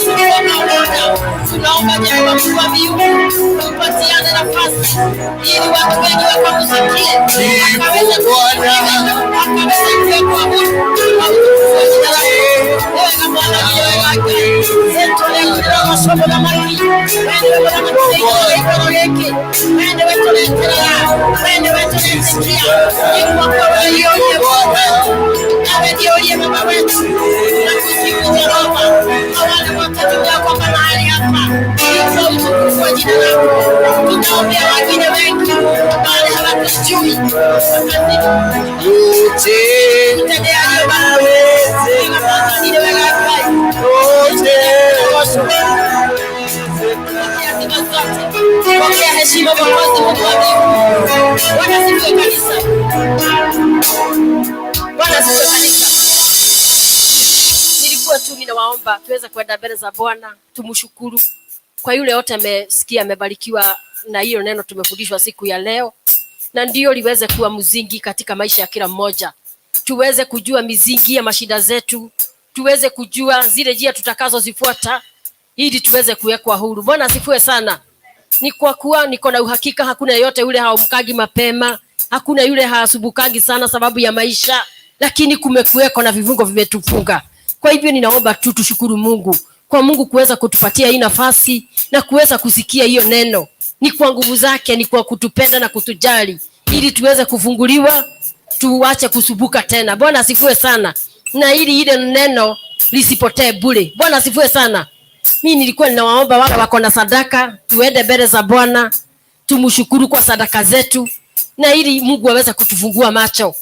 tunaona. Tunaomba Jehova Mungu wa mbinguni upatiane nafasi ili watu wengi wakakusikie, wakaweze wakaweze kuwekwa huru kwa utukufu wa jina lako. Wewe Bwana ndiye wake somo la maki wende wetuletelea wende wetuletekia ni kwa kuwa wewe ndiye Mungu wetu, nawe ndiye uliye Baba wetu. Tunakusifu Jehova kwa wale wote tulioko mahali hapa, ni kwa utukufu wa jina lako. Tunaombea wengine wengi wale hawatujui, wakazidi kutendea yaliyo mabaya. Pokea heshima Mwokozi Mungu wa mbinguni. Bwana asifiwe kanisa. Bwana asifiwe kanisa. Nilikuwa tu ninawaomba tuweze kwenda mbele za Bwana, tumshukuru kwa yule yote amesikia, amebarikiwa na hiyo neno tumefundishwa siku ya leo, na ndio liweze kuwa mzingi katika maisha ya kila mmoja. Tuweze kujua mizingi ya mashida zetu, tuweze kujua zile njia tutakazozifuata ili tuweze kuwekwa huru. Bwana asifiwe sana. Ni kwa kuwa niko na uhakika hakuna yeyote yule haamkagi mapema, hakuna yule haasubukagi sana sababu ya maisha, lakini kumekuweko na vifungo vimetufunga. Kwa hivyo ninaomba tu tushukuru Mungu kwa Mungu kuweza kutupatia hii nafasi na kuweza kusikia hiyo neno. Ni kwa nguvu zake, ni kwa kutupenda na kutujali ili tuweze kufunguliwa, tuache kusubuka tena. Bwana asifiwe sana. Na ili ile neno lisipotee bure. Bwana asifiwe sana. Mi nilikuwa ninawaomba wale wako na sadaka tuende mbele za Bwana tumshukuru kwa sadaka zetu, na ili Mungu aweze kutufungua macho.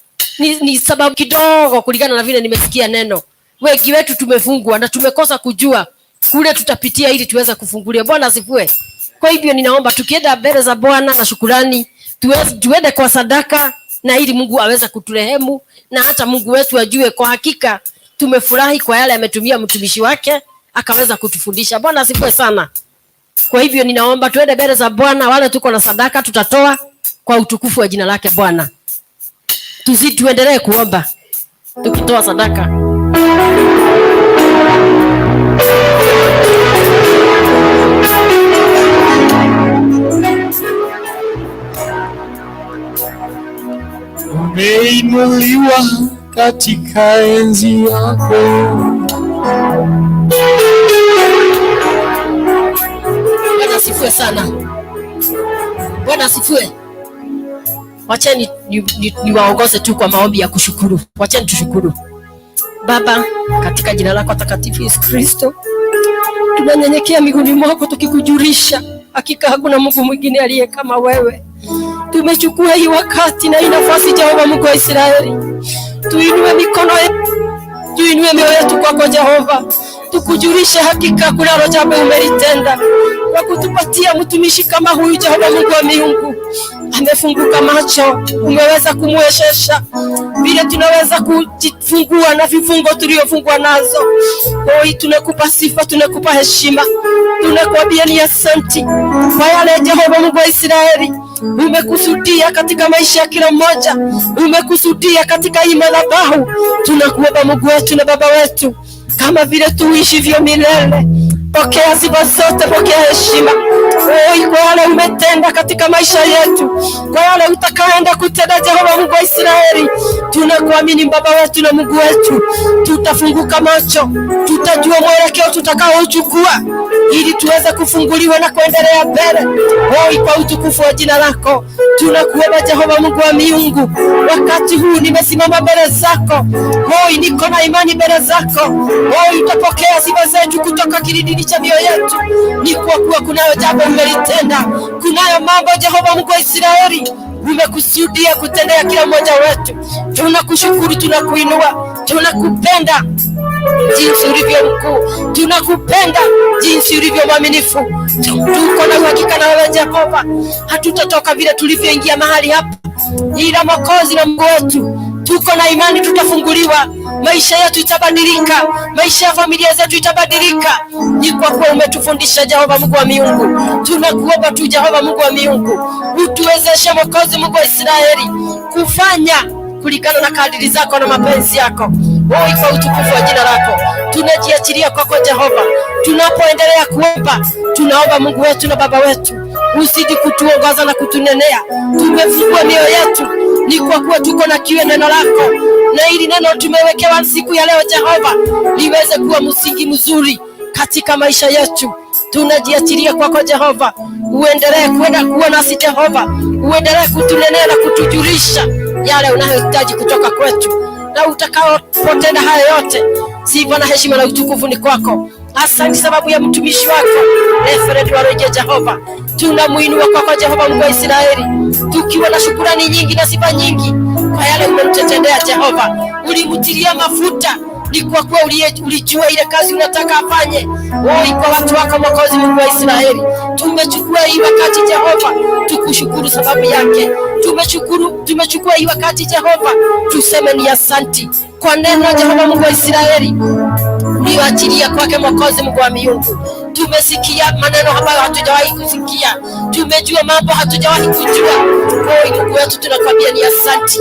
Ni sababu kidogo kulingana na vile nimesikia neno. Wengi wetu tumefungwa na tumekosa kujua kule tutapitia ili tuweze kufunguliwa. Bwana asifiwe. Kwa hivyo ninaomba tukienda mbele za Bwana na shukurani, tuende kwa sadaka na ili Mungu aweze kuturehemu na hata Mungu wetu ajue kwa hakika tumefurahi kwa yale ametumia mtumishi wake akaweza kutufundisha. Bwana asifiwe sana. Kwa hivyo ninaomba tuende mbele za Bwana, wale tuko na sadaka tutatoa kwa utukufu wa jina lake Bwana. Tuendelee kuomba tukitoa sadaka. Umeinuliwa katika enzi yako. Bwana asifiwe sana. Bwana asifiwe. Wacheni niwaongoze tu kwa maombi ya kushukuru. Wacheni tushukuru. Baba, katika jina lako takatifu Yesu Kristo, tunanyenyekea miguuni mwako tukikujulisha hakika hakuna Mungu mwingine aliye kama wewe. Tumechukua hii wakati na hii nafasi, Jehova Mungu wa Israeli, tuinue mikono yetu, tuinue mioyo yetu kwako Jehova, tukujulishe hakika kunalo jambo umelitenda kwa kutupatia mtumishi kama huyu. Jehova Mungu wa miungu, amefunguka macho, umeweza kumwezesha vile tunaweza kujifungua na vifungo tuliofungwa nazo. Oi, tunakupa sifa, tunakupa heshima, tunakuambia ni asanti kwa yale Jehova Mungu wa Israeli umekusudia katika maisha ya kila mmoja, umekusudia katika hii madhabahu. Tunakuomba Mungu wetu na Baba wetu, kama vile tuishivyo milele, pokea sifa zote, pokea heshima. Oi, kwa yale umetenda katika maisha yetu, kwa yale utakaenda kutenda Jehova Mungu wa Israeli, tunakuamini Baba wetu na Mungu wetu. Tutafunguka macho, tutajua mwelekeo tutakaochukua ili tuweze kufunguliwa na kuendelea mbele. Oi, kwa utukufu wa jina lako tunakuomba Jehova Mungu wa miungu, wakati huu nimesimama mbele zako. Oi, niko na imani mbele zako. Oi, utapokea sifa zetu kutoka kilindini cha mioyo yetu. Ni kwa kuwa kunayo jambo umelitenda, kunayo mambo Jehova Mungu wa Israeli umekusudia kutendea kila mmoja wetu. Tunakushukuru, tunakuinua, tunakupenda jinsi ulivyo mkuu, tunakupenda jinsi ulivyo mwaminifu. Tuko na uhakika na wewe Jehova, hatutatoka vile tulivyoingia mahali hapa, ila Mwokozi na Mungu wetu, tuko na imani tutafunguliwa, maisha yetu itabadilika, maisha ya familia zetu itabadilika. Ni kwa kuwa umetufundisha Jehova Mungu wa miungu. Tunakuomba tu Jehova Mungu wa miungu, utuwezeshe Mwokozi Mungu wa Israeli kufanya kulingana na kadiri zako na mapenzi yako. Oi, kwa utukufu wa jina lako tunajiachilia kwako Jehova. Tunapoendelea kuomba, tunaomba Mungu wetu na Baba wetu uzidi kutuongoza na kutunenea. Tumefungua mioyo yetu, ni kwa kuwa tuko na kiu neno lako, na hili neno tumewekewa siku ya leo Jehova liweze kuwa msingi mzuri katika maisha yetu. Tunajiachilia kwako Jehova, uendelee kwenda kuwa nasi Jehova, uendelee kutunenea na kutujulisha yale unayohitaji kutoka kwetu, na utakapotenda haya yote, sifa na heshima na utukufu ni kwako. Asante sababu ya mtumishi wako Reverend Waroje Jehova, tunamuinua kwako Jehova Mungu wa Israeli, tukiwa na shukurani nyingi na sifa nyingi kwa yale umemtendea Jehova. Ulimtilia mafuta, ni kwa kuwa ulijua ile kazi unataka afanye. Oi, kwa watu wako Mwokozi Mungu wa Israeli, tumechukua hii wakati Jehova tukushukuru sababu yake. Tumechukua hii wakati Jehova tuseme ni asanti kwa neno Jehova Mungu wa Israeli uliyoachilia kwake Mwokozi Mungu wa miungu. Tumesikia maneno ambayo hatujawahi kusikia, tumejua mambo hatujawahi kujua. Oi, Mungu wetu, tunakwambia ni asanti,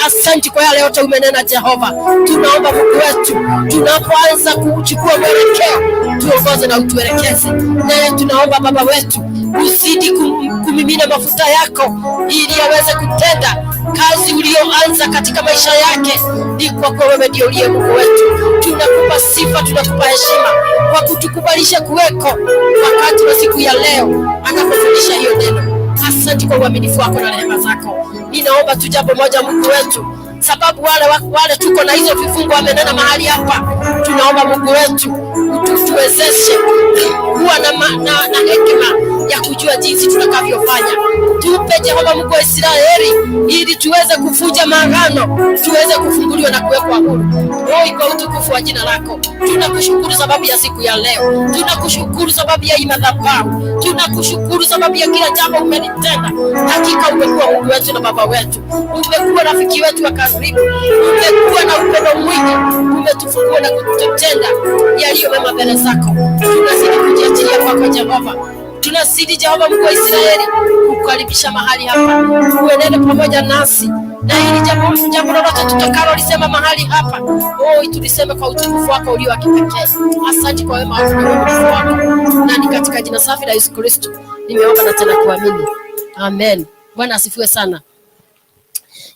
asanti kwa yale yote umenena Jehova. Tunaomba Mungu wetu, tunapoanza kuchukua mwelekeo, tuongoze na utuelekeze. Naye tunaomba Baba wetu uzidi kumimina mafuta yako ili aweze kutenda kazi ulioanza katika maisha yake. Ni kwa kuwa wewe ndiye uliye Mungu wetu. Tunakupa sifa, tunakupa heshima kwa kutukubalisha kuweko wakati wa siku ya leo anapofundisha hiyo neno. Asante kwa uaminifu wako na rehema zako. Ninaomba tu jambo moja Mungu wetu, sababu wale tuko na hizo vifungo wamenena mahali hapa, Tunaomba Mungu wetu utuwezeshe kuwa na hekima ya kujua jinsi tutakavyofanya. Tupe Jehova Mungu wa Israeli, ili tuweze kuvunja maagano, tuweze kufunguliwa na kuwekwa huru. Oi, kwa utukufu wa jina lako tunakushukuru sababu ya siku ya leo, tunakushukuru sababu ya hii madhabahu, tunakushukuru sababu ya kila jambo umelitenda. Hakika umekuwa Mungu wetu na Baba wetu, umekuwa rafiki wetu wa karibu, umekuwa na upendo mwingi, umetufungua na kututenda yaliyo mema mbele zako. Tunazidi kujiachilia kwako Jehova, tunazidi Jehova Mungu wa Israeli kukaribisha mahali hapa, uenende pamoja nasi na hili jambo lolote tutakalolisema mahali hapa, oh, tuliseme kwa utukufu wako ulio wa kipekee. Asante kwa wema wako na uaminifu wako, na ni katika jina safi la Yesu Kristo nimeomba na tena kuamini, amen. Bwana asifiwe sana.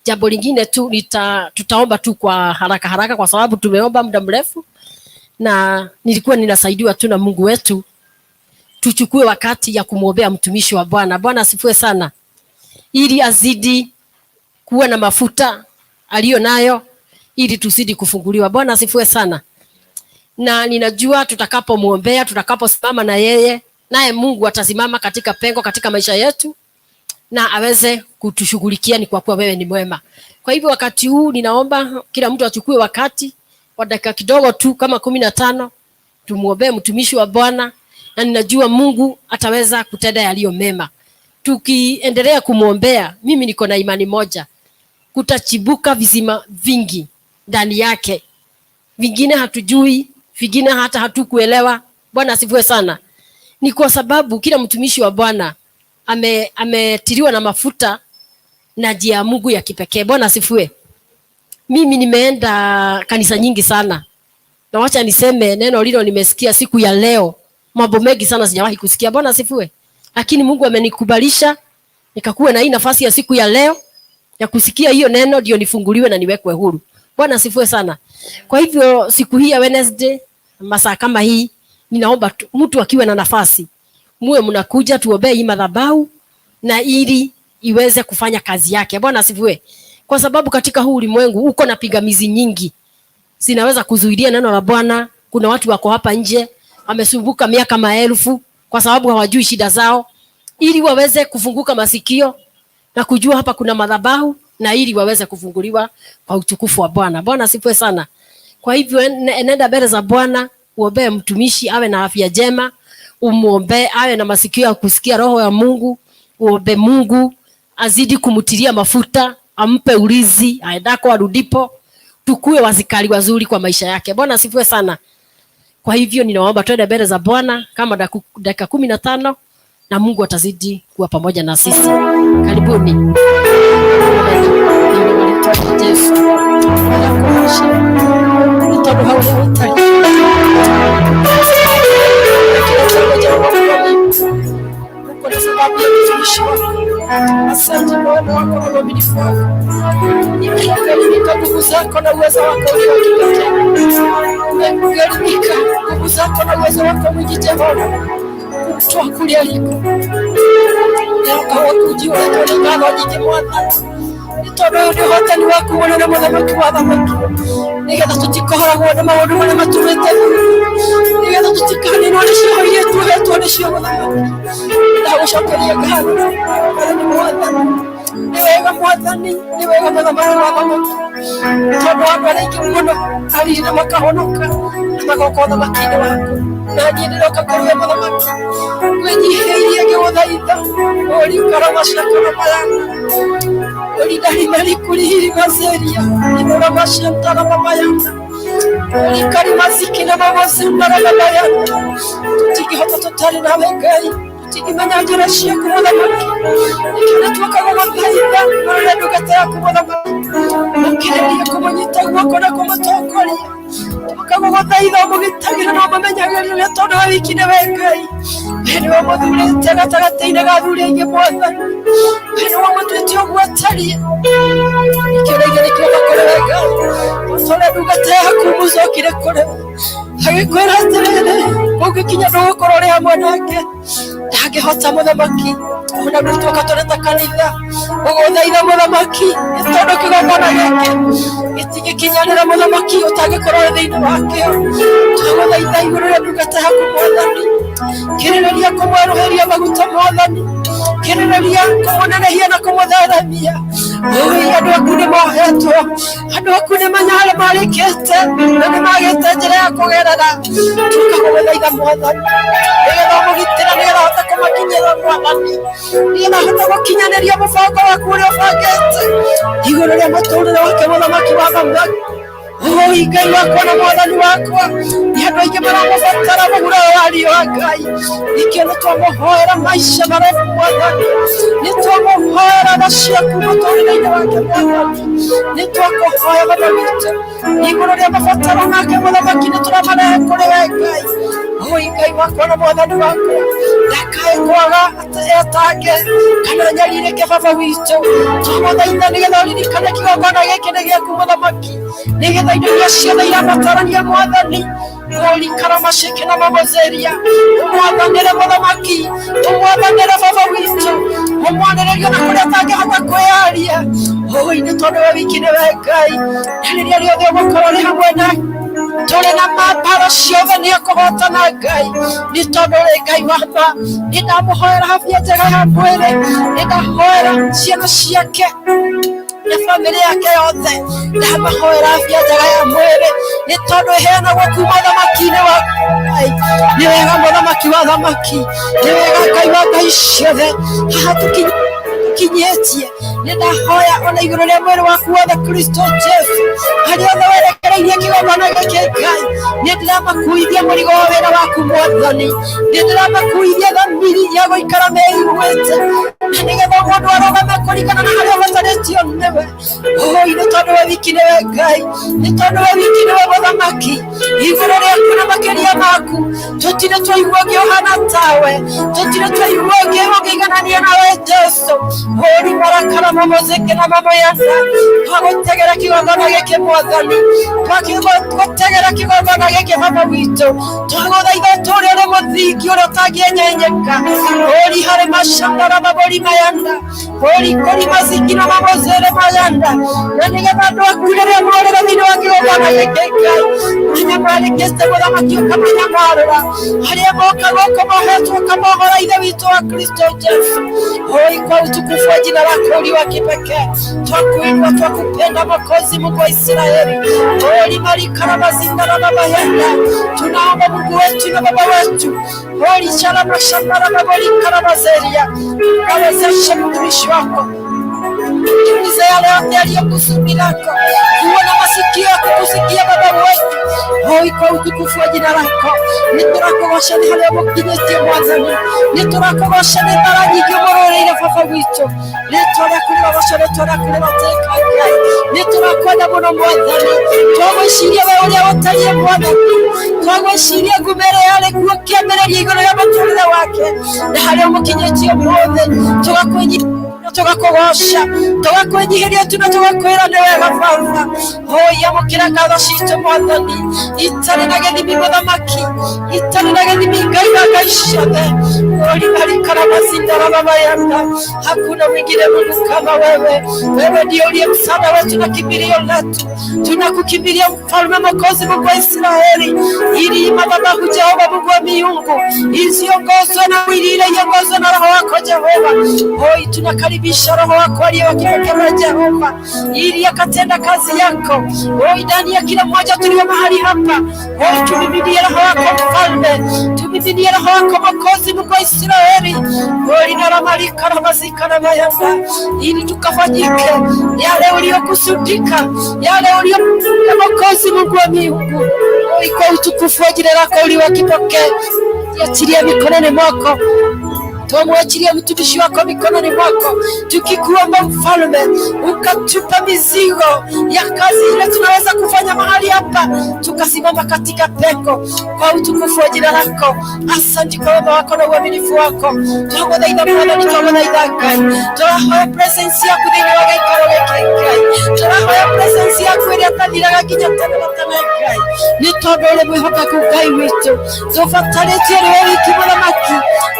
Jambo lingine tu tutaomba tu kwa haraka haraka, kwa sababu tumeomba muda mrefu na nilikuwa ninasaidiwa tu na Mungu wetu. Tuchukue wakati ya kumwombea mtumishi wa Bwana. Bwana asifiwe sana, ili azidi kuwa na mafuta aliyo nayo, ili tuzidi kufunguliwa. Bwana asifiwe sana. Na ninajua tutakapomuombea, tutakaposimama na yeye, naye Mungu atasimama katika pengo katika maisha yetu na aweze kutushughulikia, ni kwa kuwa wewe ni mwema. Kwa hivyo wakati huu ninaomba kila mtu achukue wakati wa dakika kidogo tu kama 15, tumuombee mtumishi wa Bwana, na ninajua Mungu ataweza kutenda yaliyo mema. Tukiendelea kumuombea, mimi niko na imani moja, kutachibuka vizima vingi ndani yake, vingine hatujui, vingine hata hatukuelewa. Bwana asifiwe sana. Ni kwa sababu kila mtumishi wa Bwana ametiliwa na mafuta na njia ya Mungu ya kipekee. Bwana asifiwe. Mimi nimeenda kanisa nyingi sana, na wacha niseme neno lilo nimesikia siku ya leo, mambo mengi sana sijawahi kusikia. Bwana asifiwe. Lakini Mungu amenikubalisha nikakuwa na hii nafasi ya siku ya leo ya kusikia hiyo neno, ndio nifunguliwe na niwekwe huru. Bwana asifiwe sana. Kwa hivyo siku hii ya Wednesday masaa kama hii, ninaomba mtu akiwa na nafasi, muwe mnakuja tuombee hii madhabahu na ili iweze kufanya kazi yake. Bwana asifiwe. Kwa sababu katika huu ulimwengu uko na pingamizi nyingi zinaweza kuzuilia neno la Bwana. Kuna watu wako hapa nje wamesumbuka miaka maelfu kwa sababu hawajui shida zao, ili waweze kufunguka masikio na kujua hapa kuna madhabahu, na ili waweze kufunguliwa kwa utukufu wa Bwana. Bwana asifiwe sana. Kwa hivyo enenda mbele za Bwana, uombee mtumishi awe na afya njema, umuombe awe na masikio ya kusikia roho ya Mungu, uombe Mungu azidi kumtilia mafuta, ampe ulinzi aendako arudipo, tukue wazikali wazuri kwa maisha yake. Bwana asifiwe sana. Kwa hivyo ninaomba twende mbele za Bwana kama dakika 15, na Mungu atazidi kuwa pamoja na sisi. Karibuni. Asante Bwana wako na uaminifu wako. Nimegharimika nguvu zako na uwezo wako ulio wa kipekee. Nimegharimika nguvu zako na uwezo wako mwingi Jehova, kumtoa kule aliko. Nĩũkahota kujua ngatho nyingĩ Mwathani, nĩ tondũ ũyũ nĩ ũhotani waku mũnene, mũthamaki wa athamaki, nĩgetha tũtikohoragwo nĩ maũndũ marĩa matumĩte, nĩgetha tũtikaninwo nĩ ciĩho iria tuohetwo nĩcio mũthamaki. Ndagũcokeria ngatho Mwathani, Mwathani nĩ wega, Mwathani nĩ wega, mũthamaki wa athamaki, tondũ andũ arĩa aingĩ mũno arire makahonoka na magoka ũthamaki-inĩ waku. Na niĩ ndĩroka kũrĩ we mũthamaki ngwĩnyihĩirie ngĩgũthaitha ũrikaramasakaramayana uridarimarikurihirimazĩria imũramashantaramamayana urikarimazikinamamazimbaramamayana. Tũtingĩhota tũtarĩ nawe Ngai, tũtingĩmenya njĩra ciaku mũthamaki. Nĩkĩo nĩtuoka gũgũthaitha ũrore ndungata yaku mũthamaki, ũkĩrĩrie kũmũnyita guoko na kũmũtongoria. Tuoka gũgũthaitha ũmũgitagĩre na ũmũmenyagĩrĩre, tondũ we wiki nĩwe Ngai. We nĩwe ũmũthurĩte gatagatĩ-inĩ ga athuri aingĩ Mwathani, we nĩwe ũmũtuĩte ũguo atariĩ. Nĩkĩo rĩngĩ nĩtuoka kũrĩ we Ngai, ũtore ndungata yaku mũcokire kũrĩ we. Agĩkwĩra atĩrĩrĩ, ũngĩkinya ndũgũkorwo ũrĩ hamwe nake, ndangĩhota mũthamaki. Ona rĩu tuoka tũrĩ ta kanitha ũgũthaitha mũthamaki, nĩ tondũ kĩgongona gĩkĩ gĩtingĩkinyanĩra mũthamaki ũtangĩkorwo ũrĩ thĩinĩ wakĩo. Twagũthaitha igũrũ rĩa ndungata yaku mwathani, kĩrĩrĩria kũmwerũhĩria maguta mwathani, kĩrĩrĩria kũmũnenehia na kũmũtheremia. Oi, andũ aku nĩ mohetwo, andũ aku nĩ manyamarĩkĩte na nĩ magĩte njĩra ya kũgerera. Tuoka gũgũthaitha mwathani, nĩgetha ũmũgitĩre, nĩgetha ahote kũmakinyĩra mwathani, nĩgetha ahote gũkinyanĩria mũbango waku ũrĩa ũbangĩte igũrũ rĩa mũtũrĩre wake mũthamaki wa thamaki. Oi, Ngai wakwa na mwathani wakwa, nĩ andũ aingĩ maramũbatara mũhuro wa riũa Ngai. Nĩkĩo nĩ twamũhoera maica marefu mwathani, nĩ twamũhoera tha ciaku mũtũrĩre-inĩ wake mwathani, nĩ twakũhoya baba witũ igũrũ rĩa mabataro make mũthamaki, nĩ tũramarehe kũrĩ we Ngai. Oi, Ngai wakwa na mwathani wakwa, ndakae kwaga etange kana nyarirĩke baba witũ. Twamũthaitha nĩgetha ũririkane kĩgongona gĩkĩ nĩ gĩaku mũthamaki, nĩgetha indo iria ciothe irabatarania mwathani ũrikara maceke na mamozeria, ũmwathanĩre mũthamaki, ũmwathanĩre baba witũ, ũmwanĩrĩrie na kũrĩa atangĩhota kwĩyaria. Oi, nĩ tondũ we wiki nĩwe Ngai, na rĩrĩa rĩothe ũgũkorwo ũrĩ hamwe nake tũrĩ na mambara ciothe nĩ ekũhotana Ngai, nĩ tondũ ũrĩ Ngai wa ma. Nĩ ndamũhoera afya njega ya mwĩrĩ, nĩ ndahoera ciana ciake na bamĩrĩ yake yothe, ndamahoera afya njega ya mwĩrĩ, nĩ tondũ ĩheanagwo kuma thamaki-inĩ wa Ngai. Nĩ wega mũthamaki wa thamaki, nĩ wega Ngai wa ngai ciothe, haha tũkinyĩtie. Nĩ ndahoya ona igũrũ rĩa mwĩrĩ waku wothe Kristo Jesu, harĩa othe werekereirie kĩgongona gĩkĩ Ngai, nĩ ndĩramakuithia mũrigo wa wĩra waku mwathani, nĩ ndĩramakuithia thamiri ya gũikara meiguĩte, na nĩgetha mũndũ arũgame kũringana na harĩa ũbatarĩtio nĩwe. Oi, nĩ tondũ we wiki nĩwe Ngai, nĩ tondũ we wiki nĩwe mũthamaki, igũrũ rĩaku na makĩria maku tũtirĩ twaigua ũngĩ ũhana tawe, tũtirĩ twaigua ũngĩ ũngĩiganania nawe Jesu. Ori marakara mamũzike na mamoyanda, twagũtegera kĩgongona gĩkĩ mwathani, twagũtegera kĩgongona gĩkĩ baba witũ, twagũthaitha ũtũũre ũrĩ mũthingi ũrĩa ũtangĩenyenyeka. Ori harĩ macambara mabori mayanda, ori kũri mazingi na mamũzere mayanda, na nĩgetha andũ aku rĩrĩa morĩra thĩinĩ wa kĩgongona gĩkĩ Ngai, manyamarĩkĩte mũthamaki ũkamanyamarũra, arĩa moka gũkũ mohetwo ũkamohora ithe witũ wa Kristo Jesu. Oi, kwa utukufu wa jina lako ulio wa kipekee, twakuinua, twakupenda Mwokozi, Mungu wa Israeli. Ori malikara mazindara mabayanda, tunaomba Mungu wetu na Baba wetu, ori chalama shambara mabolikara mazeria, kawezeshe mtumishi wako kutimiza yale yote yaliyo kusudi lako, kuwa na masikio ya kukusikia Baba wetu. Hoi, kwa utukufu wa jina lako, nĩ tũrakũgoca nĩ harĩa ũgũkinyĩtie mwathani, nĩ tũrakũgoca nĩ mbara nyingĩ ũmũrũĩrĩire baba witũ. Rĩtwa rĩaku rĩrogocwo, rĩtwa rĩaku rĩrotĩka Ngai, nĩ tũrakwenda mũno mwathani. Twagwĩciria we ũrĩa ũtariĩ mwathani, twagwĩciria ngumo ĩrĩa yarĩ kuo kĩambĩrĩria igũrũ rĩa mũtũrĩre wake na harĩa ũmũkinyĩtie ũmũthĩ, tũgakwĩnyihia, tũgakũgoca, tũgakwĩnyihĩria tu na tũgakwĩra nĩ wega baba. Hoi, amũkĩra ngatho citũ mwathani, itarĩ na gĩthimi mũthamaki, itarĩ na gĩthimi Ngai wa ngai ciothe. Ori marikara mazindara mamayanda, hakuna mwingine Mungu kama wewe. Wewe ndiye uliye msaada wetu na kimbilio letu, tunakukimbilia mfalme Mwokozi, Mungu wa Israeli, ili madhabahu Jehova Mungu wa miungu isiongozwe na mwili, ile iongozwe na Roho wako Jehova. Hoi, tunakaribisha Roho wako aliye wa kipekee Jehova, ili akatenda kazi yako. Hoi, ndani ya kila mmoja tulio mahali hapa, hoi, tumiminie Roho wako mfalme, tumiminie Roho wako Mwokozi, Mungu wa Israeli. Hoi, naramalika na mazika na mayanga, ili tukafanyike yale uliyokusudika, yale uliyo Mwokozi, Mungu wa miungu. Hoi, kwa utukufu wa jina lako ulio wa kipekee, jiachilia mikononi mwako. Twamwachilia mtumishi wako mikononi mwako, tukikuomba Mfalme ukatupa mizigo ya kazi ile tunaweza kufanya mahali hapa, tukasimama katika pengo kwa utukufu wa jina lako. Asante kwa wema wako na uaminifu wako. Twagũthaitha Mwathani, twagũthaitha Ngai, tũrahoya presence yaku thĩinĩ wa gĩikaro gĩkĩ Ngai, tũrahoya presence yaku ĩrĩa ĩtathiraga nginya tene na tene Ngai, nĩ tondũ ũrĩ mwĩhokeku Ngai witũ, tũbatarĩtio nĩwe wiki Mũthamaki.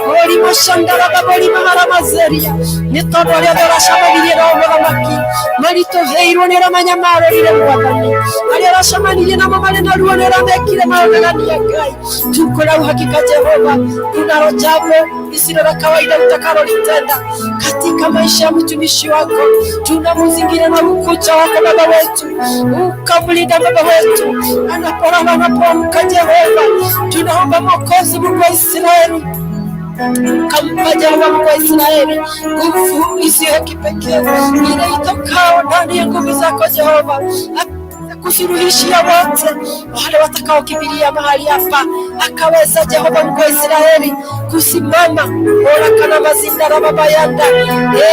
Ũrima candara babori maharamazeria, nĩ tondũ arĩa othe ũracemanirie nao Mũthamaki maritũhĩirwo nĩ ũrĩa manyamarũrire Mwathani, arĩa ũracemanirie namo marĩ na ruo nĩ ũrĩa mekire magegania Ngai. Tuko na uhakika Jehova, kunalo jambo lisilo la kawaida utakalolitenda katika maisha ya mtumishi wako. Tunamzingira na ukuta wako Baba wetu, ukamlinda Baba wetu anapolala, anapoamka Jehova. Tunaomba Mwokozi Mungu wa Israeli, kampa Jehova Mungu wa Israeli nguvu isiyo kipekee ile itokao ndani ya nguvu zako Jehova, kusuluhishia wote wale watakaokimbilia mahali hapa. Akaweza Jehova Mungu wa Israeli kusimama orakana mazindara babayanda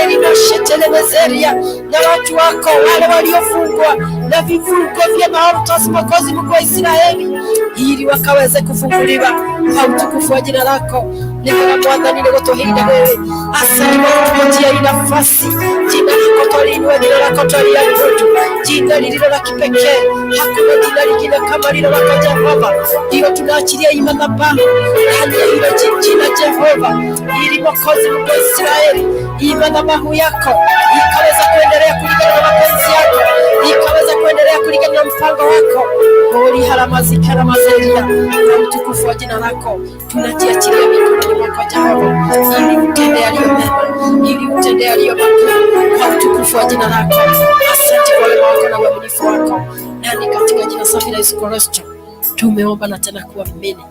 eri mashetelemezeria na watu wako wale waliofungwa na vifungo vya maovu, Mwokozi Mungu wa Israeli, ili wakaweze kufunguliwa kwa utukufu wa jina lako. Nĩwega Mwathani nĩ gũtũhinda wewe. Asante kwa kutupatia hii nafasi. Jina lako twaliinua, jina lako twaliabudu, jina lililo la kipekee. Hakuna jina lingine kama lilo lako Jehova. Ndio tunaachilia hii madhabahu ndani ya hilo jina Jehova, ili Mwokozi Mungu wa Israeli, hii madhabahu yako ikaweza kuendelea kulingana na mapenzi yako, ikaweza kuendelea kulingana na mpango wako. Holi haramazikara mazeria, kwa utukufu wa jina lako tunajiachilia mikononi mwako Jehova, ili utende yaliyo mema, ili utende yaliyo makuu, kwa utukufu wa jina lako. Asante kwa wema wako na uaminifu wako, na ni katika jina safi la Yesu Kristo tumeomba na tena kuamini.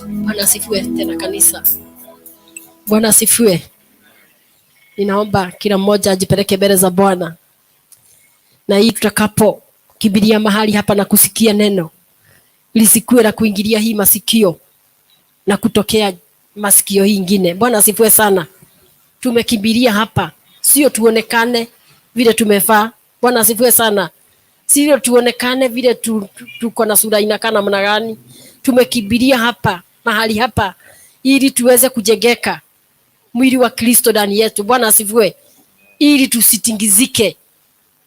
Bwana asifiwe tena kanisa. Bwana asifiwe. Ninaomba kila mmoja ajipeleke mbele za Bwana, na hii tutakapo kimbilia mahali hapa na kusikia neno, lisikuwe la kuingilia hii masikio na kutokea masikio hii ingine. Bwana asifiwe sana. Tumekimbilia hapa sio tuonekane vile tumevaa. Bwana asifiwe sana. Sio tuonekane vile tuko na sura inakaa namna gani. Tumekimbilia hapa mahali hapa ili tuweze kujengeka mwili wa Kristo ndani yetu. Bwana asifiwe. Ili tusitingizike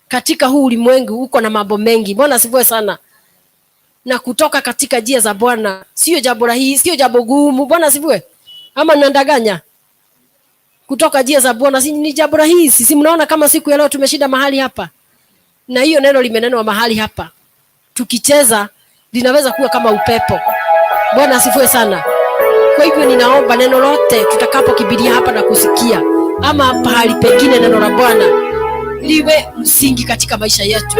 katika huu ulimwengu uko na mambo mengi. Bwana asifiwe sana. Na kutoka katika njia za Bwana sio jambo rahisi, sio jambo gumu. Bwana asifiwe. Ama nandaganya? Kutoka njia za Bwana si ni jambo rahisi. Si mnaona kama siku ya leo tumeshinda mahali hapa, na hiyo neno limenenwa mahali hapa, tukicheza linaweza kuwa kama upepo. Bwana asifiwe sana. Kwa hivyo ninaomba neno lote tutakapokimbilia hapa na kusikia, ama pahali pengine, neno la Bwana liwe msingi katika maisha yetu,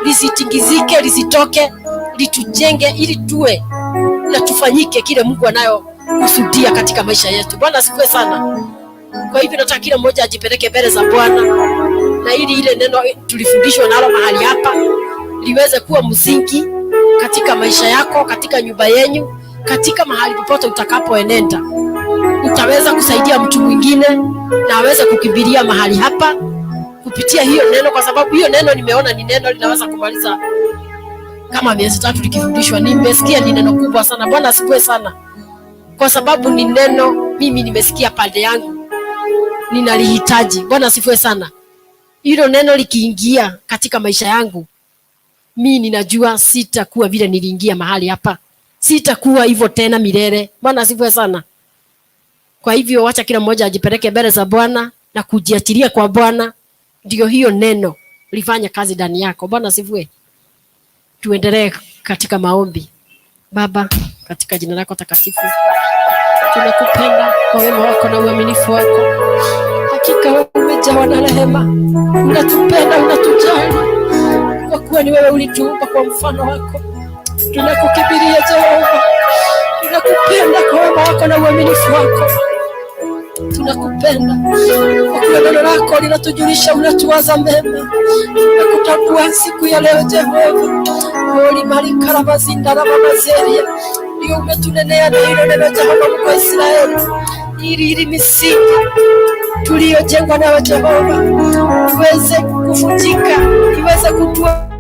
lisitingizike, lisitoke, litujenge ili tuwe na tufanyike kile Mungu anayo kusudia katika maisha yetu. Bwana asifiwe sana. Kwa hivyo nataka kila mmoja ajipeleke mbele za Bwana, na ili ile neno tulifundishwa nalo mahali hapa liweze kuwa msingi katika maisha yako, katika nyumba yenyu, katika mahali popote utakapoenenda. Utaweza kusaidia mtu mwingine na aweze kukimbilia mahali hapa kupitia hiyo neno, kwa sababu hiyo neno nimeona ni neno linaweza kumaliza kama miezi 3 likifundishwa. Nimesikia ni neno kubwa sana. Bwana asifiwe sana, kwa sababu ni neno mimi nimesikia pande yangu ninalihitaji. Bwana asifiwe sana. Hilo neno likiingia katika maisha yangu, mimi ninajua sitakuwa vile niliingia mahali hapa, sitakuwa hivyo tena milele. Bwana asifiwe sana. Kwa hivyo wacha kila mmoja ajipeleke mbele za Bwana na kujiachilia kwa Bwana, ndio hiyo neno lifanye kazi ndani yako. Bwana asifiwe. Tuendelee katika maombi. Baba, katika jina lako takatifu, tunakupenda kwa wema wako na uaminifu wako. Hakika wewe umejawa na rehema, unatupenda, unatujali, kwa kuwa ni wewe ulituumba kwa mfano wako. Tunakukimbilia Jehova, tunakupenda kwa wema wako na uaminifu wako. Tunakupenda kwa kuwa neno lako linatujulisha unatuwaza mema. Tunakutambua siku ya leo Jehova. Oli malikara mazinda na mamazeria, ndio umetunenea na hilo neno Jehova Mungu wa Israeli, Ili misingi tuliyojengwa nawe Jehova iweze kuvunjika, iweze kutua.